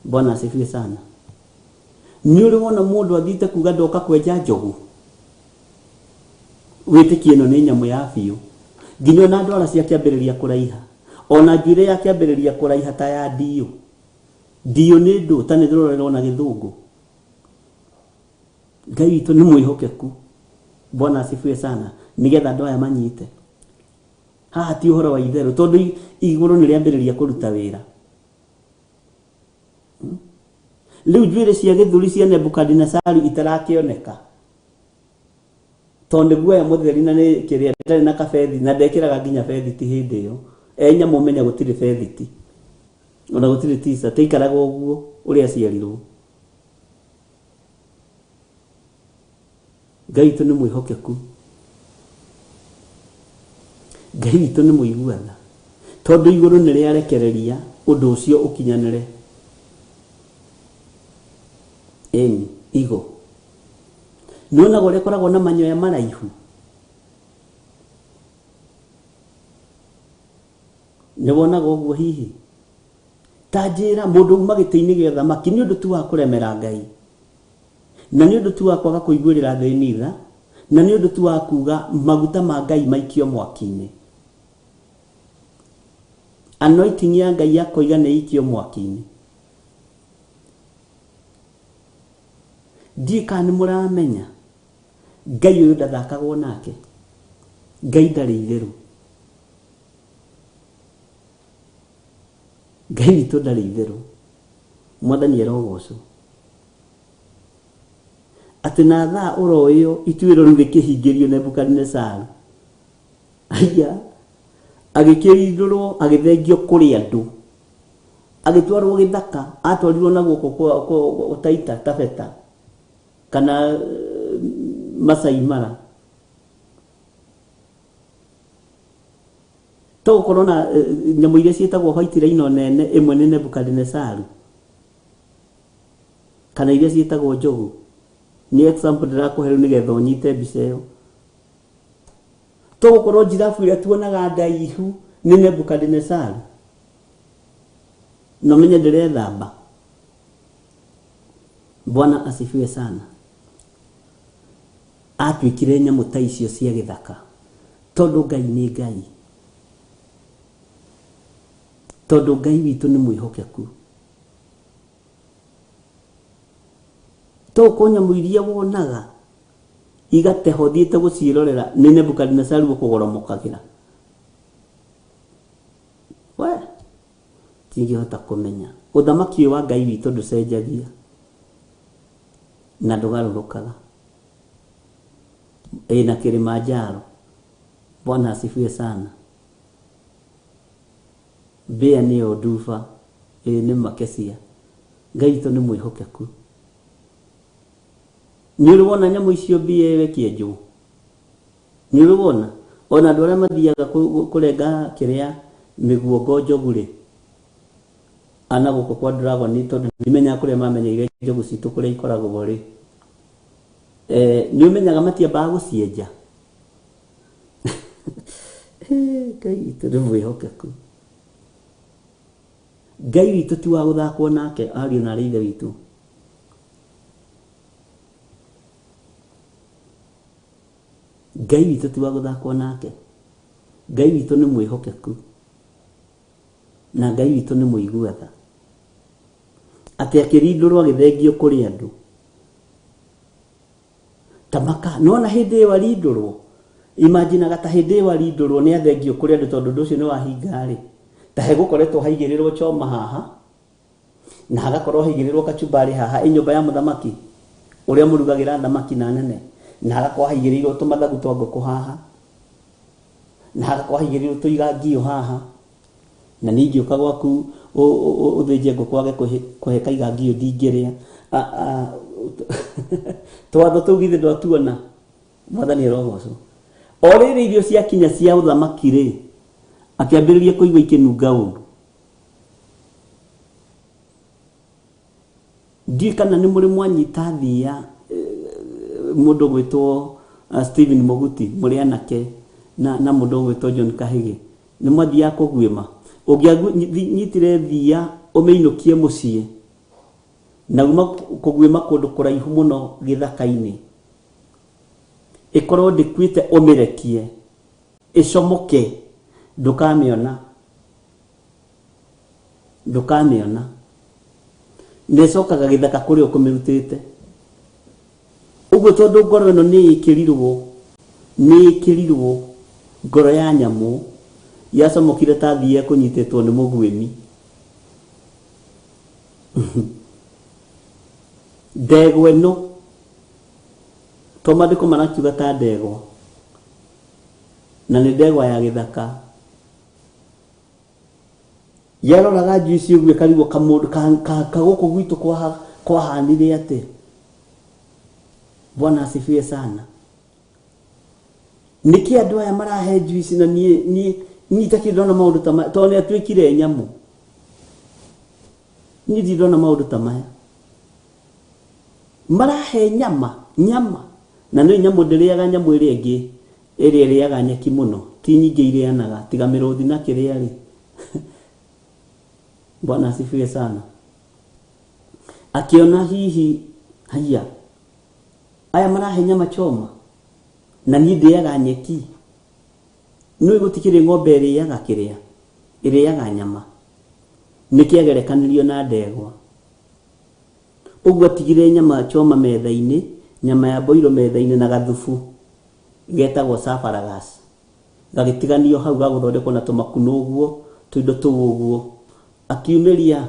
Bwana asifiwe sana. Nĩ ũrĩ wona mũndũ athiĩte kuga ndoka kwenja njogu? Wĩtĩkie ĩno nĩ nyamũ ya biũ. Nginya ona ndwara ciakĩambĩrĩria kũraiha. Ona njuĩrĩ yakĩambĩrĩria kũraiha ta ya ndiyũ. Ndiyũ nĩ ndũ ta nĩ ndĩrorerwo na gĩthũngũ. Ngai witũ nĩ mwĩhokeku. Bwana asifiwe sana. Nĩgetha andũ aya manyite. Haha ti ũhoro wa itherũ tondũ igũrũ nĩ rĩambĩrĩria kũruta wĩra. Rĩu njuĩrĩ cia gĩthũri cia Nebukadinesaru itarakĩoneka. Tondũ nĩ guoya mũtheri na nĩ kĩrĩa ndarĩ na kabethi na ndekĩraga nginya bethiti hĩndĩ ĩyo. E nyamũ ũmenye gũtirĩ bethiti. Ona gũtirĩ t-shirt, aikaraga ũguo ũrĩa aciarirwo. Ngai witũ nĩ mwĩhokeku. Ngai witũ nĩ mũigua tha. Tondũ igũrũ nĩ rĩarekereria ũndũ ũcio ũkinyanĩre. Ĩni, igo. Nĩwonaga ũrĩa ĩkoragwo na manyoya maraihu? Nĩwonaga ũguo hihi? Ta njĩra mũndũ uma gĩtĩ-inĩ gĩa ũthamaki nĩ ũndũ tu wa kũremera Ngai, na nĩ ũndũ tu wa kwaga kũiguĩrĩra athĩni tha, na nĩ ũndũ tu wa kuga maguta ma Ngai maikio mwaki-inĩ. Anointing ya Ngai akoiga nĩ ikio mwaki-inĩ. Ndiũĩ kana nĩ mũramenya Ngai ũyũ ndathakagwo nake. Ngai ndarĩ itherũ. Ngai witũ ndarĩ itherũ. Mwathani arogocwo. Atĩ na thaa oro ĩyo ituĩro rĩu rĩkĩhingĩrio Nebukadinesaru. Aya, agĩkĩrindũrwo agĩthengio kũrĩ andũ. Agĩtwarwo gĩthaka, atwarirwo na guoko kwa Taita Taveta kana Masai Mara. To gũkorwo na nyamũ iria ciĩtagwo white rhino nene, ĩmwe nĩ Nebukadinesaru, kana iria ciĩtagwo njogu. Nĩ example ndĩrakũhe rĩu nĩgetha ũnyite mbica ĩyo. To gũkorwo njirabu ĩrĩa tuonaga ndaihu nĩ Nebukadinesaru, na ũmenye ndĩrethamba. Bwana asifiwe sana. Atuĩkire nyamũ ta icio cia gĩthaka tondũ Ngai nĩ Ngai, tondũ Ngai witũ nĩ mwĩhokeku. To gũkorwo nyamũ iria wonaga igateha ũthiĩte gũciĩrorera nĩ Nebukadinesaru ũkũgoromokagĩra. We tingĩhota kũmenya ũthamaki ũyũ wa Ngai witũ ndũcenjagia na ndũgarũrũkaga. Ĩna Kilimanjaro. Bwana asifiwe sana. Mbĩa nĩyo nduba, ĩ nĩ makecia. Ngai witũ nĩ mwĩhokeku. Nĩ ũrĩ wona nyamũ icio mbĩa ĩyo ĩkĩenjwo? Nĩ ũrĩ wona? Ona andũ arĩa mathiaga kũrenga kĩrĩa mĩguongo njogu rĩ, ana gũkũ kwa Dragon tondũ ndimenyaga kũrĩa mamenyeire njogu citũ kũrĩa ikoragwo rĩ. Nĩ ũmenyaga matiambaga gũcienja. Ngai witũ nĩ mwĩhokeku. Ngai witũ ti wa gũthakwo nake, ariũ na arĩ ithe witũ. Ngai witũ ti wa gũthakwo nake. Ngai witũ nĩ mwĩhokeku. Na Ngai witũ nĩ mũigua tha. Atĩ akĩrindũrwo agĩthengio kũrĩ andũ. Ta maka, nĩwona hĩndĩ ĩyo arindũrwo? Imaginaga ta hĩndĩ ĩyo arindũrwo nĩ athengio kũrĩ andũ tondũ ũndũ ũcio nĩ wahinga rĩ. Ta hegũkoretwo haigĩrĩrwo choma haha, na hagakorwo haigĩrĩrwo kachumbari haha, ĩ nyũmba ya mũthamaki, ũrĩa mũrugagĩra thamaki na nene, na hagakorwo haigĩrĩirwo tũmathagu twa ngũkũ haha, na hagakorwo haigĩrĩirwo tũigangio haha, na niĩ ingĩũka gwaku ũthĩnje ngũkũ wage kũhe kaigangio ndingĩrĩa. Twatho tũu githĩ ndwatuona? Mwathani arogocwo. O rĩrĩ irio ciakinya cia ũthamaki rĩ, akĩambĩrĩria kũigua ikĩnunga ũru. Ndiũĩ kana nĩ mũrĩ mwanyita thia mũndũ ũgwĩtwo Stephen Mũguti mũrĩ anake na mũndũ ũgwĩtwo John Kahĩgĩ. Nĩ mwathiaga kũguĩma. Ũngĩanyitire thia ũmĩinũkie mũciĩ na uma kũguĩma kũndũ kũraihu mũno gĩthaka-inĩ, ĩkorwo ndĩkuĩte ũmĩrekie ĩcomoke, ndũkamĩona. Ndũkamĩona. Na ĩcokaga gĩthaka kũrĩa ũkũmĩrutĩte. Ũguo tondũ ngoro ĩno nĩ ĩkĩrirwo, nĩ ĩkĩrirwo ngoro ya nyamũ, yacomokire ta thiia ĩkũnyitĩtwo nĩ mũguĩmi. Ndegwa ĩno, to maandĩko marakiuga ta ndegwa, na nĩ ndegwa ya gĩthaka. Yaroraga njui icio ũguo ĩkarigwo kamũndũ ka gũkũ gwitũ kwahanire atĩa. Bwana asifiwe sana. Nĩkĩ andũ aya marahe njui ici na niĩ niĩ itakĩrĩ ndona maũndũ ta maya, tondũ nĩ atuĩkire nyamũ. Niĩ ndirĩ ndona maũndũ ta maya. Marahe nyama, nyama. Na nĩ nyamũ ndĩrĩaga nyamũ ĩrĩa ĩngĩ, ĩrĩa ĩrĩaga nyeki mũno, ti nyingĩ irĩanaga, tiga mĩrũthi na kĩrĩa rĩ. Nĩ Bwana asifiwe sana. Akĩona hihi haiya aya marahe nyama choma na niĩ ndĩaga nyeki. Nĩ gũtikĩrĩ ng'ombe ĩrĩaga kĩrĩa ĩrĩaga nyama, nĩkĩagerekanirio na ndegwa. Ũguo atigire nyama choma metha-inĩ, nyama ya boiro metha-inĩ na gathubu getagwo saparagas, gagĩtiganio hau gagũthondekwo na tũmakunũ ũguo, tũindo tũu ũguo. Akiumĩria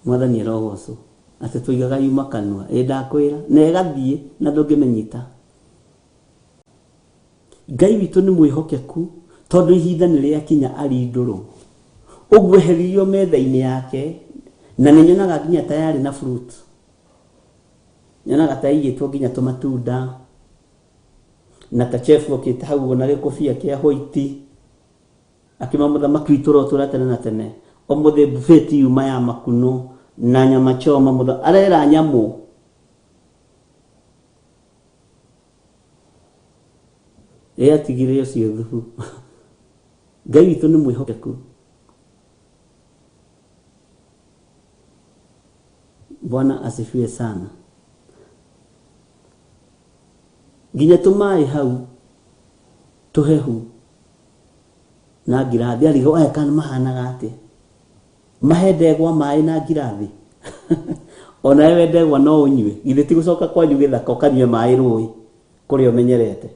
Mwathani arogocwo atĩ tũigaga yuma kanua, ĩ ndakwĩra na ĩgathiĩ na ndũngĩmĩnyita. Ngai witũ nĩ mwĩhokeku tondũ ihinda nĩ rĩakinya arindũrwo. Ũguo eheririo metha-inĩ yake, na nĩ nyonaga nginya ta yarĩ na fruit, nyonaga ta yaigĩtwo nginya tũmatunda na ta chef okĩte hau ũguo na gĩkũbia kĩa white, akĩma mũthamaki witũ ũrotũra tene na tene, ũmũthĩ buffet yuma ya makunũ na nyama choma, mũtha arera nyamũ. Ĩ atigire ũcio thubu. Ngai witũ nĩ mwĩhokeku. Bwana asifiwe sana. Nginya tũmaĩ hau tũhehu na ngirathi, arigwo aya kana mahanaga atĩa, mahe ndegwa maĩ na ngirathi. Ona wewe ndegwa no ũnyue, githĩ ti gũcoka kwanyu gĩthaka ũkanyue maĩ rũĩ kũrĩa ũmenyerete.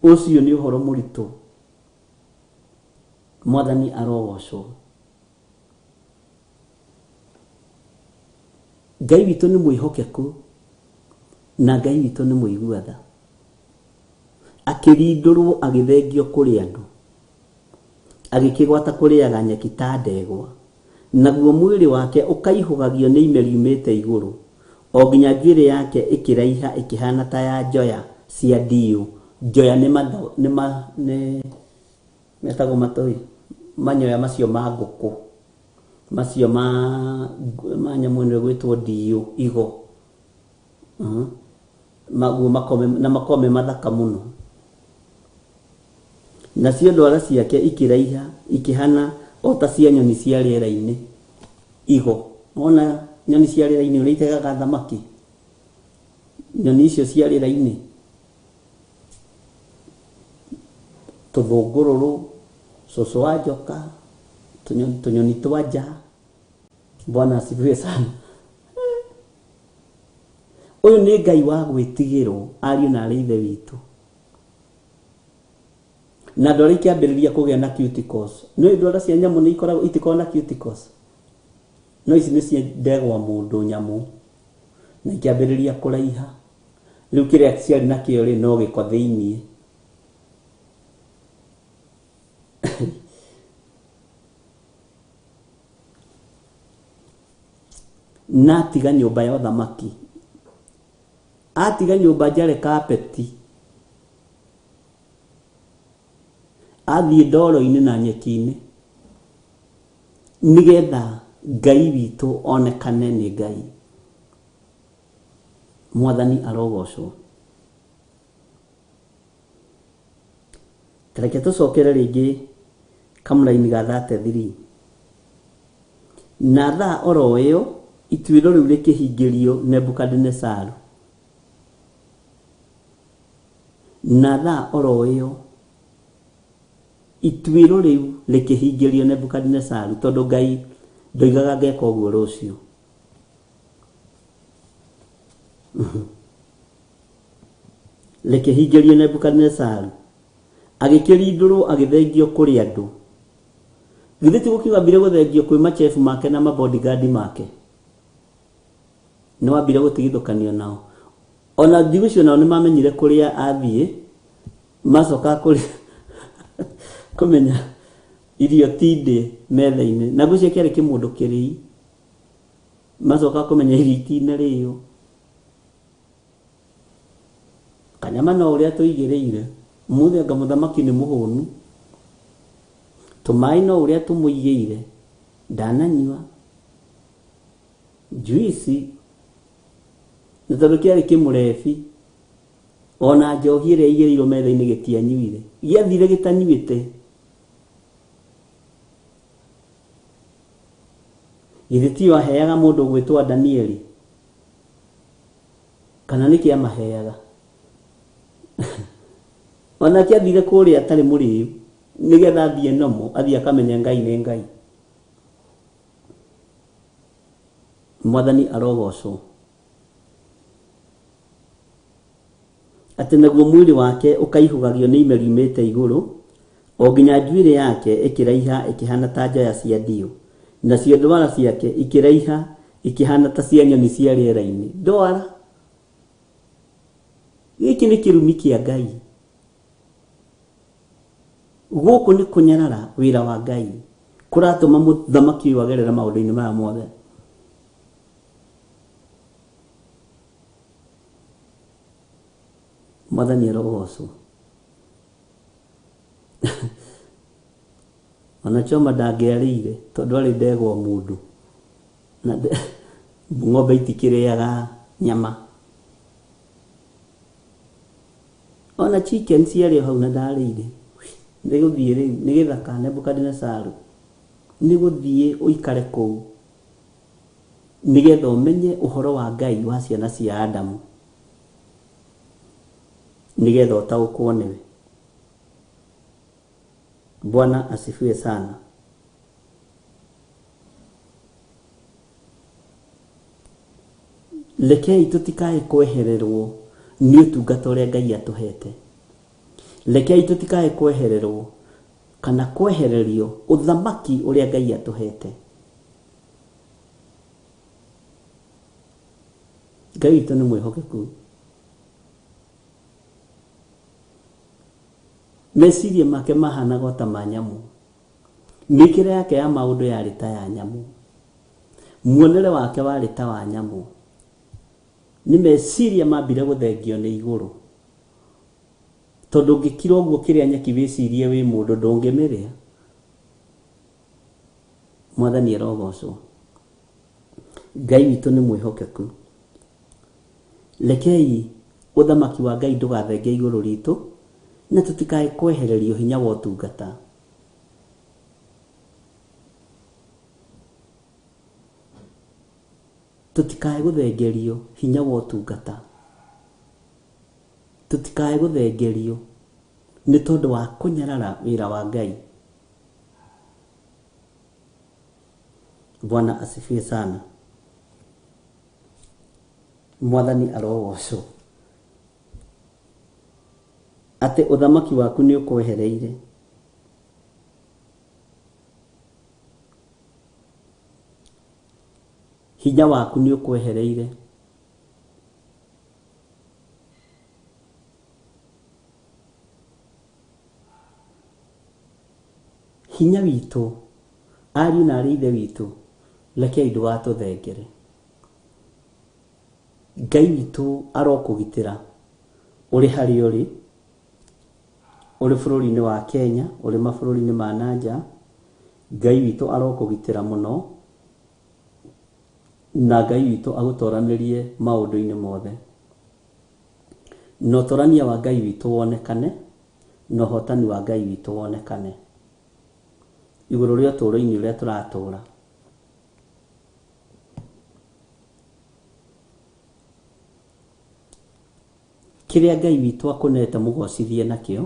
Ũcio nĩ ũhoro mũritũ. Mwathani arogocwo. Ngai witũ nĩ mwĩhokeku na Ngai witũ nĩ mũigua tha. Akĩrindũrwo agĩthengio kũrĩ andũ, agĩkĩgwata kũrĩaga nyeki ta ndegwa, naguo mwĩrĩ wake ũkaihũgagio nĩ ime riumĩte igũrũ, o nginya njuĩrĩ yake ĩkĩraiha ĩkĩhana ta ya njoya cia ndiũ. Njoya nĩ matho, nĩ ma, nĩ metagwo matoi, manyoya macio ma ngũkũ, macio ma nyamũ ĩno ĩgwĩtwo ndiũ, igo. Maguo makome, na makome mathaka mũno. Nacio ndwara ciake ikĩraiha ikĩhana o ta cia nyoni cia rĩera-inĩ. Igo. Wona nyoni cia rĩera-inĩ ũrĩa itegaga thamaki, nyoni icio cia rĩera-inĩ, tũthũngũrũrũ, cũcũ wa njoka, tũnyoni twa nja. Bwana asifiwe sana. Ũyũ nĩ Ngai wa gwĩtigĩrwo, ariũ na arĩ ithe witũ. Na ndwara ikĩambĩrĩria kũgĩa na cuticles. Nĩ ndwara cia nyamũ nĩ ikoragwo itikoragwo na cuticles. No ici nĩ cia ndegwa mũndũ nyamũ. Na ikĩambĩrĩria kũraiha. Rĩu kĩrĩa ciarĩ nakĩo rĩ no gĩko thĩiniĩ. Na atiga nyũmba ya ũthamaki, atiga nyũmba njare kapeti, athiĩ ndoro-inĩ na nyeki-inĩ, nĩgetha Ngai witũ onekane nĩ Ngai. Mwathani arogocwo. Tareke tũcokere rĩngĩ kamũraini ga 33. Na thaa oro ĩyo ituĩro rĩu rĩkĩhingĩrio Nebukadinesaru. Na thaa oro ĩyo ituĩro rĩu rĩkĩhingĩrio Nebukadinesaru, tondũ Ngai ndoigaga ngeka ũguo rũciũ. Rĩkĩhingĩrio Nebukadinesaru, agĩkĩrindũrwo agĩthengio kũrĩ andũ. Githĩ ti gũkiuga ambire gũthengio kwĩ machefu make na mabodyguard make? Nĩ wambire gũtigithũkanio nao. Ona ndigũ icio nao nĩ mamenyire kũrĩa athiĩ, macoka kũrĩ kũmenya irio ti ndĩ metha-inĩ. Na ngwĩciria kĩarĩ kĩmũndũ kĩrĩi. Macoka kũmenya irio itinarĩo. Kanyama no ũrĩa tũigĩrĩire. Ũmũthĩ anga mũthamaki nĩ mũhũnu. Tũmaĩ no ũrĩa tũmũigĩire. Ndananyua. Juici, nĩ tondũ kĩarĩ kĩmũrebi. Ona njohi ĩrĩa ĩigĩrĩirwo metha-inĩ gĩtianyuire, gĩathire gĩtanyuĩte. Githĩ tiyo aheaga mũndũ ũgwĩtwo Danieli? Kana nĩkĩ amaheaga? Onake athire kũrĩa atarĩ mũrĩu nĩgetha athiĩ nomo, athiĩ akamenye Ngai nĩ Ngai. Mwathani arogocwo. Atĩ naguo mwĩrĩ wake ũkaihũgagio nĩ ime riumĩte igũrũ, o nginya njuĩrĩ yake ĩkĩraiha ĩkĩhaana ta njoya cia ndiũ, nacio ndwara ciake ikĩraiha ikĩhaana ta cia nyoni cia rĩera-inĩ. Ndwara! Gĩkĩ nĩ kĩrumi kĩa Ngai. Gũkũ nĩ kũnyarara wĩra wa Ngai kũratũma mũthamaki ũyũ agerere maũndũ-inĩ maya mothe. Mwathani arogocwo. Ona Choma ndangĩarĩire tondũ arĩ ndegwa mũndũ. Na ng'ombe itikĩrĩaga nyama. Ona chicken ciarĩ o hau na ndarĩire. Nĩ gũthiĩ rĩu, nĩ gĩthaka Nebukadinesaru. Nĩ gũthiĩ ũikare kũu nĩgetha ũmenye ũhoro wa Ngai wa ciana cia Adamu, nĩgetha ũtaũkwo nĩwe. Bwana asifiwe sana. Rekei tũtikae kwehererwo nĩ ũtungata ũrĩa Ngai atũhete. Rekei tũtikae kwehererwo kana kwehererio ũthamaki ũrĩa Ngai atũhete. Ngai witũ nĩ mwĩhokeku. Meciria make mahanaga o ta ma nyamũ. Mĩkĩre yake ya maũndũ yarĩ ta ya nyamũ. Muonere wake warĩ ta wa nyamũ. Nĩ meciria mambire gũthengio nĩ igũrũ. Tondũ ũngĩkira ũguo ũkĩrĩa nyeki wĩcirie wĩ mũndũ ndũngĩmĩrĩa. Mwathani arogocwo. Ngai witũ nĩ mwĩhokeku. Rekei ũthamaki wa Ngai ndũgathenge igũrũ ritũ na tũtikae kwehererio hinya wa ũtungata. Tũtikae gũthengerio hinya wa ũtungata. Tũtikae gũthengerio nĩ tondũ wa kũnyarara wĩra wa Ngai. Bwana asifiwe sana. Mwathani arogocwo. Atĩ ũthamaki waku nĩ ũkwehereire. Hinya waku nĩ ũkwehereire. Hinya witũ, ariũ na arĩ ithe witũ, rekei ndũgatũthengere. Ngai witũ arokũgitĩra ũrĩ harĩa ũrĩ, ũrĩ bũrũri-inĩ wa Kenya, ũrĩ mabũrũri-inĩ ma na nja, Ngai witũ arokũgitĩra mũno, na Ngai witũ agũtoranĩrie maũndũ-inĩ mothe. Na ũtorania wa Ngai witũ wonekane, na ũhotani wa Ngai witũ wonekane igũrũ rĩa ũtũũro-inĩ ũrĩa tũratũũra. Kĩrĩa Ngai witũ akũnete mũgocithie nakĩo,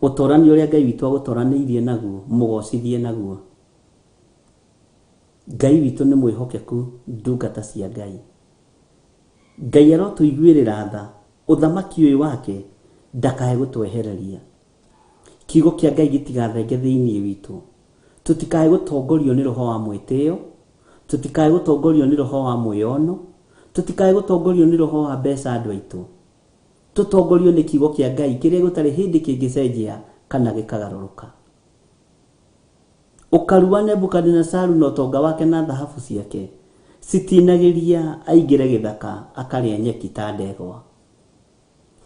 ũtorani ũrĩa Ngai witũ agũtoranĩirie naguo mũgocithie naguo. Ngai witũ nĩ mwĩhokeku, ndungata cia Ngai. Ngai arotũiguĩrĩra tha, ũthamaki ũyũ wake ndakae gũtwehereria. Kiugo kĩa Ngai gĩtigathenge thĩinĩ witũ. Tũtikae gũtongorio nĩ roho wa mwĩtĩo, tũtikae gũtongorio nĩ roho wa mwĩyono, tũtikae gũtongorio nĩ roho wa mbeca andũ aitũ. Tũtongorio nĩ kiugo kĩa Ngai kĩrĩa gũtarĩ hĩndĩ kĩngĩcenjia kana gĩkagarũrũka. Ũkaru wa Nebukadinesaru na ũtonga wake na thahabu ciake citinagĩria aingĩre gĩthaka akarĩa nyeki ta ndegwa.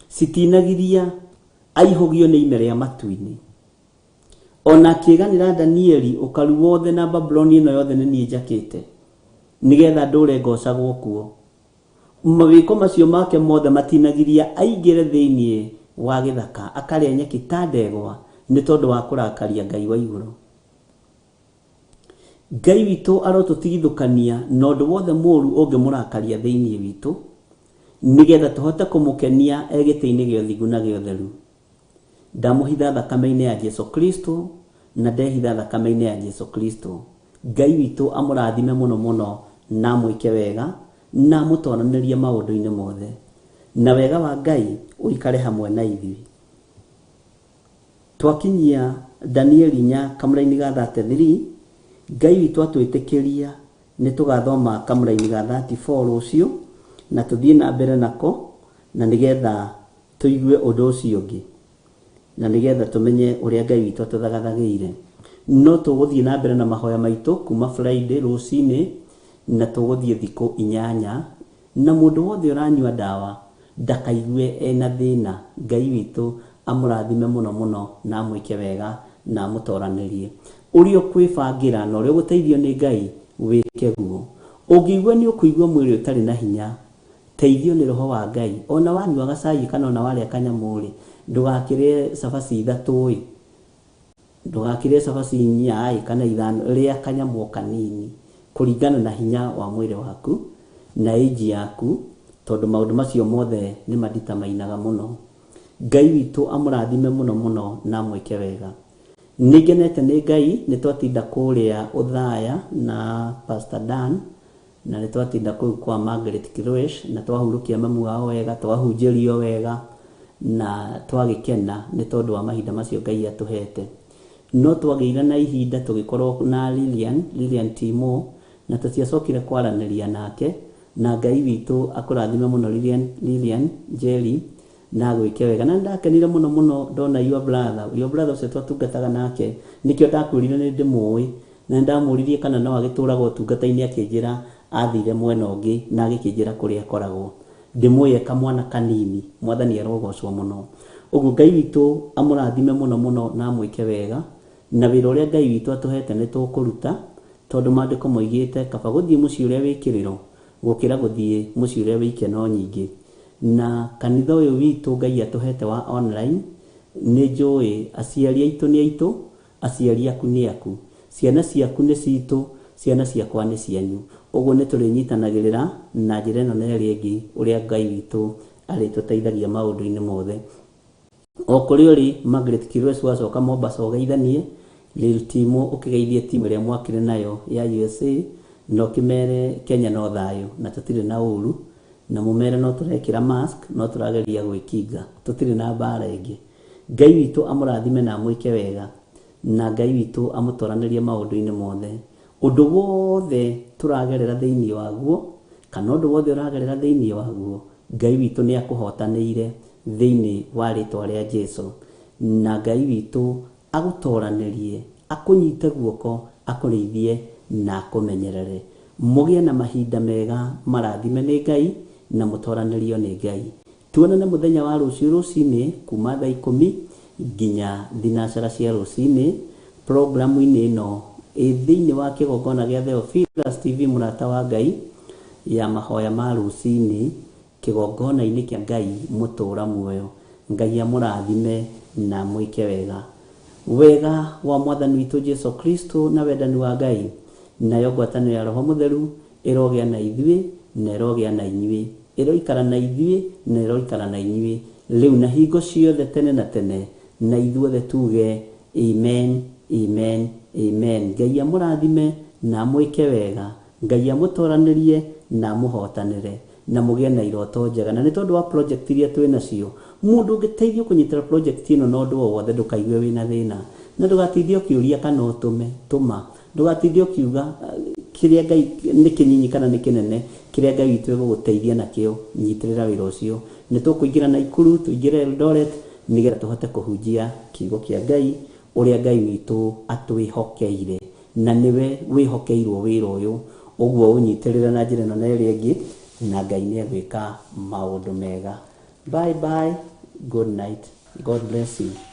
Citinagiria aihũgio nĩ ime rĩa matu-inĩ. O na akĩĩganĩra Danieli, ũkaru wothe na Babuloni ĩno yothe nĩ niĩ njakĩte, nĩgetha ndũũre ngoocagwo kuo. Mawĩko macio make mothe matinagiria aingĩre thĩinĩ wa gĩthaka akarĩa nyeki ta ndegwa nĩ tondũ wa kũrakaria Ngai wa igũrũ. Ngai witũ arotũtigithũkania na ũndũ wothe mũũru ũngĩmũrakaria thĩinĩ witũ, nĩgetha tũhote kũmũkenia e gĩtĩ-inĩ gĩa ũthingu na gĩa ũtheru. Ndamũhitha thakame-inĩ ya Jesu Kristo na ndehitha thakame-inĩ ya Jesu Kristo. Ngai witũ amũrathime mũno mũno na amwĩke wega na amũtoranĩrie maũndũ-inĩ mothe, na wega wa Ngai ũikare hamwe na ithuĩ. Twakinyia Danieli 4 kamũraini ga 33, Ngai witũ atwĩtĩkĩria nĩ tũgathoma kamũraini ga 34 rũciũ na tũthiĩ na mbere nako, na nĩgetha tũigue ũndũ ũcio ũngĩ, na nĩgetha tũmenye ũrĩa Ngai witũ atũthagathagĩire. No tũgũthiĩ na mbere na mahoya maitũ kuma Friday rũcinĩ, na tũgũthiĩ thikũ 8, na mũndũ wothe ũranyua ndawa ndakaigue ena thĩna. Ngai witũ amũrathime mũno mũno na amwĩke wega na amũtoranĩrie. Ũrĩa ũkwĩbangĩra na ũrĩa ũgũteithio nĩ Ngai wĩke guo. Ũngĩigua nĩ ũkũigua mwĩrĩ ũtarĩ na hinya, teithio nĩ roho wa Ngai. Ona wanyua gacai kana ona warĩa kanyamũ rĩ, ndũgakĩrĩe cabaci 3 ĩ, ndũgakĩrĩe cabaci 4 ĩ kana 5, rĩa kanyamũ kanini kũringana na hinya wa mwĩrĩ waku na age yaku, tondũ maũndũ macio mothe nĩ maditamainaga mũno. Ngai witũ amũrathime mũno mũno na amwĩke wega. Nĩngenete nĩ Ngai, nĩ twatinda kũrĩa Othaya na Pastor Dan, na nĩ twatinda kũu kwa Margaret Kirwesh, na twahurũkia mamu wao wega, twahunjĩrio wega na twagĩkena nĩ tondũ wa mahinda macio Ngai atũhete. No twagĩire na ihinda tũgĩkorwo na Lilian Timo, na tũtiacokire kwaranĩria nake, na Ngai witũ akũrathime mũno Lilian Jerry, na agwĩke wega. Na nĩndakenire mũno mũno ndona your brother ũcio twatungataga nake, nĩkĩo ndakwĩrire nĩ ndĩmũĩ, na nĩndamũririe kana no agĩtũraga ũtungata-inĩ, akĩnjĩra athire mwena ũngĩ na agĩkĩnjĩra kũrĩa akoragwo. Ndĩmũĩ e kamwana kanini, Mwathani arogocwo mũno. Ũguo Ngai witũ amũrathime mũno mũno na amwĩke wega, na wĩra ũrĩa Ngai witũ atũhete nĩ tũkũruta, tondũ maandĩko moigĩte kaba gũthiĩ mũciĩ ũrĩa wĩ kĩrĩro gũkĩra gũthiĩ mũciĩ ũrĩa wĩ ikeno nyingĩ. Na kanitha ũyũ witũ Ngai atũhete wa online, nĩ njũĩ aciari aitũ nĩ aitũ, aciari aku nĩ aku, ciana ciaku nĩ citũ, ciana ciakwa nĩ cianyu. Ũguo nĩ tũrĩnyitanagĩrĩra na njĩra ĩno na ĩrĩa ĩngĩ ũrĩa Ngai witũ arĩtũteithagia maũndũ-inĩ mothe. O kũrĩa ũrĩ, Margaret Kirwesh wacoka Mombasa ũgeithanie, Lil Timo ũkĩgeithie timu ĩrĩa mwakire nayo ya USA, na ũkĩmere Kenya no thayũ na tũtirĩ na ũru, na mũmere no tũrekĩra mask, no tũrageria gwĩkinga, tũtirĩ na mbara ĩngĩ. Ngai witũ amũrathime na amwĩke wega, na Ngai witũ amũtoranĩrie maũndũ-inĩ mothe. Ũndũ wothe tũragerera thĩinĩ waguo, kana ũndũ wothe ũragerera thĩinĩ waguo, Ngai witũ nĩ akũhotanĩire thĩinĩ wa rĩtwa rĩa Jesu. Na Ngai witũ agũtoranĩrie, akũnyite guoko, akũrĩithie na akũmenyerere. Mũgĩe na mahinda mega, marathime nĩ Ngai na mũtoranĩrio nĩ Ngai. Tuonane mũthenya wa rũciũ rũcinĩ kuma thaa 10 nginya thinacara cia rũcinĩ, programu-inĩ ĩno ĩ thĩinĩ wa kĩgongona gĩa Theophilus TV mũrata wa Ngai ya mahoya ma rũcinĩ kĩgongona-inĩ kĩa Ngai mũtũra muoyo. Ngai amũrathime na amwĩke wega. Wega wa Mwathani witũ Jesu Kristo na wendani wa Ngai nayo ngwatanĩro ya Roho Mũtheru ĩrogĩa na ithuĩ na ĩrogĩa na inyuĩ, ĩroikara na ithuĩ na ĩroikara na inyuĩ rĩu na hingo ciothe tene na tene, na ithuothe tuge amen, amen, amen. Ngai amũrathime na amwĩke wega, Ngai amũtoranĩrie na amũhotanĩre, na mũgĩe na iroto njega. Na nĩ tondũ wa project iria twĩ nacio, mũndũ ũngĩteithio kũnyitĩra project ĩno na ũndũ o wothe, ndũkaigue wĩna thĩna, na ndũgatinde ũkĩũria kana ũtũme, tũma. Ndũgatinde ũkiuga kĩrĩa Ngai nĩ kĩnyinyi kana nĩ kĩnene, kĩrĩa Ngai witũ egũgũteithia nakĩo, nyitĩrĩra wĩra ũcio. Nĩ tũkũingĩra Naikuru, tũingĩre Eldoret, nĩgetha tũhote kũhunjia kiugo kĩa Ngai ũrĩa Ngai witũ atwĩhokeire, na nĩwe wĩhokeirwo wĩra ũyũ. Ũguo ũnyitĩrĩre na njĩra ĩno na ĩrĩa ĩngĩ, na Ngai nĩ egwĩka maũndũ mega. Bye bye, good night, God bless you.